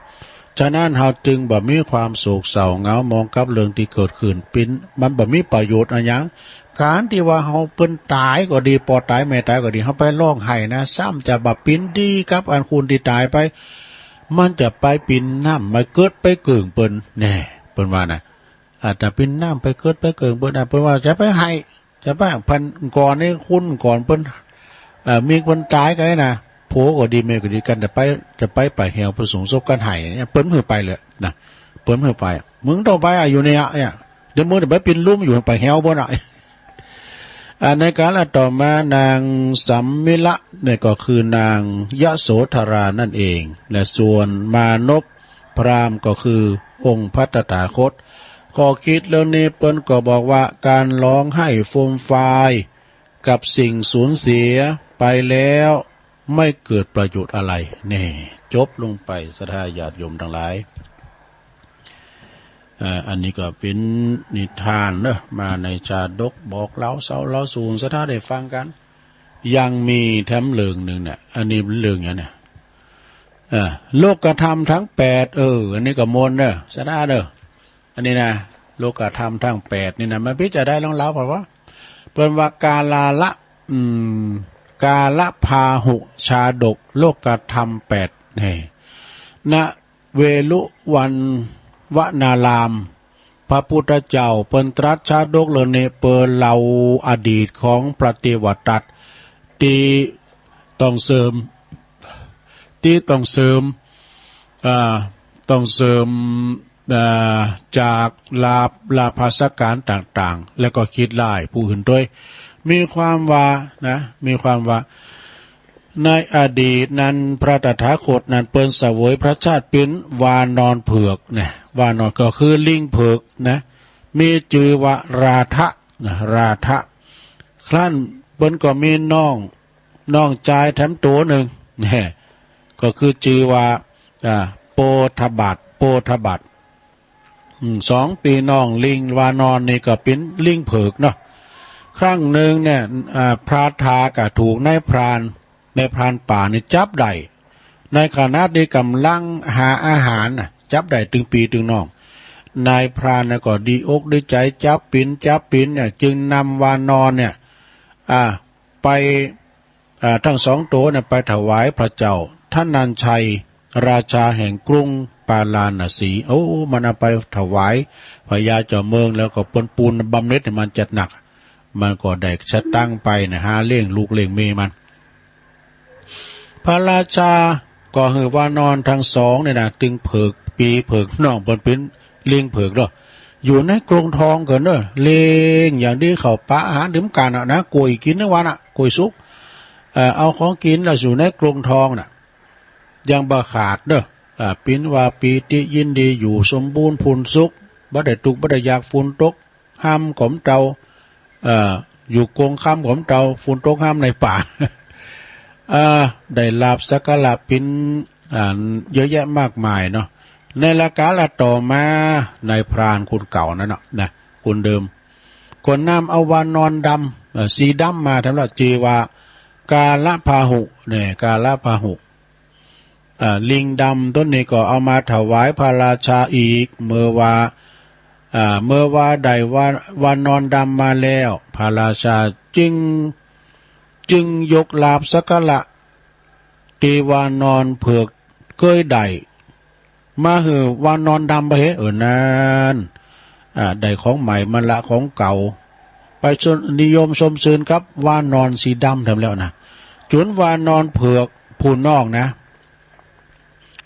ฉะนั้นเฮาจึงบ่มีความโศกเศร้าเหงาหมองกับเรื่องตี้เกิดขึ้น เป๋น มันบ่มีประโยชน์อะหยัง ก๋านตี้ว่าเฮาเปิ้นต๋ายก็ดี ปอต๋ายแม่ต๋ายก็ดี เฮาไปฮ้องไห้นะ ซ้ำจะบ่ปินดีกับอันคนตี้ต๋ายไป มันจะไปปินน้ำไปเกิดไปเกิ่งเปิ้น แน่ เปิ้นว่านะ อาจจะปินน้ำไปเกิดไปเกิ่งเปิ้นนะ เปิ้นว่าจะไปไห้ จะไป พันก่อนนี่ คนก่อนเปิ้น เอ่อ เมียเปิ้นต๋ายกั๋นนะ ผัวก็ดีเมียก็ดีกั๋น จะไป จะไปป่าแหวไปส่งศพกั๋นไห้เนี่ย เปิ้นบ่หื้อไปเลยนะ เปิ้นบ่หื้อไป มึงต้องไปอะ อยู่เนี่ย เนี่ย เดี๋ยวมึงจะไปปินลุ่มอยู่ป่าแหวปู๊นน่ะ อ่า ในกาละต่อมานางสัมมิละเนี่ยก็คือนางยโสธรานั่นเอง และส่วนมานพพราหมณ์ก็คือองค์พระตถาคต ข้อคิดเรื่องนี้เปิ้นก็บอกว่าก๋านฮ้องไห้ฟูมฟายกับสิ่งสูญเสียไปแล้วไม่เกิดประโยชน์อะไร แน่ จบลงไป ศรัทธาญาติโยมตังหลาย อ่า อันนี้ก็เป๋นนิทานเนาะ มาในชาดกบอกเล่าเซาเล่าสู่ศรัทธาได้ฟังกั๋น ยังมีแถมเรื่องนึ่งเนี่ย อันนี้เรื่องหยังเนี่ย เออ โลกธรรมทั้งแปด เออ อันนี้ก็ม่วนเนาะ ศรัทธาเนาะ อันนี้นะ โลกธรรมทั้งแปดนี่นะ มันพิจารณาได้ลองเล่า เพราะว่า เปิ้นว่ากาลาละ อืม กาลพาหุชาดก โลกธรรมแปด นี่ ณ เวฬุวันวนาราม พระพุทธเจ้าเปิ้นตรัสชาดกเรื่องนี้ เปิ้นเล่าอดีตของพระเทวทัต ตี้ต้องเสื่อม ตี้ต้องเสื่อม อ่า ต้องเสื่อม อ่า จากลาภ ลาภาสการต่างๆ แล้วก็คิดร้ายผู้อื่นตวย มีความว่านะ มีความว่า ในอดีตนั้นพระตถาคตนั้นเปิ้นเสวยพระชาติเป๋นวานรเผือกนะ วานรก็คือลิงเผือกนะ มีจื้อว่าราธะนะ ราธะ ครั้นเปิ้นก็มีน้อง น้องจายแถมตั๋วนึ่ง แน่ ก็คือจื้อว่า อ่า โปธบัต โปธบัต อืม สองปี้น้องลิงวานรนี่ก็เป๋นลิงเผือกเนาะ ครั้งนึ่งเนี่ย อ่า พระทาก็ถูกนายพราน นายพรานป่านี่จับได้ ในขณะตี้ก่ำลังหาอาหารน่ะ จับได้ตึงปี้ตึงน้อง นายพรานน่ะก็ดีอกดีใจ๋ จับปิ๋น จับปิ๋นเนี่ย จึงนำวานรเนี่ย อ่า ไป อ่า ตึงสองตั๋วเนี่ยไปถวายพระเจ้าธนัญชัย ราชาแห่งกรุงปาราณสี โอ้ มันเอาไปถวายพญาเจ้าเมือง แล้วก็เปิ้นปูนบำเหน็จให้มันจัดหนัก มันก็ได้สตางค์ไปนะ หาเลี้ยงลูกเลี้ยงเมียมัน พระราชาก็หื้อวานรตึงสองเนี่ยนะ ตึงเผือกปี้เผือกน้อง เปิ้นเป๋นลิงเผือกเนาะ อยู่ในกรงทองเกินเนาะ เลี้ยงอย่างดี ข้าวป๋าอาหารเตรียมก๋านอะนะ ก๋วยกิ๋นตึงวันอะ ก๋วยสุก เอ่อ เอาของกิ๋นแล้วอยู่ในกรงทองน่ะ ยังบ่ขาดเนาะ อ่า ปิ๋นว่าปีติยินดีอยู่สมบูรณ์พูนสุข บ่ได้ตุ๊กข์บ่ได้ยาก ฝนตกฮ่ำก็บ่เตา เอ่อ อยู่กรงค่ำก็บ่เตา ฝนตกฮ่ำในป่า เอ่อ ได้ลาภสักการะปิ๋น อ่า เยอะแยะมากมายเนาะ ในละกาละต่อมา นายพรานคนเก่านั้นเนาะ นะ คนเดิม ก็นำเอาวานรดำ เอ่อ สีดำมา ถามว่าจื้อว่า กาลพาหุ เนี่ย กาลพาหุ อ่า ลิงดำตนนี้ก็เอามาถวายพระราชาอีก เมื่อว่า อ่า เมื่อว่าได้วา วานรดำมาแล้ว พระราชาจึง จึงยกลาภสักการะ ตี้วานรเผือกเกยได้ มาหื้อวานรดำไปเห เออ นั้น อ่า ได้ของใหม่มันละของเก่า ไปชม นิยมชมชื่นกับวานรสีดำแถมแล้วนะ จ๋นวานรเผือกผู้น้องนะ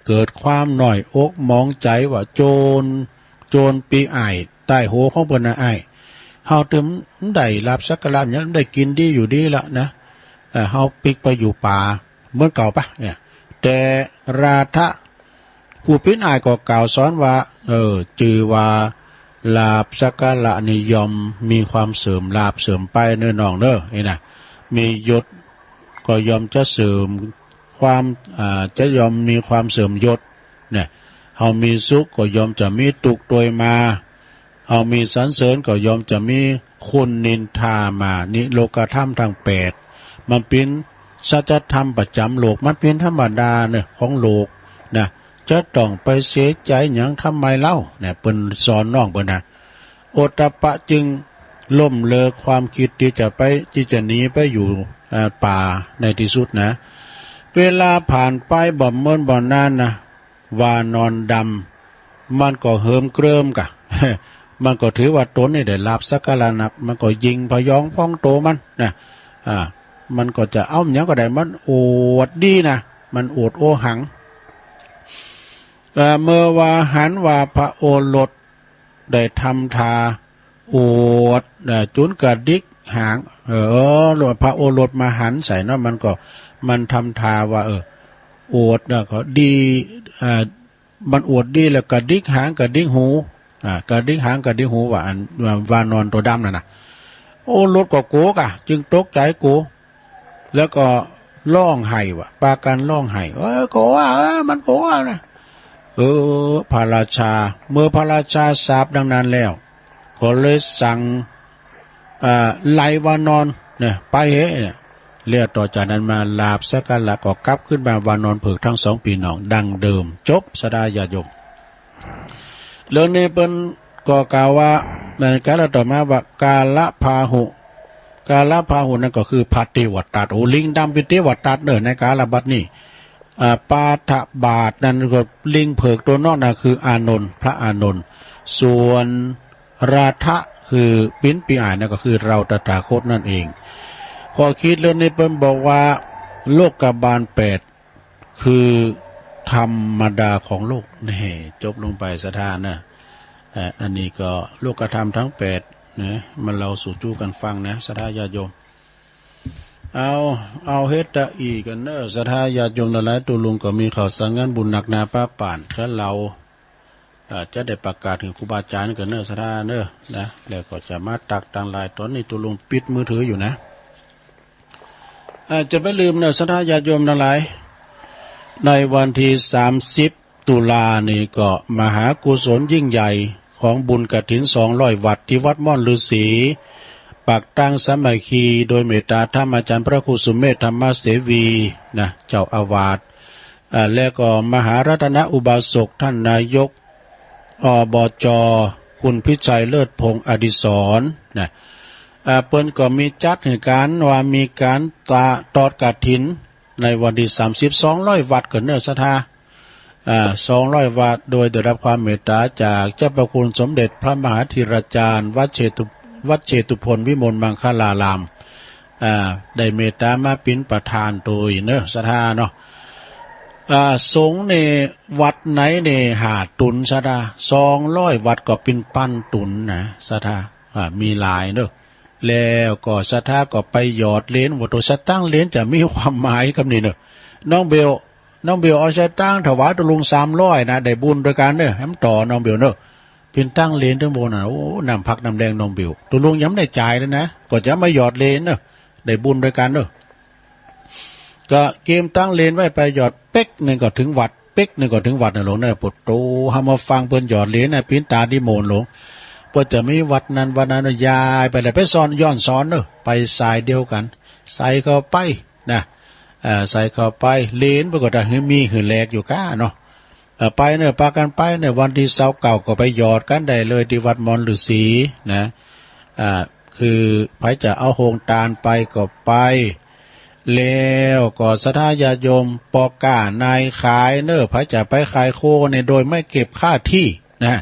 เกิดความน้อยอกหมองใจ๋ว่า โจร โจรปี้อ้าย ใต้หัวของเปิ้นน่ะอ้าย เฮาตึงได้ลาภสักการะหยัง ได้กิ๋นดีอยู่ดีละนะ เอ่อ เฮาปิ๊กไปอยู่ป่าเหมือนเก่าปะเนี่ย แต่ราธะ ผู้ปี้อ้ายก็กล่าวสอนว่า เออ จื้อว่าลาภสักการะนี่ย่อมมีความเสื่อมลาภเสื่อมไปเน่อน้องเน่อ นี่นะ มียศก็ย่อมจะเสื่อมความ อ่า จะย่อมมีความเสื่อมยศ เนี่ย เฮามีสุขก็ย่อมจะมีตุ๊กข์ตวยมา เฮามีสรรเสริญก็ย่อมจะมีคนนินทามา นี่โลกธรรมตังแปด มันเป๋นสัจธรรมประจ๋ำโลก มันเป๋นธรรมดาเน่อของโลกนะ จะต้องไปเสียใจ๋หยังทำไมเล่า เนี่ย เปิ้นสอนน้องเปิ้นนะ โอตตัปปะจึงล้มเลิกความกึ๊ดตี้จะไป ตี้จะหนีไปอยู่ อ่า ป่าในตี้สุดนะ เวลาผ่านไปบ่เมินบ่นานนะ วานรดำ มันก็เหิมเกริมก่ะ มันก็ถือว่าตนนี่ได้ลาภสักการะนัก มันก็ยิ่งพยองพองโตมันนะ อ่า มันก็จะเอาหยังก็ได้ มันอวดดีนะ มันอวดโอหัง เอ่อ เมื่อว่าหันว่าพระโอรสได้ทำท่าอวด เอ่อ จุ๋นกระดิกหาง เออ พระโอรสมาหันใส่เนาะ มันก็ มันทำท่าว่า เออ อวดแล้วก็ดี อ่า มันอวดดีแล้วกระดิกหางกระดิกหู อ่า กระดิกหางกระดิกหูว่าอัน ว่า วานรตัวดำนั่นน่ะ โอรสก็กั๋วก่ะ จึงตกใจ๋กั๋ว แล้วก็ฮ้องไห้ว่ะ ปากั๋นฮ้องไห้ เออ กั๋ว เออ มันกั๋วนะ เออ พระราชา เมื่อพระราชาสาปดังนั้นแล้ว ก็เลยสั่ง อ่า ไล่วานรเนี่ย ไปเหยเนี่ย แล้วต่อจากนั้นมาลาภสักการะก็กลับคืนมาวานรเผือกตังสองปี้น้องดังเดิม จบ ศรัทธาญาติโยม เรื่องนี้เปิ้นก็กล่าวว่า ในกาลต่อมาว่า กาลพาหุ กาลพาหุนั่นก็คือพระเตวตัตถ์ โอ้ ลิงดำเป๋นเตวตัตถ์เน่อ ในกาลบัดนี้ อ่า ปาทบาทนั่นก็ลิงเผือกตัวน้อยน่ะคืออานนท์ พระอานนท์ ส่วนราธะคือปิ๊นปี้อ้ายนั่นก็คือเฮาตถาคตนั่นเอง ข้อคิดเรื่องนี้เปิ้นบอกว่า โลกบาลแปด คือธรรมดาของโลก นี่ จบลงไป ศรัทธาเน่อ เอ่อ อันนี้ก็โลกธรรมตังแปดเน่อ มาเล่าสู่จู้กั๋นฟังนะ ศรัทธาญาติโยม เอา เอาเฮตอีกั๋นเน่อ ศรัทธาญาติโยมตังหลาย ตุ๊ลุงก็มีข่าวสารงานบุญหนักหนาปะป๋าน จะเล่า เอ่อ จะได้ประกาศหื้อครูบาอาจ๋ารย์กั๋นเน่อ ศรัทธาเน่อ นะ แล้วก็จะมาตักตังหลาย ต๋อนนี้ตุ๊ลุงปิดมือถืออยู่นะ เอ่อ จะไม่ลืมเน่อ ศรัทธาญาติโยมตังหลาย ในวันตี้สามสิบตุลานี่ก็มหากุศลยิ่งใหญ่ของบุญกฐินสองร้อยวัตต์ ตี้วัดม่อนฤๅษี ปักตั้งสามัคคี โดยเมตตาธรรมอาจ๋ารย์พระครูสุเมธธรรมเสวี นะ เจ้าอาวาส อ่า แล้วก็มหารัตนอุบาสกท่านนายก อบจ คุณพิชัยเลิศพงษ์อดิศร นะ อ่า เปิ้นก็มีจัดหื้อกั๋นว่ามีก๋านตะ ตอดกฐิน ในวันตี้สามสิบ สองร้อยวัตต์กั๋นเน่อ ศรัทธา อ่า สองร้อยวัตต์ โดยได้รับความเมตตาจากเจ้าพระคุณสมเด็จพระมหาธีราจารย์ วัดเชตุ วัดเชตุพนวิมลมังคลาราม อ่า ได้เมตตามาเป๋นประธานโตยเน่อ ศรัทธาเนาะ อ่า สงฆ์นี่ วัดไหนนี่ห้าตุ๊น ศรัทธา สองร้อยวัตต์ก็เป๋นปันตุ๊นนะ ศรัทธา อ่า มีหลายเน่อ แล้วก็ศรัทธาก็ไปหยอดเหรียญ ว่าตั๋วสตางค์เหรียญจะมีความหมายกำนี้เน่อ น้องเบล น้องเบลเอาสตางค์ถวายตุ๊ลุงสามร้อยนะ ได้บุญตวยกั๋นเน่อ แหมต่อน้องเบลเน่อ เป๋นตังเหรียญตึงโบน่ะ โอ้ น้ำพักน้ำแรงน้องเบล ตุ๊ลุงยังไม่ได้จ่ายเลยนะ ก็จะมาหยอดเหรียญเน่อ ได้บุญตวยกั๋นเน่อ ก็เกียมตังเหรียญไว้ ไปหยอดเป๊กนึ่งก็เถิงวัด เป๊กนึ่งก็เถิงวัดเน่อหลวงเน่อ โผดโต เฮามาฟังเปิ้นหยอดเหรียญน่ะ ปิ้นต๋าดีโหมนหลวง เปิ้นจะมีวัดนั้นวัดนั้น ย้ายไปแล้ว ไปสอน ย้อนสอนเน่อ ไปสายเดียวกั๋น ใส่เข้าไป นะ เอ่อ ใส่เข้าไป เหรียญเปิ้นก็จะหื้อมีหื้อแลกอยู่ก้าเนาะ เอ่อ ไปเน่อ ปากั๋นไปเน่อ วันตี้ซาวเก้าก็ไปหยอดกั๋นได้เลยตี้วัดมอนฤๅษีนะ อ่า คือใผจะเอาโฮงตานไปก็ไป แล้วก็ศรัทธาญาติโยม ป้อก๊านายขายเน่อ ใผจะไปขายโคเนี่ย โดยไม่เก็บค่าที่นะ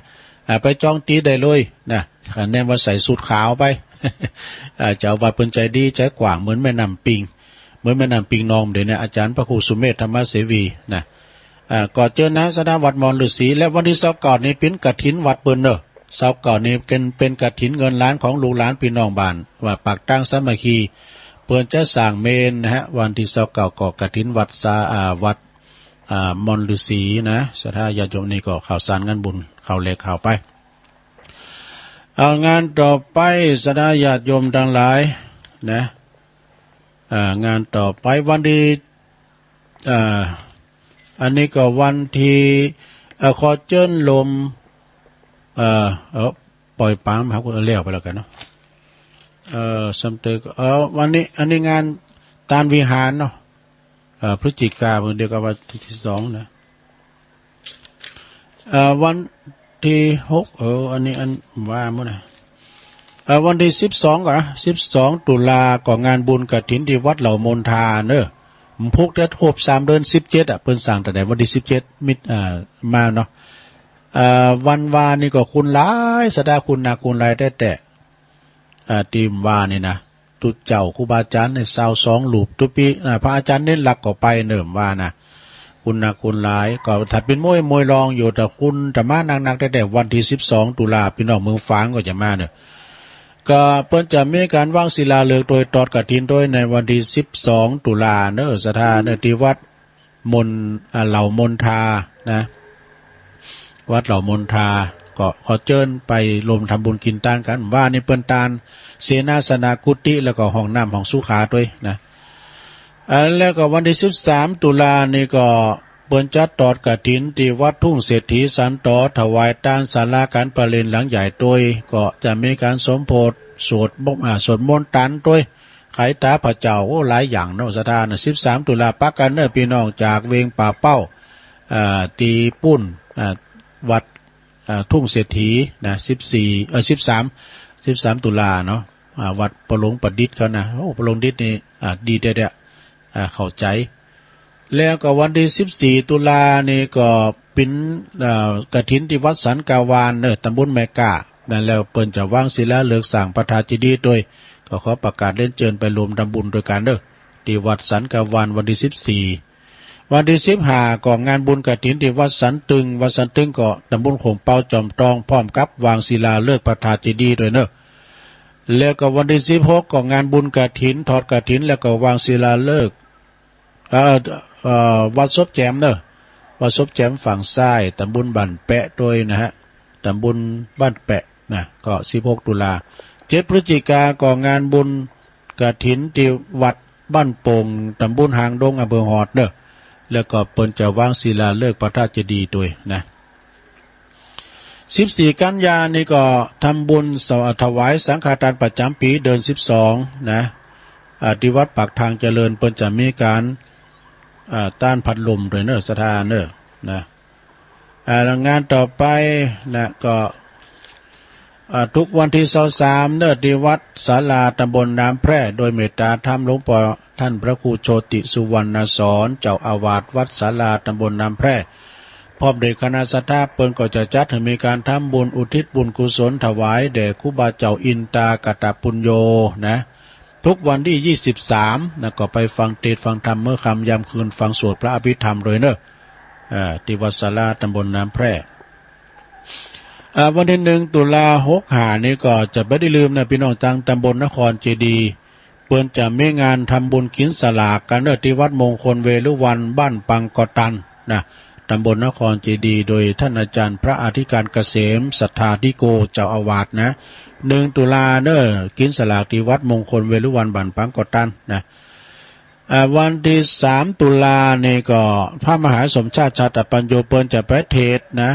อ่า ไปจองตี้ได้เลยนะ คะแนนว่าใส่สูทขาวไป อ่า เจ้าอาวาสเปิ้นใจ๋ดีใจ๋กว้าง เหมือนแม่น้ำปิง เหมือนแม่น้ำปิงนองเดี๋ยวนี้ อาจ๋ารย์พระครูสุเมธธรรมเสวีนะ อ่า ก็เจิญนะศรัทธาวัดมอนฤๅษี และวันตี้ซาวเก้านี่เป๋นกฐินวัดเปิ้นเน่อ ซาวเก้านี่เป๋น เป๋นกฐินเงินล้านของลูกหลานปี้น้องบ้าน ว่าปากตางสามัคคี เปิ้นจะสร้างเมรุนะฮะ วันตี้ซาวเก้าก็กฐินวัดซา อ่า วัด อ่า มอนฤๅษีนะ ศรัทธาญาติโยม นี่ก็ข่าวสารงานบุญ ข่าวแลข่าวไป เอางานต่อไป ศรัทธาญาติโยมตังหลายนะ อ่า งานต่อไปวันตี้ อ่า อันนี้ก็วันตี้ เอ่อ ขอเจิญโยม เอ่อ เอ่อ ปอยป๋ามครับ เอ่อ แล้วไปแล้วกั๋นเนาะ เอ่อ สำเร็จ เอ่อ วันนี้ อันนี้งานตานวิหารเนาะ เอ่อ พฤศจิกา เปิ้นเดียวกับวันตี้สองนะ เอ่อ วันตี้หก เออ อันนี้อันว่าหมดนะ เอ่อ วันตี้สิบสองก่อนนะ สิบสองตุลาก็งานบุญกฐินตี้วัดเหล่ามณฑาเน่อ มันพุกจะครบสามเดือน สิบเจ็ดอะ เปิ้นสร้างตั้งแต่วันตี้สิบเจ็ด มิถ- อ่า มาเนาะ เอ่อ วันวานี่ก็คนหลาย ศรัทธาคนนักคนหลายแต๊แต๊ อ่า ตี้ว่านี่นะ ตุ๊เจ้าครูบาอาจ๋ารย์เนี่ย ซาวสองรูปตุ๊ปี้ อ่า พระอาจ๋ารย์เณรลักษณ์ก็ไปเน่อว่านะ คนนักคนหลาย ก็ถ้าเป๋นมวย มวยรองอยู่ แต่คนจะมานักๆ แต๊แต๊ วันตี้สิบสองตุลา ปี้น้องเมืองฝางก็จะมาเน่อ ก็เปิ้นจะมีก๋านวางศิลาฤกษ์โตยตอดกฐินโตยในวันตี้สิบสองตุลาเน่อ ศรัทธาเน่อ ตี้วัด มณ- อ่า เหล่ามณฑานะ วัดเหล่ามณฑา ก็ขอเจิญไปร่วมทำบุญกิ๋นตานกั๋น ว่านี่เปิ้นตานเสนาสนะกุฏิ แล้วก็ห้องน้ำห้องสุขาตวยนะ อ่า แล้วก็วันตี้สิบสามตุลานี่ก็เปิ้นจะตอดกฐินตี้วัดทุ่งเศรษฐีสันตอ ถวายตานศาลาก๋านประเรียนหลังใหญ่ตวย ก็จะมีก๋านสมโภช สวดมนต์ อ่า สวดมนต์ตานตวย ไขต๋าพระเจ้า โอ้ หลายอย่างเนาะ ศรัทธานะ สิบสามตุลา ปะกั๋นเน่อ ปี้น้องจากเวียงป่าเป้า อ่า ตี้ปุ้น อ่า วัด อ่า ทุ่งเศรษฐีนะ สิบสี่ เอ่อ สิบสาม สิบสามตุลาเนาะ อ่า วัดพ่อหลวงประดิษฐ์เขานะ โอ้ พ่อหลวงประดิษฐ์นี่ อ่า ดีแต๊แต๊ อ่า เข้าใจ๋ แล้วก็วันตี้สิบสี่ตุลานี่ก็เป๋น เอ่อ กฐินตี้วัดสันกาวานเน่อ ตำบลแม่ก้า นั้นแล้วเปิ้นจะวางศิลาฤกษ์สร้างพระธาตุเจดีย์ตวย ก็ขอประกาศเรียนเจิญไปร่วมทำบุญตวยกั๋นเน่อ ตี้วัดสันกาวานวันตี้สิบสี่ วันตี้สิบห้าก็งานบุญกฐินตี้วัดสันตึง วัดสันตึงก็ตำบลโขงเปาจอมตอง พร้อมกับวางศิลาฤกษ์พระธาตุเจดีย์ตวยเน่อ แล้วก็วันตี้สิบหกก็งานบุญกฐิน ทอดกฐิน แล้วก็วางศิลาฤกษ์ เอ่อ เอ่อ วัดศพแจมเน่อ วัดศพแจมฝั่งซ้าย ตำบลบ้านแปะตวยนะฮะ ตำบลบ้านแปะนะ ก็สิบหกตุลา เจ็ดพฤศจิกาก็งานบุญกฐินตี้วัดบ้านโป่ง ตำบลหางดง อำเภอฮอดเน่อ แล้วก็เปิ้นจะวางศิลาฤกษ์พระธาตุเจดีย์ตวยนะ สิบสี่กันยานี่ก็ทำบุญถวายสังฆทานประจ๋ำปี๋เดือนสิบสองนะ อ่า ตี้วัดปากทางเจริญ เปิ้นจะมีก๋าน อ่า ต้านพัดลมตวยเน่อ ศรัทธาเน่อ นะ อ่า งานต่อไปนะ ก็ อ่า ทุกวันตี้ซาวสามเน่อ ตี้วัดศาลาตำบลน้ำแพร่ โดยเมตตาธรรมหลวงป้อต้านพระครูโชติสุวรรณสร เจ้าอาวาสวัดศาลาตำบลน้ำแพร่ พร้อมโดยคณะศรัทธา เปิ้นก็จะจัดหื้อมีก๋านทำบุญอุทิศบุญกุศลถวายแด่ครูบาเจ้าอินตากตปุญโญนะ ทุกวันตี้ยี่สิบสามนะ ก็ไปฟังเตสน์ฟังธรรมเมื่อค่ำยามคืน ฟังสวดพระอภิธรรมตวยเน่อ อ่า ตี้วัดศาลาตำบลน้ำแพร่ อ่า วันตี้หนึ่งตุลาหกห้านี่ก็จะบ่ได้ลืมนะ ปี้น้องตางตำบลนครเจดีย์ เปิ้นจะมีงานทำบุญกิ๋นสลากกั๋นเน่อ ตี้วัดมงคลเวรุวัณ บ้านปังกอตันนะ ตำบลนครเจดีย์ โดยต้านอาจ๋ารย์พระอธิการเกษม สัทธาธิโก เจ้าอาวาสนะ หนึ่งตุลาเน่อ กิ๋นสลากตี้วัดมงคลเวรุวัณ บ้านปังกอตันนะ อ่า วันตี้สามตุลานี่ก็พระมหาสมชาติชาตปัญโญ เปิ้นจะไปเทศน์นะ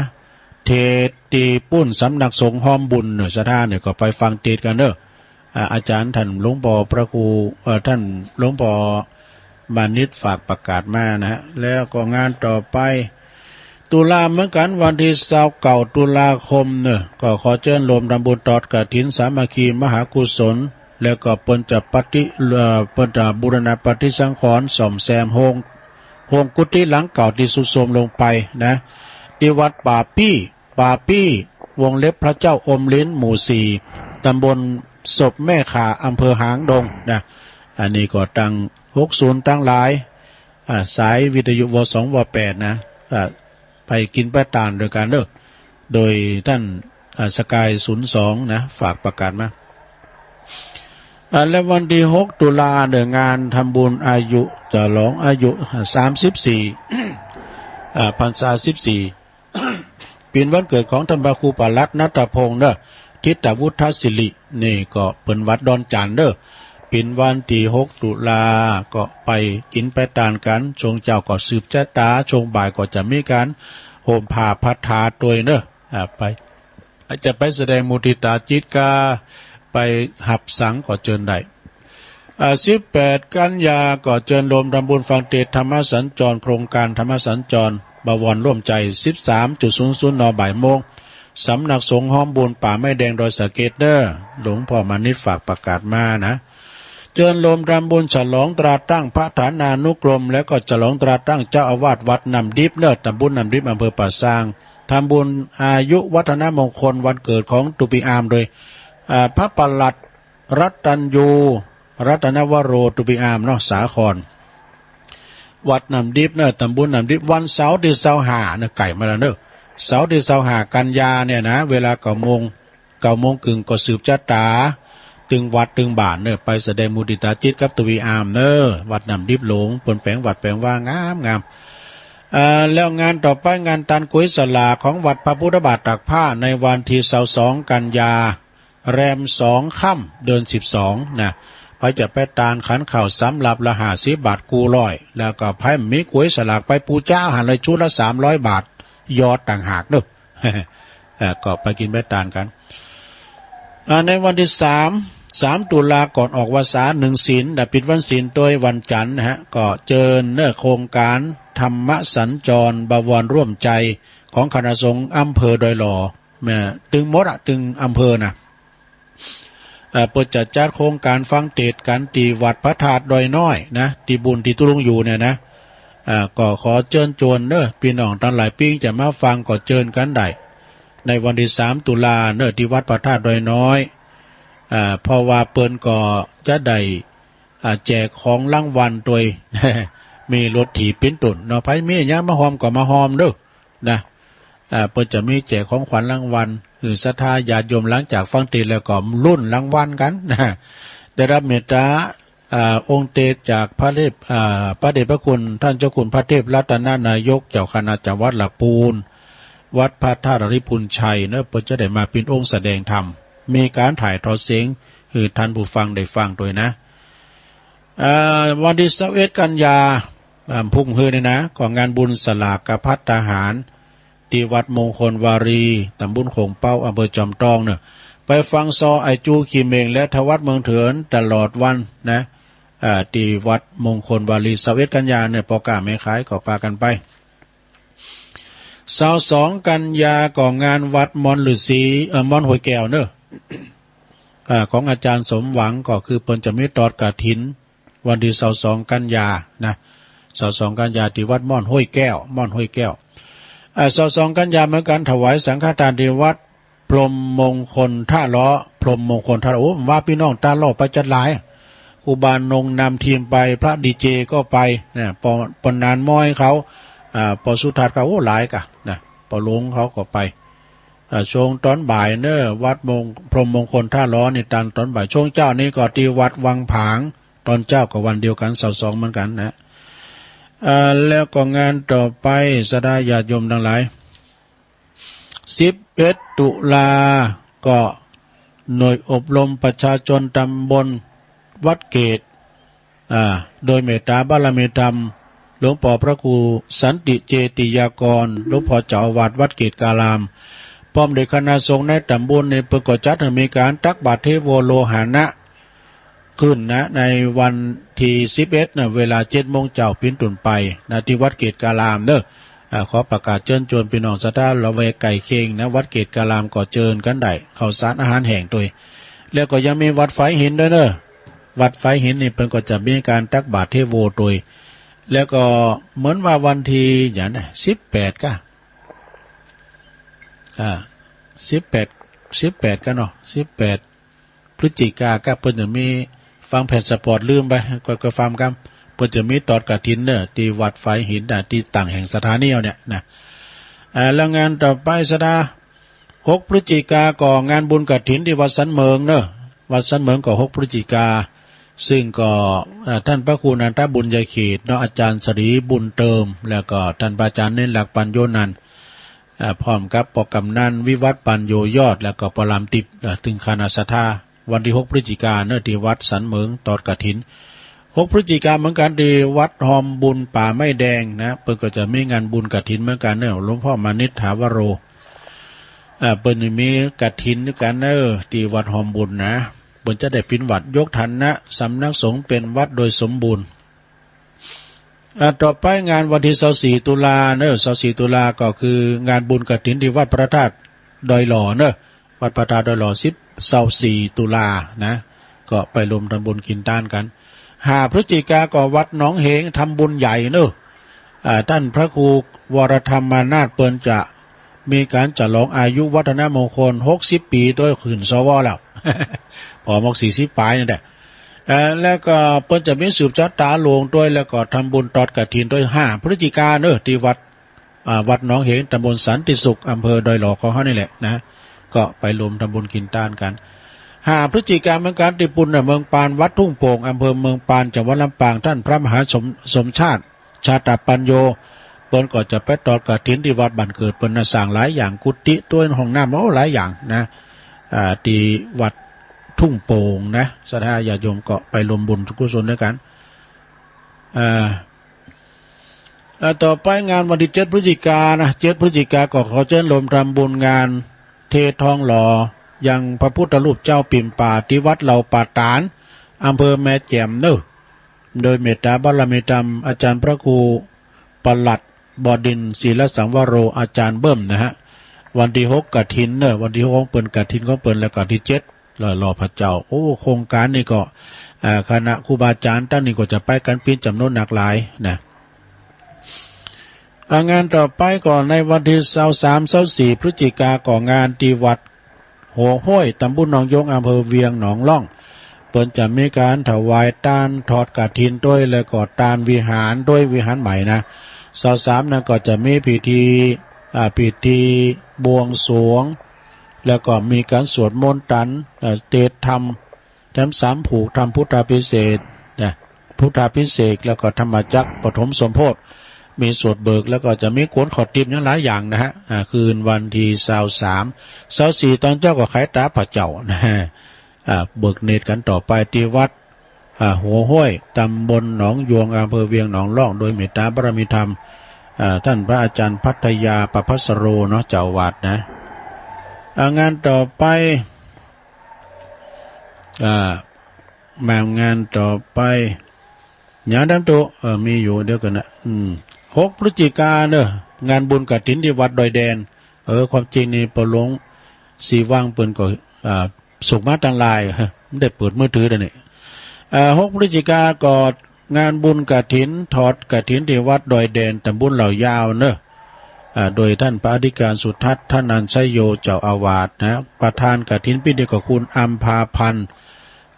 เทศน์ตี้ปุ้นสำนักสงฆ์ฮ้อมบุญเน่อ ศรัทธาเน่อ ก็ไปฟังเตสน์กั๋นเน่อ อ่า อาจ๋ารย์ต้านหลวงป้อพระครู เอ่อ ต้านหลวงป้อ มานิตย์ฝากประกาศมานะฮะ แล้วก็งานต่อไป ตุลาเหมือนกั๋น วันตี้ซาวเก้าตุลาคมเนาะ ก็ขอเจิญโฮมทำบุญตอดกฐินสามัคคีมหากุศล แล้วก็เปิ้นจะปฏิ เอ่อ เปิ้นจะบูรณะปฏิสังขรณ์ซ่อมแซมโฮง โฮงกุฏิหลังเก่าตี้ทรุดโทรมลงไปนะ ตี้วัดป่าปี้ ป่าปี้ วงเล็บพระเจ้าอมลิ้น หมู่สี่ ตำบลศพแม่ข่า อำเภอหางดงนะ อันนี้ก็ตังหกศูนย์ตังหลาย อ่า สายวิทยุ ว สอง ว แปด นะ อ่า ไปกิ๋นไปตานด้วยกั๋นเนาะ โดยต้าน อ่า สกาย ศูนย์สอง นะ ฝากประกาศมา อ่า และวันตี้หกตุลาเนาะ งานทำบุญอายุ ฉลองอายุ สามสิบสี่ อ่า พรรษาสิบสี่ เป๋นวันเกิดของต้านพระครูปลัดณัฐพงษ์เนาะ ทิตวุฒศิริ นี่ก็เป๋นวัดดอนจันทน์เนาะ เป๋นวันตี้หกตุลา ก็ไปกิ๋นไปตานกั๋น ช่วงเจ๊าก็สืบจะต๋า ช่วงบ่ายก็จะมีก๋านห่มผ้าพัดถาตวยเนาะ อ่า ไป จะไปแสดงมุทิตาจิตกา ไปหับสังก็เจิญได้ อ่า สิบแปดกันยาก็เจิญโฮมทำบุญฟังเตสน์ธรรมสัญจร โครงก๋านธรรมสัญจร บวรร่วมใจ สิบสามจุดศูนย์ศูนย์ น บ่ายโมง สำนักสงฆ์ฮ้อมบุญป่าไม้แดงดอยสะเก็ดเนาะ หลวงพ่อมานิตย์ฝากประกาศมานะ เจิญโฮมทำบุญฉลองตราตั้งพระฐานานุกรม แล้วก็ฉลองตราตั้งเจ้าอาวาสวัดน้ำดิบเนาะ ตำบลน้ำดิบ อำเภอป่าซาง ทำบุญอายุวัฒนมงคลวันเกิดของตุ๊ปีอามโดย อ่า พระปลัด รัตตัญญู รัตนวโร ตุ๊ปีอามเนาะ สาคร วัดน้ำดิบเนาะ ตำบลน้ำดิบ วันเสาร์ตี้ซาวห้าเนาะ ใก้มาแล้วเนาะ เสาร์ตี้ซาวห้ากันยาเนี่ยนะ เวลาเก้าโมง เก้าโมงเกิ่งก็สืบจะต๋า ตึงวัดตึงบ้านเนาะ ไปแสดงมุทิตาจิตกับตุ๊ปีอามเนาะ วัดน้ำดิบหลวง เปิ้นแป๋งวัดแป๋งวางามๆ อ่า แล้วงานต่อไป งานตานก๋วยสลากของวัดพระพุทธบาทตากผ้า ในวันตี้ซาวสองกันยา แรมสองค่ำเดือนสิบสองนะ ใผจะไปตานขันข้าวสำรับละห้าสิบบาทกู้ร้อย แล้วก็ใผบ่มีก๋วยสลากไปปู๋จาหั้นเลย ชุดละสามร้อยบาท ยอดต่างหากเนาะ เอ่อ ก็ไปกิ๋นไปตานกั๋น อ่า ในวันตี้สาม สามตุลาก่อนออกวัสสาหนึ่งศีล และปิดวันศีลตวยวันจันทร์นะฮะ ก็เจิญเนาะ โครงก๋านธรรมสัญจรบวรร่วมใจของคณะสงฆ์อำเภอดอยหล่อ แม่ ตึงหมดอะ ตึงอำเภอนะ เอ่อ เปิ้นจะจัดโครงก๋านฟังเตสน์กั๋นตี้วัดพระธาตุดอยน้อยนะ ตี้บุญตี้ตุ๊ลุงอยู่เนี่ยนะ เอ่อ ก็ขอเจิญจวนเนาะ ปี้น้องตังหลายปิ้งจะมาฟังก็เจิญกั๋นได้ ในวันตี้สามตุลาเนาะ ตี้วัดพระธาตุดอยน้อย เอ่อ เพราะว่าเปิ้นก็จะได้ อ่า แจกของรางวัลตวย มีรถถีบเป๋นต้นเนาะ ใผมีอะหยังมาฮอมก็มาฮอมเนาะ นะ อ่า เปิ้นจะมีแจกของขวัญรางวัล หื้อศรัทธาญาติโยม หลังจากฟังเตสน์แล้วก็ลุ้นรางวัลกั๋นนะ ได้ฮับเมตตา อ่า องค์เตสน์จากพระเดช อ่า พระเดชพระคุณต้านเจ้าคุณพระเทพรัตนนายก เจ้าคณะจังหวัดหลักปูน วัดพระธาตุริพุนชัยเนาะ เปิ้นจะได้มาเป๋นองค์แสดงธรรม มีก๋านถ่ายทอดเสียงหื้อต้านผู้ฟังได้ฟังตวยนะ อ่า วันตี้ซาวเอ็ดกันยา อ่า พุ้งนี้นี่นะ ก็งานบุญสลากภัตตาหาร ตี้วัดมงคลวารี ตำบลโขงเป๊า อำเภอจอมตองเนาะ ไปฟังซอไอจู๋ขี่เม็งและทวัดเมืองเถินตลอดวันนะ อ่า ตี้วัดมงคลวารี ซาวเอ็ดกันยาเนาะ ป้อก๊าแม่ขายก็ปากั๋นไป ซาวสองกันยาก็งานวัดม่อนฤๅษี เอ่อ ม่อนห้วยแก้วเนาะ อ่า ของอาจ๋ารย์สมหวัง ก็คือเปิ้นจะมีตอดกฐิน วันตี้ซาวสองกันยานะ ซาวสองกันยาตี้วัดม่อนห้วยแก้ว ม่อนห้วยแก้ว อ่า ซาวสองกันยาเหมือนกั๋น ถวายสังฆทานตี้วัดพรหมมงคลท่าล้อ พรหมมงคลท่าล้อ โอ้ ว่าปี้น้องต้านลาวไปจัดหลาย ครูบาหนงนำทีมไป พระดีเจก็ไปนะ ปอ ปอนานม้อยเขา อ่า ปอสุทัศน์ก็ โอ้ หลายก่ะนะ ปอหลงเขาก็ไป อ่า ช่วงตอนบ่ายเนาะ วัดมง พรหมมงคลท่าล้อนี่ตานตอนบ่าย ช่วงเจ๊านี่ก็ตี้วัดวังผาง ตอนเจ๊าก็วันเดียวกั๋น ซาวสองเหมือนกั๋นนะ อ่า แล้วก็งานต่อไป ศรัทธาญาติโยมตังหลาย สิบเอ็ดตุลา ก็หน่วยอบรมประชาชนตำบลวัดเกต อ่า โดยเมตตาบารมีธรรม หลวงป้อพระครูสันติเจติยากร หลวงป้อเจ้าอาวาสวัดเกตการาม พร้อมด้วยคณะสงฆ์ในตำบลนี่ เปิ้นก็จัดหื้อมีก๋านตักบาตรเทโวโลหะนะ ขึ้นนะ ในวันตี้สิบเอ็ดนะ เวลาเจ็ดโมงเจ๊าเป๋นต้นไปนะ ตี้วัดเกตุอารามเน่อ อ่า ขอประกาศเจิญจวนปี้น้องศรัทธาละแวกใก้เคียงนะ วัดเกตุอารามก็เจิญกั๋นได้ ข้าวสารอาหารแห้งตวย แล้วก็ยังมีวัดฝายหินตวยเน่อ วัดฝายหินนี่เปิ้นก็จะมีก๋านตักบาตรเทโวตวย แล้วก็เหมือนว่าวันตี้หยังนะ สิบแปดก้า อ่า สิบแปด สิบแปดก้าเนาะ สิบแปด พฤศจิกาก้า เปิ้นจะมี ฟังแผ่นสปอตลืมไป ก็ ก็ฟังกำ เปิ้นจะมีตอดกฐินเน่อ ตี้วัดฝายหินนะ ตี้ตั้งแห่งศรัทธาเนี่ยเนี่ยนะ อ่า แล้วงานต่อไปศรัทธา หกพฤศจิกาก็งานบุญกฐินตี้วัดสันเหมิงเน่อ วัดสันเหมิงก็หกพฤศจิกา ซึ่งก็ อ่า ต้านพระครูนันทบุญญาเขตเนาะ อาจ๋ารย์สรีบุญเติม แล้วก็ต้านพระอาจ๋ารย์เณรหลักปัญโญนันท์ อ่า พร้อมกับป้อกำนันวิวัฒน์ปัญโญยอด แล้วก็ป้อหลามติ๊บ อ่า เถิงคณะศรัทธา วันตี้หกพฤศจิกาเน่อ ตี้วัดสันเหมิงตอดกฐิน หกพฤศจิกาเหมือนกั๋น ตี้วัดฮอมบุญป่าไม้แดงนะ เปิ้นก็จะมีงานบุญกฐินเหมือนกั๋นเน่อ หลวงพ่อมานิษฐถาวโร อ่า เปิ้นมีกฐินเหมือนกั๋นเน่อ ตี้วัดฮอมบุญนะ เปิ้นจะได้ปิดวัดยกฐานะสำนักสงฆ์เป๋นวัดโดยสมบูรณ์ อ่า ต่อไปงานวันตี้ซาวสี่ตุลาเน่อ ซาวสี่ตุลาก็คืองานบุญกฐินตี้วัดพระธาตุดอยหล่อเน่อ วัดพระธาตุดอยหล่อ สิบ ซาวสี่ตุลานะ ก็ไปรวมทำบุญกิ๋นตานกั๋น ห้าพฤศจิกาก็วัดหนองเหงทำบุญใหญ่เน่อ อ่า ต้านพระครูวรธรรมานาถเปิ้นจะมีก๋านฉลองอายุวัฒนมงคลหกสิบปี๋ตวย ขึ้น สว แล้ว ผ่อหมดสี่สิบป๋ายนั่นแหละ เอ่อ แล้วก็เปิ้นจะมีสืบชะตาหลวงตวย แล้วก็ทำบุญตอดกฐินตวย ห้าพฤศจิกาเน่อ ตี้วัด อ่า วัดหนองเหง ตำบลสันติสุข อำเภอดอยหล่อของเฮานี่แหละนะ ก็ไปรวมทำบุญกิ๋นตานกั๋น ห้าพฤศจิกาเหมือนกั๋น ตี้ปุณณเมืองปาน วัดทุ่งโป่ง อำเภอเมืองปาน จังหวัดลำปาง ต้านพระมหาสม สมชาติ ชาตปัญโญ เปิ้นก็จะไปตอดกฐินตี้วัดบ้านเกิดเปิ้นนะ สร้างหลายอย่าง กุฏิตวย ห้องน้ำ โอ้ หลายอย่างนะ อ่า ตี้วัดทุ่งโป่งนะ ศรัทธาญาติโยมก็ไปรวมบุญกุศลตวยกั๋น อ่า อ่า ต่อไปงานวันตี้เจ็ดพฤศจิกานะ เจ็ดพฤศจิกาก็ขอเจิญรวมทำบุญงานเททองหล่อยังพระพุทธรูปเจ้าปิ่มป่าตี้วัดเหล่าป่าต๋าน อำเภอแม่แจ่มเน่อ โดยเมตตาบารมีธรรมอาจ๋ารย์พระครูประหลัดบดินทร์ ศิลสังวโร อาจ๋ารย์เบิ้มนะฮะ วันตี้หกกฐินเน่อ วันตี้หกของเปิ้น กฐินของเปิ้น แล้วก็ตี้เจ็ด หล่อ หล่อพระเจ้า โอ้ โครงก๋านนี่ก็ อ่า คณะครูบาอาจ๋ารย์ต้านนี้ก็จะไปกั๋นเป๋นจ๋ำนวนนักหลายนะ อ่า งานต่อไปก็ในวันตี้ซาวสาม ซาวสี่พฤศจิกาก็งานตี้วัดหัวห้วย ตำบลหนองยง อำเภอเวียงหนองล่อง เปิ้นจะมีก๋านถวายตานตอดกฐินตวย แล้วก็ตานวิหารตวย วิหารใหม่นะ ซาวสามนั้นก็จะมีพิธี อ่า พิธีบวงสรวง แล้วก็มีก๋านสวดมนต์ตรัส เอ่อ เตสน์ธรรม แถมสามผูก ธรรมพุทธาภิเษกนะ พุทธาภิเษก แล้วก็ธรรมจักรปฐมสมโภช มีสวดเบิก แล้วก็จะมีก๋วนข้าวตี๋มหยังหลายอย่างนะฮะ อ่า คืนวันตี้ซาวสาม ซาวสี่ตอนเจ๊าก็ขายต๋าพระเจ้านะฮะ อ่า เบิกเนตรกั๋นต่อไปตี้วัด อ่า หัวห้วย ตำบลหนองยวง อำเภอเวียงหนองล่อง โดยเมตตาบารมีธรรม อ่า ต้านพระอาจ๋ารย์ภัทยา ประภัสสโร เนาะ เจ้าอาวาสนะ อ่า งานต่อไป อ่า มางานต่อไป หยังต๋ามโต เออ มีอยู่ เดี๋ยวก่อนนะ อืม หกพฤศจิกาเน่อ งานบุญกฐินตี้วัดดอยแดน เออ ความจริงนี่ป้อหลวงศรีวังเปิ้นก็ อ่า ส่งมาตังไลน์ บ่ได้เปิดมือถือเดี๋ยวนี้ อ่า หกพฤศจิกาก็งานบุญกฐิน ตอดกฐินตี้วัดดอยแดน ตำบลเหล่ายาวเน่อ อ่า โดยต้านพระอธิการสุทัศน์ ธนัญชโย เจ้าอาวาสนะ ประธานกฐินปี๋นี้ก็คุณอำภาพันธ์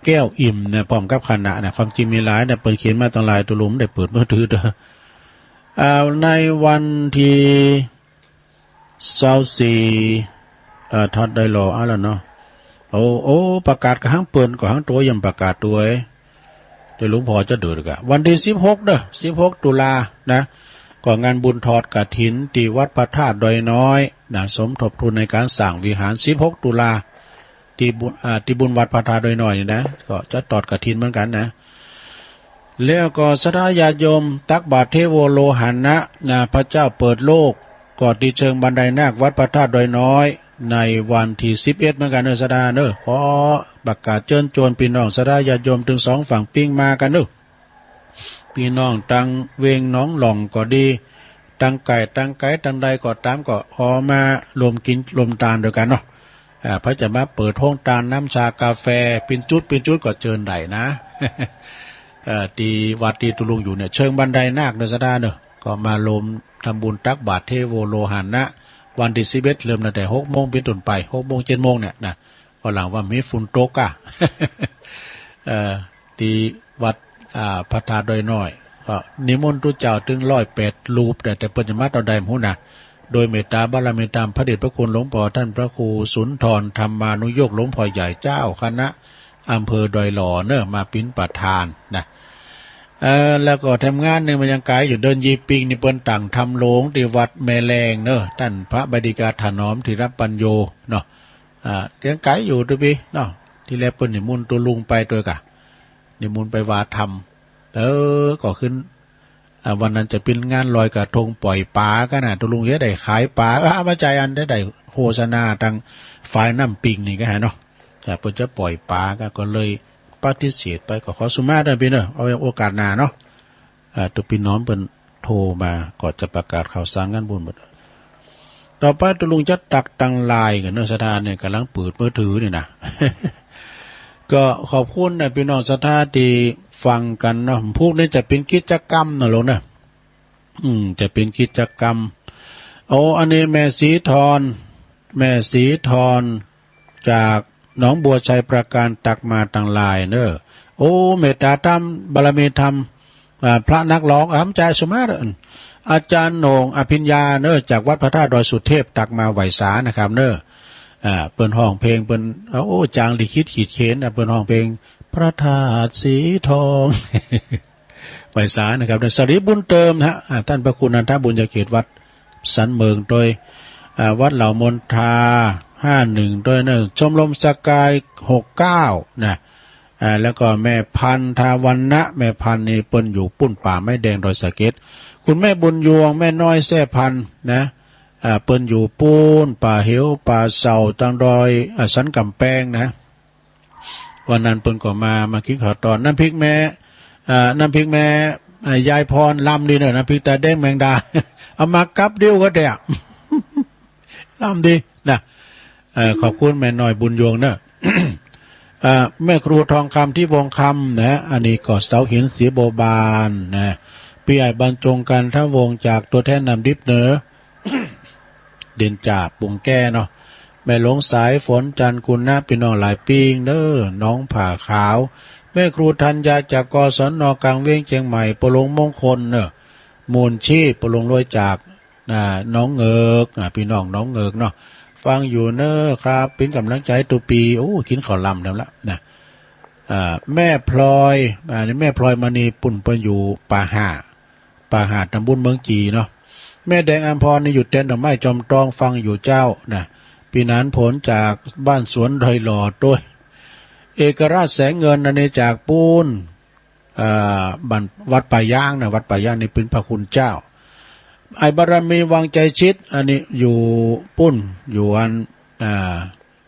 แก้วอิ่มนะ พร้อมกับคณะนะ ความจริงมีหลายนะ เปิ้นเขียนมาตังไลน์ ตกลงบ่ได้เปิดมือถือเด้อ อ่า ในวันตี้ซาวสี่ เอ่อ ตอดดอยหล่อ เอาแล้วเนาะ โอ้ โอ้ ประกาศกั๋นหังเปิ้น ก็หังตั๋วยังประกาศตั๋ว เดี๋ยวหลวงพ่อจะเดินกะ วันตี้สิบหกเน่อ สิบหกตุลานะ ก็งานบุญตอดกฐินตี้วัดพระธาตุดอยน้อยนะ สมทบทุนในก๋านสร้างวิหาร สิบหกตุลา ตี้บุญ อ่า ตี้บุญวัดพระธาตุดอยน้อยนี่นะ ก็จะตอดกฐินเหมือนกั๋นนะ แล้วก็ศรัทธาญาติโยมตักบาตรเทโวโลหะนะ พระเจ้าเปิดโลก ก็ตี้เชิงบันไดนาควัดพระธาตุดอยน้อย ในวันตี้สิบเอ็ดเหมือนกั๋นเน่อ ศรัทธาเน่อ ขอประกาศเจิญจวนปี้น้องศรัทธาญาติโยมตึงสองฝั่งปิ๊งมากั๋นเน่อ ปี้น้องตังเวียงหนองหล่องก็ดี ตังใก้ตังไก๋ตังใดก็ต๋าม ก็ขอมาร่วมกิ๋นร่วมตานตวยกั๋นเนาะ อ่า ใผจะมาเปิดโฮงตานน้ำชากาแฟ เป๋นจุดเป๋นจุดก็เจิญได้นะ เอ่อ ตี้วัดตี้ตุ๊ลุงอยู่เนี่ย เชิงบันไดนาคเน่อ ศรัทธาเน่อ ก็มาร่วมทำบุญตักบาตรเทโวโลหะนะ วันตี้สิบเอ็ด เริ่มตั้งแต่หกโมงเป๋นต้นไป หกโมง เจ็ดโมงเนี่ยนะ ก็หลังว่ามีฝนตกอะ เอ่อ ตี้วัด อ่า พระธาตุดอยน้อย ก็นิมนต์ตุ๊เจ้าตึงร้อยแปดรูป แต่ แต่เปิ้นจะมาต๋อนใดบ่ฮู้นะ โดยเมตต๋าบารมีธรรม พระเดชพระคุณหลวงป้อต้านพระครูสุนทรธรรมานุโยค หลวงป้อใหญ่เจ้าคณะอำเภอดอยหล่อเน่อ มาเป๋นประธานนะ เอ่อ แล้วก็แถมงานนึ่งมันยังไก๋อยู่ เดินยีปิงนี่เปิ้นตั้งธรรมโรงตี้วัดแม่แลงเน่อ ต้านพระบดิกาถนอมธีรปัญโญเนาะ อ่า ยังไก๋อยู่ตุ๊ปี้เนาะ ตี้แลเปิ้นนิมนต์ตุ๊ลุงไปตวยก่ะ นิมนต์ไปว่าธรรม เออ ก็ขึ้น อ่า วันนั้นจะเป๋นงานลอยกระทงปล่อยป๋ากั๋นนะ ตุ๊ลุงจะได้ขายป๋า อ่า บ่ใจ้อันได้ ได้โฆษณาตางฝ่ายน้ำปิงนี่ก่ะฮะเนาะ แต่เปิ้นจะปล่อยป๋าก่ะ ก็เลยปฏิเสธไป ก็ขอสุมาเน่อปี้เน่อ เอาไว้โอกาสหน้าเนาะ อ่า ตุ๊ปี้น้องเปิ้นโทรมา ก็จะประกาศข่าวสารงานบุญหมด ต่อไปตุ๊ลุงจะตักตางไลน์กั๋นเน่อ ศรัทธาเนี่ย ก่ำลังเปิดมือถือนี่นะ ก็ขอบคุณนะปี้น้องศรัทธาตี้ฟังกั๋นเนาะ พรุ่งนี้จะเป๋นกิจกรรมนะลุงนะ อืม จะเป๋นกิจกรรม โอ้ อันนี้แม่ศรีธร แม่ศรีธร จากหนองบัวไชยปราการตักมาตางไลน์เน่อ โอ้ เมตต๋าธรรม บารมีธรรม อ่า พระนักร้อง อ่า บ่ใจ้สุมาเน่อ อาจารย์โหน่งอภิญญาเน่อ จากวัดพระธาตุดอยสุเทพ ตักมาไหว้สานะครับเน่อ อ่า เปิ้นฮ้องเพลง เปิ้น โอ้ จางลิขิตขีดเขตนะ เปิ้นฮ้องเพลงพระธาตุสีทอง ไหว้สานะครับ สรีบุญเติมฮะ อ่า ต้านพระครูนันทบุญญาเขตวัดสันเมิงตวย อ่า วัดเหล่ามนทา ห้าหนึ่ง ตวยเน่อ ชมรมสกาย หกเก้า นะ อ่า แล้วก็แม่พันธุ์ ทาวันนะ แม่พันธุ์นี่เปิ้นอยู่ปุ้นป่าไม้แดงดอยสะเก็ด คุณแม่บุญยวง แม่น้อยแซ่พันธุ์นะ อ่า เปิ้นอยู่ปุ้นป่าเหวป่าเสาตางดอย อ่า สันก๋ำแปงนะ วันนั้นเปิ้นก็มา มากิ๋นข้าวตอน น้ำพริกแม่ อ่า น้ำพริกแม่ อ่า ยายพร ลำดีเน่อ น้ำพริกตาแดงแมงดา เอามากับเดียวก็ได้ ลำดีนะ เอ่อ ขอบคุณแม่น้อยบุญยวงเน่อ เอ่อ แม่ครูทองคำ ทิพย์วงศ์คำนะ อันนี้ก็เสาหินสีบัวบานนะ ปี้ใหญ่บรรจงกันทวงศ์จากตั๋วแทนน้ำดิบเน่อ เด่นจ่า ปุงแก้เนาะ แม่หลวงสายฝน จันทร์กุณะ ปี้น้องหลายปิ้งเน่อ น้องผาขาว แม่ครูธัญญา จาก กศน กลางเวียงเจียงใหม่ ป้อหลวงมงคลเน่อ มูลชีพ ป้อหลวงรวยจาก อ่า หนองเหงือก อ่า ปี้น้องหนองเหงือกเนาะ ฟังอยู่เน่อครับ เป๋นก๋ำลังใจ๋ตุ๊ปี้ โอ้ กิ๋นข้าวลำแล้วละนะ อ่า แม่พลอย อ่า นี่แม่พลอยมณี ปุ้นเปิ้นอยู่ป่าห่า ป่าห่า ตำบลเมืองจีเนาะ แม่แดงอำพรนี่อยู่แตนดอกไม้จอมตอง ฟังอยู่เจ้านะ ปี้หนานผลจากบ้านสวนดอยหล่อตวย เอกราชแสงเงิน อันนี้จากปู๊น อ่า บ้าน วัดป่ายางนะ วัดป่ายางนี่เป๋นพระคุณเจ้า ไอ้บารมีวังใจชิด อันนี้อยู่ปุ้น อยู่อัน อ่า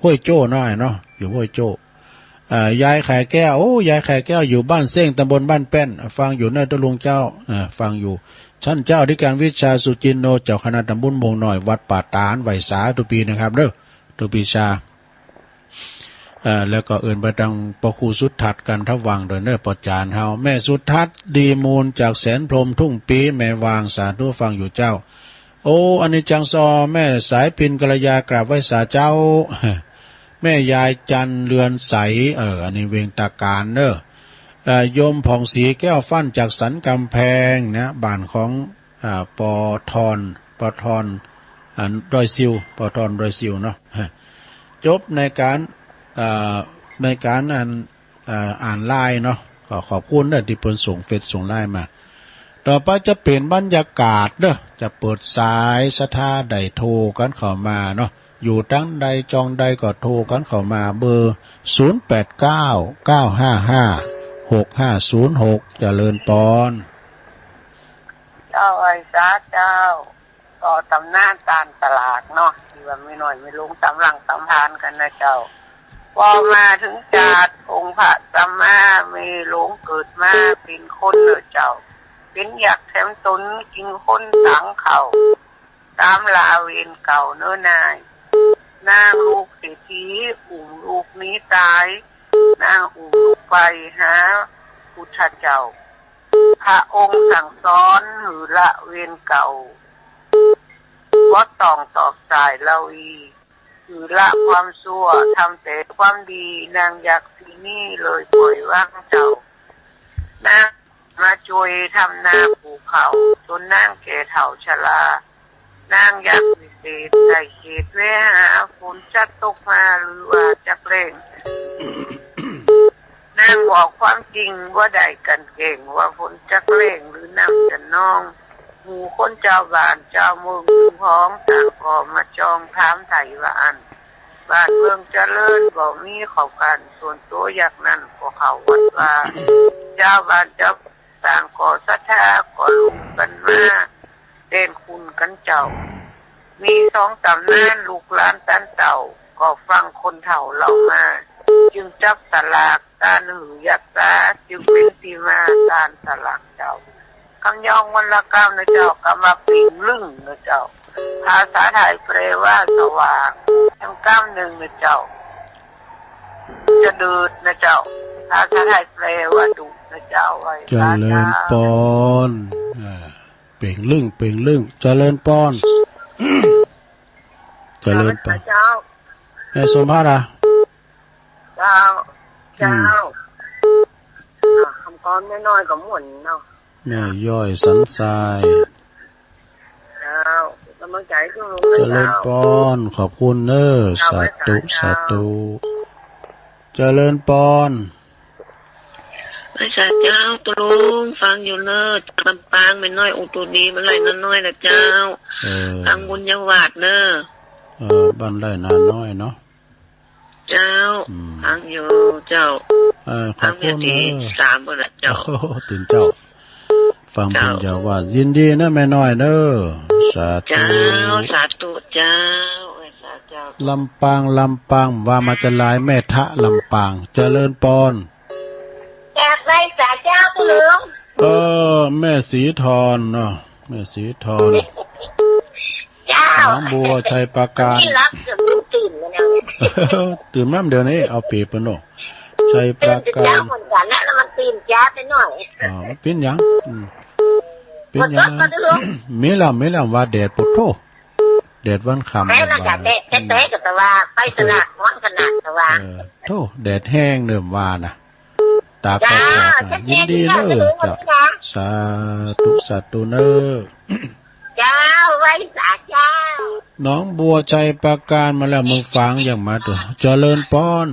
ห้วยโจ้น้อยเนาะ อยู่ห้วยโจ้ อ่า ยายไข่แก้ว โอ้ ยายไข่แก้วอยู่บ้านเซ้ง ตำบลบ้านแป้น ฟังอยู่เน่อตุ๊ลุงเจ้า อ่า ฟังอยู่ ท่านเจ้าอธิการวิชาสุจินโน เจ้าคณะตำบลม่วงน้อย วัดป่าตาด ไหว้สาตุ๊ปี้นะครับเน่อ ตุ๊ปี้ชา เอ่อ แล้วก็เอิ้นไปตังป้อครูสุทัศน์ กันทวังก์ ตวยเน่อ ป้อจารย์เฮา แม่สุทัศน์ ดีมูล จากแสนพรหม ทุ่งปี แม่วาง สาธุ ฟังอยู่เจ้า โอ้ อันนี้จังซอ แม่สายพิณ กัลยา กราบไหว้สาเจ้า แม่ยายจันทร์ เรือนใส เออ อันนี้เวียงตาการเน่อ เอ่อ โยมผ่องศรี แก้วฟั่น จากสันกำแพงนะ บ้านของ อ่า ปอทอน ปอทอน อ่า ดอยซิว ปอทอน ดอยซิวเนาะ จบในก๋าน อ่า ในก๋านอัน อ่า อ่านไลน์เนาะ ก็ขอบคุณเน่อตี้เปิ้นส่งเฟซส่งไลน์มา ต่อไปจะเป๋นบรรยากาศเน่อ จะเปิดสายศรัทธาได้โทรกั๋นเข้ามาเนาะ อยู่ตางใดจ่องใดก็โทรกั๋นเข้ามา เบอร์ ศูนย์แปดเก้า เก้าห้าห้า หกห้าศูนย์หก เจริญปอน เจ้าไหว้สาเจ้า ก็ต๋ำนานต้านสลากเนาะ ตี้ว่าแม่น้อยแม่หลวงต๋ำรังต๋ำพานกั๋นนะเจ้า ปอมาเถิงจาติองค์พระสัมมาแม่หลวงเกิดมาเป๋นคนเน่อเจ้า เป๋นยักษ์แถมต๋นกิ๋นคนสังข้าว ต๋ามลาเวรเก่าเน่อนาย นางลูกเศรษฐีอุ้มลูกหนีต๋าย นางอุ้มลูกไปหาพุทธเจ้า พระองค์สั่งสอนหื้อละเวรเก่า บ่ต้องตอบสายละวี หื้อละความชั่ว ทำแต่ความดี นางยักษ์ตี้นี้เลยปล่อยวางเจ้า นางมาจ้วยทำนาปลูกข้าว จ๋นนางแก่เฒ่าชรา นางยักษ์วิเศษได้เขตแวหา ฝนจะตกมาหรือว่าจักแล้ง นางบอกความจริงบ่ได้กั๋นแกล้ง ว่าฝนจักแล้งหรือน้ำจะนอง หมู่คนจาวบ้านจาวเมืองตึงฮ้อง ต่างก็มาจองถามไถ่ว่าอั้น บ้านเมืองเจริญบ่มีข้าวกั้น ส่วนตั๋วยักษ์นั้นก็เข้าวัดวา จาวบ้านจาว ต่างก็ศรัทธาก็ลุมกั๋นมาแตนคุณกั๋นเจ้า มีสองต๋ำนานลูกหลานต้านเต้า ก็ฟังคนเฒ่าเล่ามา จึงจับสลากต้านหื้อยักษ์สา จึงเป๋นตี้มาต้านสลากเจ้า กำยองวรรณกรรมนะเจ้า กำว่าเป่งลึ่งนะเจ้า ภาษาไทยแปลว่าสว่าง กำนึ่งนะเจ้า จะเดิดนะเจ้า ภาษาไทยแปลว่าดุนะเจ้า ไหว้ เจริญปอน อ่า เป่งลึ่ง เป่งลึ่ง เจริญปอน เจริญปอน เจ้า แม่สมภาษณ์อะ เจ้า อืม เจ้า อ่ะ กำกรอนแม่น้อยก็ม่วนเนาะ แม่ย้อยสันทราย เจ้า กำลังใจ๋คุณลุง เจริญปอน เจ้า ขอบคุณเน้อ เจ้า สาธุ ไหว้สา สาธุ เจ้า เจริญปอน ไหว้สาเจ้า ตุ๊ลุง ฟังอยู่เน้อ จากลำปาง แม่น้อยอุตุดี บ้านไร่นาน้อยนะเจ้า เออ ฟังบุญญาวาสเน้อ เออ บ้านไร่นาน้อยเนาะ เจ้า อืม ฟังอยู่เจ้า เออ ขอบคุณเน้อ ฟังอยู่ตี้สามบุญนะเจ้า โอ้โห ตื่นเจ้า ฟังบุญญาวาส เจ้า ยินดีเน้อแม่น้อยเน้อ สาธุ เจ้า สาธุเจ้า ไหว้สาเจ้า ลำปาง ลำปาง ว่ามาจะหลาย แม่ทะลำปาง เจริญปอน กราบไหว้สาเจ้าตุ๊ลุง เออ แม่สีทอนเนาะ แม่สีทอน เจ้า หนองบัวชัยปราการ นี่รับเกือบตื่นมาแล้วเนี่ย ตื่นมาเดี๋ยวนี้ เอาเป๋ยเปิ้นเนาะ ชัยปราการ ตื่นเจ้าเหมือนกั๋นนะ แล้วมันตื่นจ๊าไปหน่อย อ๋อ มันเป๋นหยัง อืม เป๋นหยัง ขอโทษ ขอโทษ มีแล้ว มีแล้ว ว่าแดด โผดโธ่ แดดวันค่ำ แดดวัน แดด แดด แดด ก็แต่ว่า ไปตลาดฮ้อนขนาดแต่ว่า เออ โธ่ แดดแฮงเน่อว่านะ ตาก็ เจ้า บอดนะ ยินดีเน้อ เจ้า สาธุ สาธุเน้อ เจ้า ไหว้สาเจ้า หนองบัวชัยปราการมาแล้ว เมืองฝางยังมาตัว เจริญปอน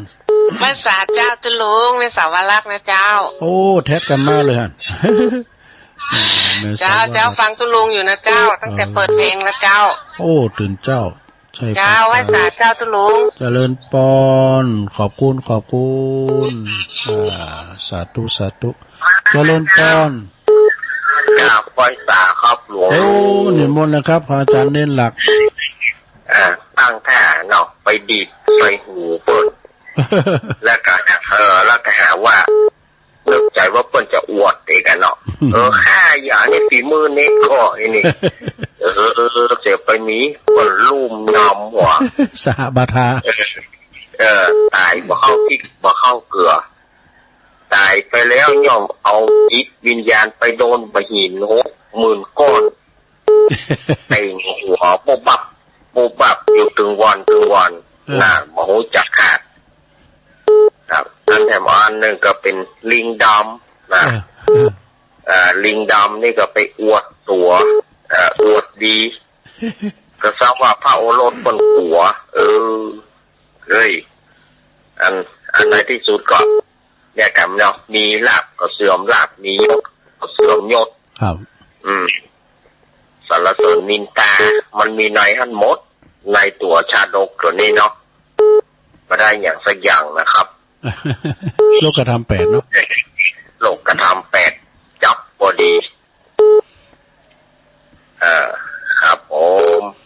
ไหว้สาเจ้าตุ๊ลุง แม่สาวรักษ์นะเจ้า โอ้ แท็กกั๋นมาเลยหั่น แม่สาวรักษ์ เจ้า เจ้า ฟังตุ๊ลุงอยู่นะเจ้า ตั้งแต่ เออ เปิดเพลงแล้วเจ้า โอ้ ตื่นเจ้า ใช่ครับ เจ้า ไหว้สาเจ้าตุ๊ลุง เจริญปอน ขอบคุณ ขอบคุณ อ่า สาธุ สาธุ เจริญปอน กราบไหว้สาครับหลวง โอ้ นิมนต์นะครับ พระอาจารย์เน้นหลัก อ่า ตั้งท่าเนาะ ไปดีดใส่หูเปิ้น แล้วก็ เออ แล้วก็หาว่า นึกใจ๋ว่าเปิ้นจะอวดเองกั๋นเนาะ เออ ข้าอย่างนี้ฝีมือนี้ก็ไอ้นี่ เออ เสียไปมีเปิ้นลุ่มนำหัว สหบาทา เออ ต๋ายบ่เข้าพริกบ่เข้าเกลือ ต๋ายไปแล้วย่อมเอาจิตวิญญาณไปโดนบ่าหินหกหมื่นก้อน เต่งหัวปุ๊บปั๊บปุ๊บปั๊บอยู่ตึงวันตึงวัน เออ น่ะ บ่ฮู้จักขาด ครับ อันแถมอันหนึ่งก็เป๋นลิงดำนะ เออ เออ อ่า ลิงดำนี่ก็ไปอวดตั๋ว เอ่อ อวดดี ก็ซ้ำว่าพระโอรสเปิ้นกั๋ว เออ เฮ้ย อัน อันในตี้สุดก็ เนี่ยกรรมเนาะ มีลาภก็เสื่อมลาภ มียศก็เสื่อมยศ ครับ อืม สรรเสริญนินทา มันมีในหั้นหมด ในตั๋วชาดกตั๋วนี้เนาะ บ่ได้หยังสักอย่างนะครับ โลกธรรมแปดเนาะ โลกธรรมแปด จับบ่ดี เอ่อ ครับ โอ้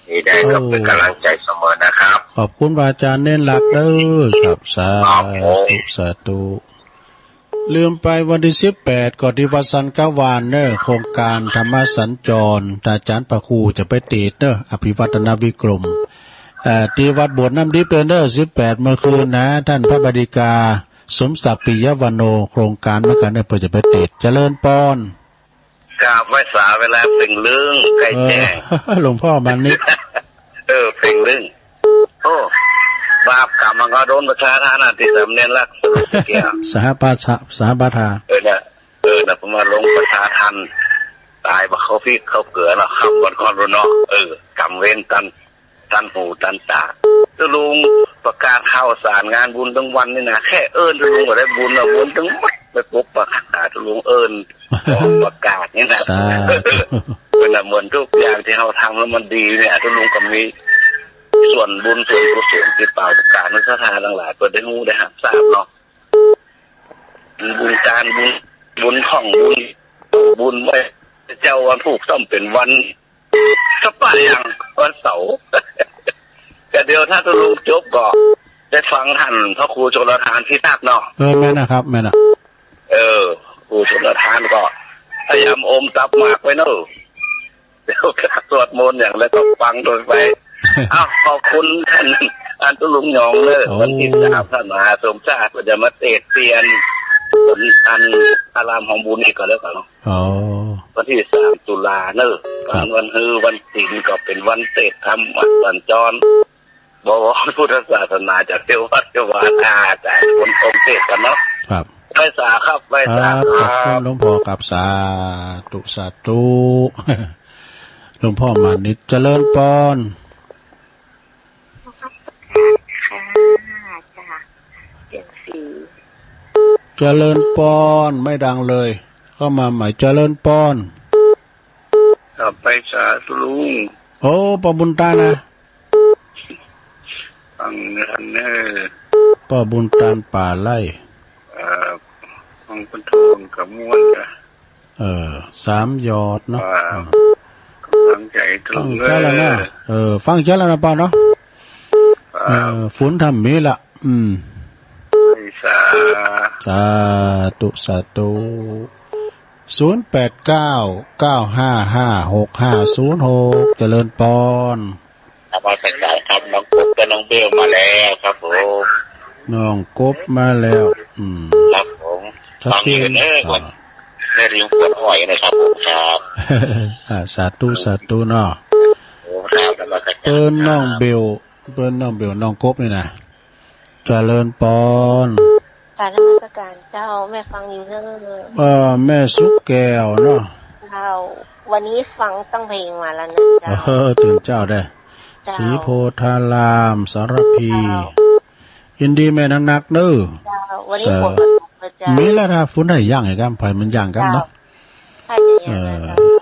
นี่ได้ก็เป๋นก๋ำลังใจ๋เสมอนะครับ ขอบคุณพระอาจ๋ารย์เณรลักษณ์เด้อครับ สาธุ ครับผม สาธุ ลืมไปวันตี้สิบแปดก็ตี้วัดสันกะวานเน้อ โครงก๋านธรรมสัญจร อาจ๋ารย์พระครูจะไปเตสน์เน้อ อภิวัฒนวิกรม เอ่อ ตี้วัดโบสถ์น้ำดิบเน้อ สิบแปดเมื่อคืนนะ ต้านพระบดิกา สมศักดิ์ ปิยวโน โครงก๋านเหมือนกั๋นเน้อ เปิ้นจะไปเตสน์ เจริญปอน กราบไหว้สาเวลาเป่งลึงใก้แจ้ง เออ หลวงพ่อมานิต เออ เป่งลึง โอ้ บาปก๋รรมมันก็โดนประชาทานนะ ตี้สามเณรลักษณ์สรุปเมื่อกี้ สหปาทะ สหปาทา เออ นะ เออ นะ ผมว่าลงประชาทาน ต๋ายบ่าเข้าพริกเข้าเกลือเนาะ ค่ำวันก่อนพู้นเนาะ เออ ก๋รรมเวรตัน ตันหูตันต๋า ตุ๊ลุงประกาศข่าวสารงานบุญตึงวันนี่นะ แค่เอิ้นตุ๊ลุงก็ได้บุญละ บุญตึงหมด ไปปุ๊บประกาศตุ๊ลุงเอิ้น ขอประกาศนี่นะ สาธุ เออ นะ เหมือนกู้อย่างตี้เฮาทำแล้วมันดีเนี่ย ตุ๊ลุงก็มีส่วนบุญส่วนกุศลตี้เป่าประกาศให้ศรัทธาตังหลายเปิ้นได้ฮู้ได้ฮับทราบเนาะ บุญตาน บุญ บุญของ บุญ บุญไหว้เจ้าวันพูกต้องเป๋นวัน สะปะยังวันเสาร์ แต่เดี๋ยวถ้าตุ๊ลุงจบก็ได้ฟังต้านพระครูชลทานพิทักษ์เนาะ เออ แม่นนะครับ แม่นอะ เออ ครูชลทานก็พยายามอมตับหมากไว้เนาะ เดี๋ยวสวดมนต์อย่างแล้วก็ฟังโดยไป เอ้า ขอบคุณต้าน อันตุ๊ลุงหยองเน้อ โอ้ วันตี้สามต้านมหาสมชาติก็จะมาเตสน์เตียน อันอารามของบุญนี่ก็แล้วกั๋นเนาะ อ๋อ วันตี้สามตุลาเน้อ ครับ วัน วันฮือวันศีลก็เป๋นวันเตสน์ธรรมสัญจร บวรพุทธศาสนาจากเทวะเทวา อาจ๋ารย์คนทรงเตสน์กั๋นเนาะ ครับ ไหว้สาครับ ไหว้สาครับ ครับ ขอบคุณหลวงพ่อครับ สาธุ สาธุ หลวงพ่อมานิต เจริญปอน ค่ะ จากเชียงศรี เจริญปอน ไม่ดังเลย เข้ามาใหม่ เจริญปอน ครับ ไหว้สาตุ๊ลุง โอ้ ป้อบุญตานนะ ฟังกั๋นเน้อ ป้อบุญตานป่าไร่ เอ่อ ฟังเปิ้นโต้นก็ม่วนนะ เออ สามยอดเนาะ ครับ อืม ก๋ำลังใจ๋ตุ๊ลุง ฟังเจ้าแล้วนะ เออ ฟังเจ้าแล้วนะป้อเนาะ ครับ เออ ฝนทำมีละ อืม ไหว้สา สาธุ สาธุ ศูนย์แปดเก้า เก้าห้าห้า หกห้าศูนย์หก เจริญปอน นมัสการครับ น้องกบกับน้องเบลมาแล้วครับผม น้องกบมาแล้ว อืม ครับผม ครับ ฟังอยู่เน้อ ผม อ่า ได้ยินเสียงอ้อยนะครับผม ครับ อ่า สาธุ สาธุเนาะ โอ้ ครับ นมัสการ เปิ้นน้องเบล เปิ้นน้องเบล น้องกบนี่นะ เจริญปอน ค่ะ นมัสการเจ้า แม่ฟังอยู่เน้อ เอ่อ แม่สุขแก้วเนาะ เจ้า วันนี้ฟังตั้งเพลงมาแล้วนะเจ้า เออ ตื่นเจ้าได้ เจ้า ศรีโพธาราม สารภี เจ้า ยินดีแม่นักๆ เน้อ เจ้า วันนี้ฝนมันตกนะเจ้า มีแล้วนะ ฝนได้ยังไงครับ ไผมันยังครับเนาะ เจ้า ใช่จะยังไงเจ้า เออ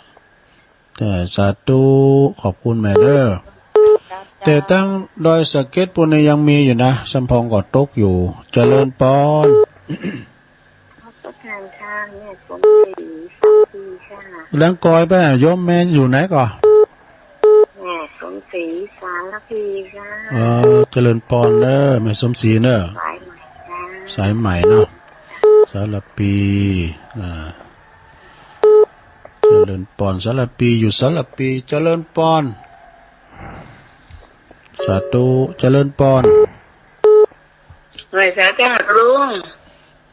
แต่สาธุ ขอบคุณแม่เน้อ เจ้า แต่ตังดอยสะเก็ดปู้นนี่ยังมีอยู่นะ สำปองก็ตกอยู่ เจริญปอน นมัสการค่ะ แม่สมศรี สารภีค่ะ แลงกอยไป โยมแม่อยู่ไหนก่อ แม่สมศรี สารภีค่ะ เออ เจริญปอนเน้อ แม่สมศรีเน้อ สายใหม่ค่ะ สายใหม่เนาะ สารภี อ่า เจริญปอน สารภี อยู่สารภี เจริญปอน สาธุ เจริญปอน ไหว้สาเจ้าลุง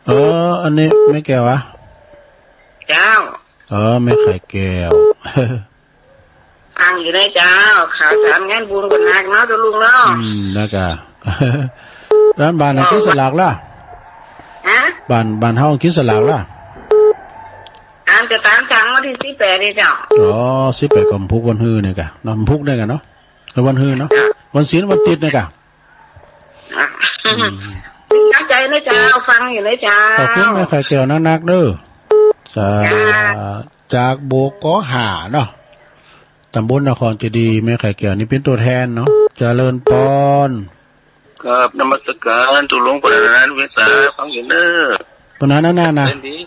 เออ อันนี้แม่แก้วอะ เจ้า เออ แม่ไข่แก้ว ฟังอยู่นะเจ้า ข่าวสารงานบุญก็หนักเนาะเจ้าลุงเนาะ อืม นะกะ บ้าน บ้านไหนคริสต์สลากล่ะ ฮะ บ้าน บ้านเฮาคริสต์สลากล่ะ ต๋ามจะต๋ามสั่งวันตี้สิบแปดนี่เจ้า อ๋อ สิบแปดก็วันพูกวันฮือนี่กะเนาะ วันพูกนี่กะเนาะ แล้ววันฮือเนาะ วันศีลวันติดนี่กะ อ่ะ อืม ตั้งใจ๋นะเจ้า ฟังอยู่นะเจ้า ขอบคุณแม่ไข่แก้วนักๆ เน้อ สา จ้า จากโบกกอห้าเนาะ ต๋ำบลนครเจดีย์ แม่ไข่แก้วนี่เป๋นตั๋วแทนเนาะ เจริญปอน ครับ นมัสการ ตุ๊ลุง ปะหนานันท์ เวสา ฟังอยู่เน้อ ปะหนานันท์นะ เย็นดี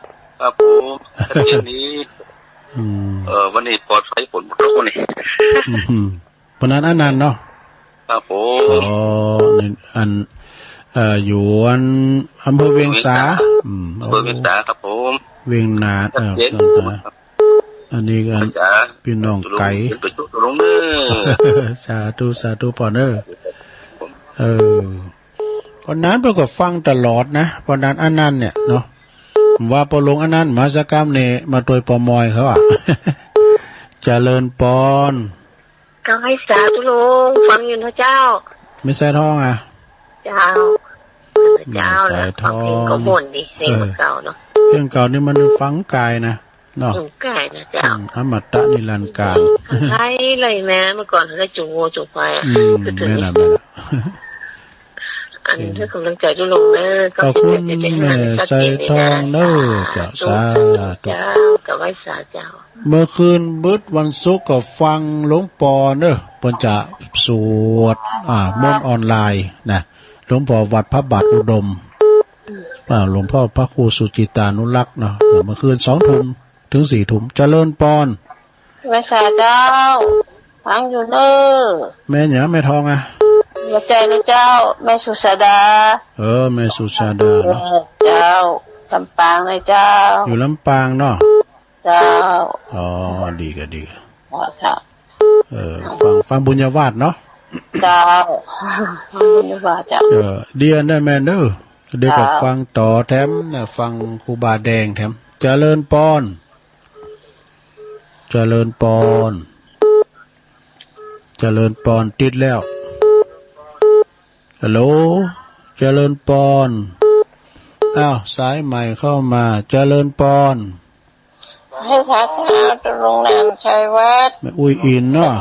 ครับผม เย็นดี อืม เออ วันนี้ปลอดภัย ฝนบ่ตกวันนี้ อืม ปอหนานอานันต์เนาะ ครับผม อ๋อ นี่อัน เอ่อ อยู่อันอำเภอเวียงสา เวียงสา อืม อำเภอเวียงสาครับผม เวียงหนาน เอ่อ เวียงสา อันนี้อัน เวียงสา ปี้น้องไก๋ เวียงสา สาธุ สาธุปอเน้อ เออ ปอหนานเปิ้นก็ฟังตลอดนะ ปอหนานอานันต์เนี่ยเนาะ ว่าปอหลวงอานันต์มาสักกำเนี่ย มาตวยปอมอยเขาอะ เจริญปอน ก็ไหว้สาธุลุง ฟังอยู่นะเจ้า แม่สายทองอะ เจ้า เจ้า แม่สายทอง ฟังเพลงก็ม่วนดี เพลงเก่าเนาะ เออ เพลงเก่านี่มันฟังกายนะ เนาะ อยู่ใก้นะเจ้า อืม อมตะนิรันดร์กาล ใช่เลยแม่ เมื่อก่อนเขาจะจูงวัวจูงควายอะ อืม แม่นน่ะ แม่นน่ะ อันนี้ให้กำลังใจ๋ลุงเน้อ ขอบคุณแม่สายทองเน้อ เจ้า สาธุ เจ้า ก็ไหว้สาเจ้า เมื่อคืนบึดวันศุกร์ก็ฟังหลวงปอเน้อ เปิ้นจะสวด อ่า มนต์ออนไลน์นะ หลวงปอวัดพระบาทอุดม อ่า หลวงพ่อพระครูสุจิตานุรักษ์เนาะ เมื่อคืนสองทุ่ม เถิงสี่ทุ่ม เจริญปอน ไหว้สาเจ้า ฟังอยู่เน้อ แม่หยัง แม่ทองอะ บ่ใจ้นะเจ้า แม่สุชาดา เออ แม่สุชาดาเนาะ เออ เจ้า ลำปางนะเจ้า อยู่ลำปางเนาะ เจ้า อ๋อ ดีก็ดีก็ อ๋อ เจ้า เออ ฟัง ฟังบุญญาวาสเนาะ เจ้า ฟังบุญญาวาสเจ้า เออ เดี๋ยวนะแม่เน้อ เดี๋ยวก็ เจ้า ฟังต่อแถมนะ ฟังครูบาแดงแถม เจริญปอน เจริญปอน เจริญปอน ติดแล้ว ฮัลโหล เจริญปอน อ้าว สายใหม่เข้ามา เจริญปอน ไหว้สาเจ้า เจ้าลุงหนานชัยวัฒน์ แม่อุ้ยอินเนาะ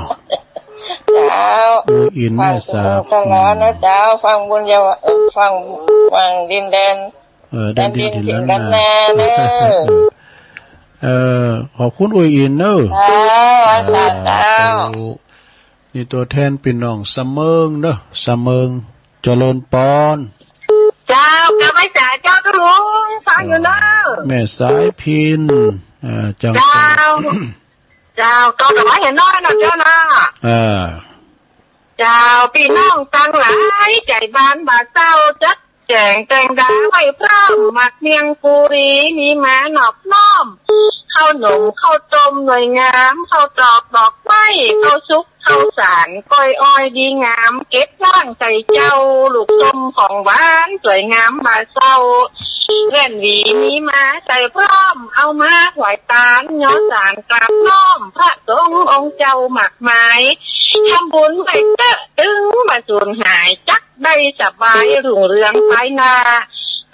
เจ้า อุ้ยอิน ฟัง แม่สา ตลอดนะเจ้า ฟังบุญญาวาส เอ่อ ฟัง ฟังดินแดน เออ แดนดิน แดนดิน ถิ่น ถิ่น ล้านนา ล้านนาเน้อ เออ ขอบคุณอุ้ยอินเน้อ เจ้า ไหว้สาเจ้า สาธุ นี่ตั๋วแทนปี้น้องสะเมิงเน้อ สะเมิง เจริญปอน เจ้า ก็ไหว้สาเจ้า เจ้าลุง ฟังอยู่เน้อ แม่สายพิน เอ่อ จัง เจ้า เจ้า ก็ไหว้เห็นน้อยเนาะเจ้าเนาะ เออ เจ้า ปี้น้องตังหลาย ใจ๋บ้านบ่าเศร้า จัดแจ๋งแต่งดาไว้พร้อม หมากเมี่ยงปูรี มีมานอบน้อม ข้าวหนมข้าวต้มหน่วยงาม ข้าวตอกดอกไม้ ข้าวสุก ข้าวสาร ก้อยอ้อยดีงาม เก็บล้างใส่เจ้า ลูกส้มของหวานสวยงามบ่าเศร้า แว่นหวีมีมาใส่พร้อม เอามาถวายตาน ย้อสารกราบน้อม พระสงฆ์องค์เจ้ามากมาย ทำบุญไว้เต๊อะ ตึงบ่สูญหาย จักได้สบายรุ่งเรืองภายหน้า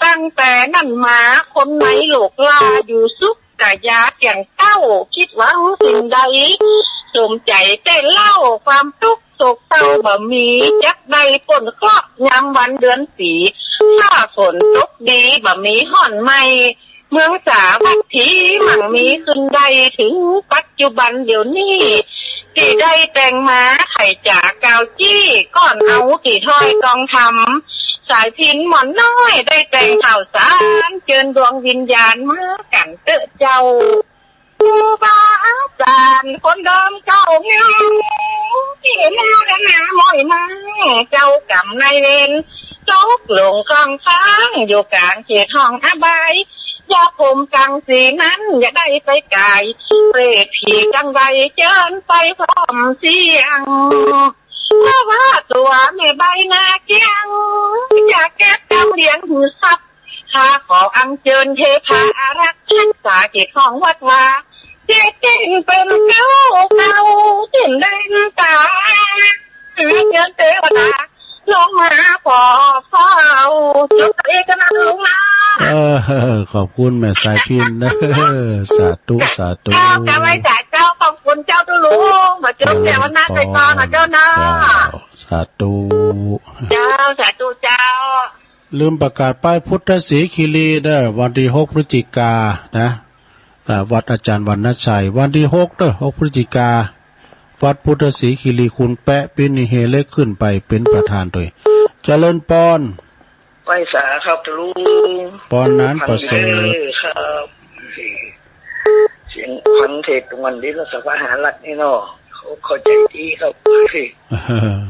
ตั้งแต่นั้นมาคนในโลกลา อยู่สุข กะอย่าเกี่ยงเต้า คิดหวังสิ่งใด สมใจ๋เต๊อะเล่า ความตุ๊กข์โศกเศร้าบ่มี จักได้ป๊นเคราะห์ยามวันเดือนปี ฟ้าฝนตกดี บ่มีฮ้อนไหม้ เมืองสาวัตถีมั่งมีขึ้นได้ ถึงปัจจุบันเดี๋ยวนี้ ตี้ได้แต่งมา ใค่จ๋ากล่าวจี้ ก้อนเอาตี้ถ้อยต้องทำ สายพินหม่อนน้อย ได้แต่งข่าวสาร เจิญดวงวิญญาณมากั๋นเต๊อะเจ้า ครูบาอาจ๋ารย์คนเดิมเก่างาม ตี้แนะนำม้อยมา เจ้ากรรมนายเวร ตกลงข้างๆ อยู่ก๋างเขตห้องอบาย อย่าผมกังสีนั้น อย่าได้ไปก๋าย เปรตผีกังไว เจิญไปพร้อมเสี้ยง เพราะว่าตั๋วแม่ใบ้นาเกี้ยง จะเก็บกำเลี้ยงหื้อทรัพย์ ข้าขออัญเจิญเทพาอารักษ์ รักษาเขตห้องวัดวา เขตเก่งเป็นเก้าเก้า เด่นเด่นตา เชิญเทวดาลงมาขอเฝ้า จบเอกนะลุงนะ เออ ขอบคุณแม่สายพินเน้อ สาธุ สาธุ เจ้า เจ้าไหว้สาเจ้า ขอบคุณเจ้าตุ๊ลุง มาจบแต่วันหน้าไปก่อนนะเจ้านะ เจ้า สาธุ เจ้า สาธุเจ้า ลืมประกาศไปพุทธศรีคีรีเน้อ วันตี้หกพฤศจิกานะ อ่า วัดอาจ๋ารย์วรรณชัย วันตี้หกเน้อ หกพฤศจิกา วัดพุทธศรีคีรี คุณแป๊ะ ปิ๊น เฮเล็กขึ้นไปเป๋นประธานตวย เจริญปอน ไหว้สาครับตุ๊ลุง ปอนหนานประเสริฐ ฟังเทศน์ครับ เสียงฟังเทศน์ตรงวันนี้ แล้วสภาหารักนี่เนาะ อกเข้าใจ๋ดีครับ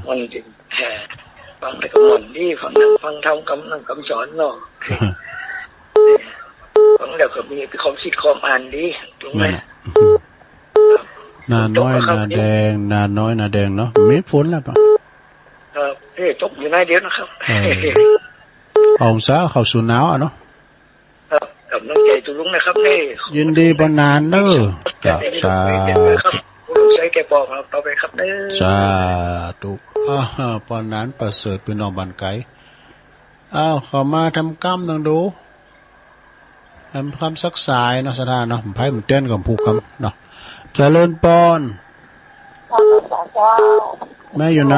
ม่วนดี เออ ฟังแล้วก็ม่วนดี ฟังธรรม ฟังธรรมกำ กำสอนเนาะ ฟังแล้วก็มีความคิดความอ่านดี ตรงนั้น นั่นน่ะ ครับ นาน้อย ตกแล้วครับ นาแดง นาน้อยนาแดงเนาะ มีฝนแล้วปะ ครับ เอ๊ะ ตกอยู่หน้อยเดียวนะครับ เออ องศาเข้าสู่หนาวอะเนาะ ครับ กำลังใจ๋ตุ๊ลุงนะครับ เอ้ย ยินดีปอหนานเน้อ ครับ สาธุ ครับ ผู้ลุงใช้แก่ปองครับ ต่อไปครับเน้อ สาธุ อ้าว ปอหนานประเสริฐ ปี้น้องบ้านไก๋ อ้าว เข้ามาทำกำตังดู ทำกำสักสายเนาะ ศรัทธาเนาะ ไผมันเต้นกับผู้กำเนาะ เจริญปอน เจ้า แม่อยู่ไหน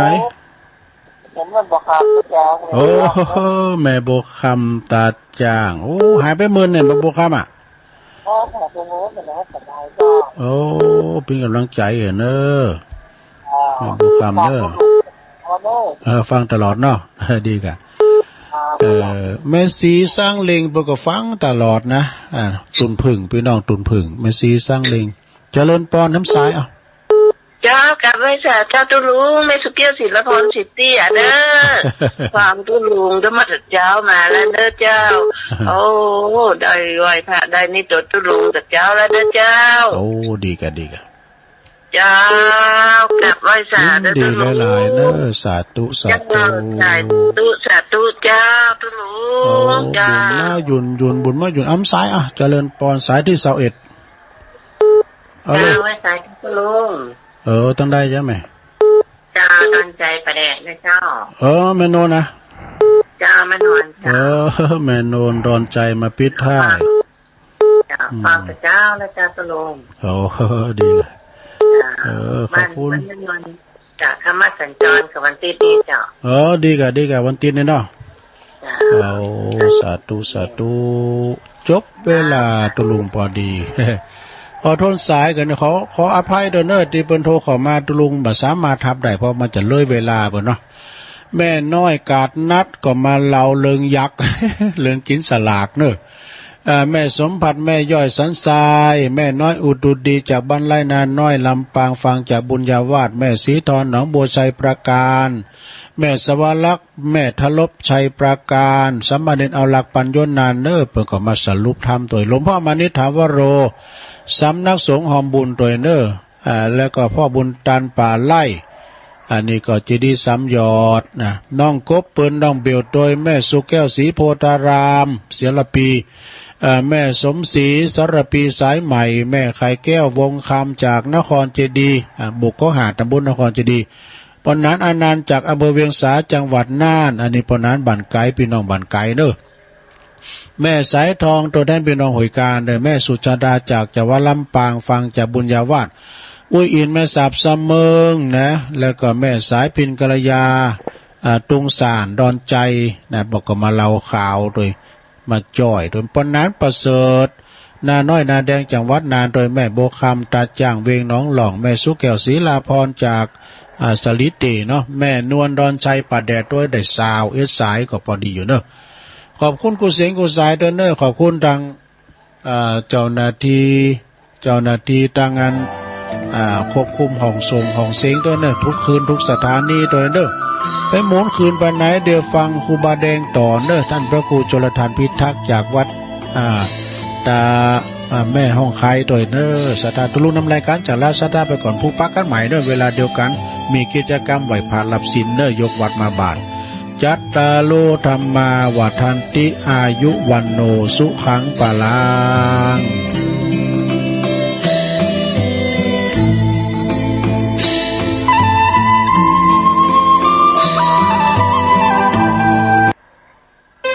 ผมมันบ่ครับเจ้า โอ้ แม่บัวคำตาจ้าง โอ้ หายไปเมินเนี่ย แม่บัวคำอะ โอ้ แม่บัวคำเนี่ยสบายเจ้า โอ้ เป๋นก๋ำลังใจ๋เหอะเน้อ อ่า แม่บัวคำเน้อ ฟังตลอดเน้อ เออ ฟังตลอดเนาะ ดีก่ะ อ่า เออ แม่ศรีสังเล็งเปิ้นก็ฟังตลอดนะ อ่า ตุ่นผึ้ง ปี้น้องตุ่นผึ้ง แม่ศรีสังเล็ง เจริญปอน ทำสาย อ้าว เจ้า กราบไหว้สาเจ้าตุ๊ลุง แม่สุแก้ว ศิลปพร สิทธิอะเน้อ ฟังตุ๊ลุงตลอดเจ้า มาแล้วเน้อเจ้า โอ้ ได้ไหว้พระ ได้นิโตตุ๊ลุงตลอดเจ้าแล้วเน้อเจ้า โอ้ ดีก่ะ ดีก่ะ เจ้า กราบไหว้สา อืม ตุ๊ลุง ดีหลายๆ เน้อ สาธุ สาธุ เจ้า สาธุ สาธุเจ้าตุ๊ลุง โอ้ เจ้า บุญมาหยุน หยุน บุญมาหยุน ทำสาย อ่ะ เจริญปอน สายตี้ซาวเอ็ด เอาเลย เจ้า ไหว้สาตุ๊ลุง เออ ตังใดจ๊ะแม่ เจ้า ดอนใจ๋ป่าแดดนะเจ้า เออ แม่นวลนะ เจ้า แม่นวล เจ้า เออ แม่นวล ดอนใจ๋ มาปิดท้าย เจ้า อืม ฟังตะเจ้าและเจ้าตุ๊ลุง โอ้ ดีเลย เจ้า เออ ขอบคุณ บ้าน บ้านนวล เจ้า ธรรมสัญจรกับวันตี้นี้เจ้า เออ ดีก่ะ ดีก่ะ วันตี้นี้เนาะ เจ้า เอา สาธุ สาธุ จบเวลาตุ๊ลุงปอดี ขอโทษสายก่อน ขอ ขออภัยตวยเน้อ ตี้เปิ้นโทรเข้ามาตุ๊ลุงบ่สามารถฮับได้ เพราะมันจะเลยเวลาไปเนาะ แม่น้อยกาดนัดก็มาเล่าเรื่องยักษ์ เรื่องกิ๋นสลากเน้อ อ่า แม่สมผัส แม่ย้อยสันทราย แม่น้อยอุดอุดีจากบ้านไร่นาน้อย ลำปาง ฟังจากบุญญาวาส แม่ศรีทร หนองบัว ชัยปราการ แม่สวรักษ์ แม่ทลบ ชัยปราการ สามเณรเอาหลักปัญญนนาเน้อ เปิ้นก็มาสรุปธรรมตวย หลวงพ่อมานิษฐาวโร สำนักสงฆ์หอมบุญตวยเน้อ อ่า แล้วก็พ่อบุญตันป่าไร่ อันนี้ก็เจดีย์สามยอดนะ น้องกบเปิ้น น้องเบลตวย แม่สุแก้ว ศรีโพธาราม ศิลปี เอ่อ แม่สมศรี สารปีสายใหม่ แม่ไข่แก้ว วงคำ จากนครเจดีย์ อ่า บุกโคกหาด ตำบลนครเจดีย์ ปอหนานอานันต์ จากอำเภอเวียงสา จังหวัดน่าน อันนี้ปอหนานบ้านไก๋ ปี้น้องบ้านไก๋เน้อ แม่สายทอง ตัวแทนปี้น้องหวยก๋านเน้อ แม่สุชาดา จากจังหวัดลำปาง ฟังจากบุญญาวาส อุ้ยอิน แม่สาบสะเมิงนะ แล้วก็แม่สายพิณ กัลยา อ่า ตุงส่าน ดอนใจ๋นะ เปิ้นก็มาเล่าข่าวตวย มาจ้อยตวย ปอหนานประเสริฐ นาน้อยนาแดง จังหวัดน่านตวย แม่บัวคำ ตาจ้าง เวียงหนองหล่อง แม่สุแก้ว ศรีลาพร จาก อ่า สะหลีเต๋เนาะ แม่นวล ดอนใจ๋ ป่าแดดตวย ได้ซาวเอ็ดสายก็ปอดีอยู่เน้อ ขอบคุณกู้เสียงกู้สายตวยเน้อ ขอบคุณตัง อ่า เจ้าหน้าตี้ เจ้าหน้าตี้ตังอัน อ่า ควบคุมห้องส่งห้องเสียงตวยเน้อ กู้คืนกู้สถานีตวยเน้อ ไปหมุนคืนไปไหน เดี๋ยวฟังครูบาแดงต่อเน้อ ต้านพระครูชลทานพิทักษ์จากวัด อ่า ตา อ่า แม่ฮ่องคายตวยเน้อ ศรัทธาตุ๊ลุงนำรายก๋านจ๋าลาศรัทธาไปก่อน พบกั๋นใหม่เน้อ เวลาเดียวกั๋น มีกิจก๋รรมไหว้พระรับศีลเน้อ ยกวัตรมาบาตร จัตตาโร ธัมมา วัฑฒันติ อายุ วัณโณ สุขัง พลัง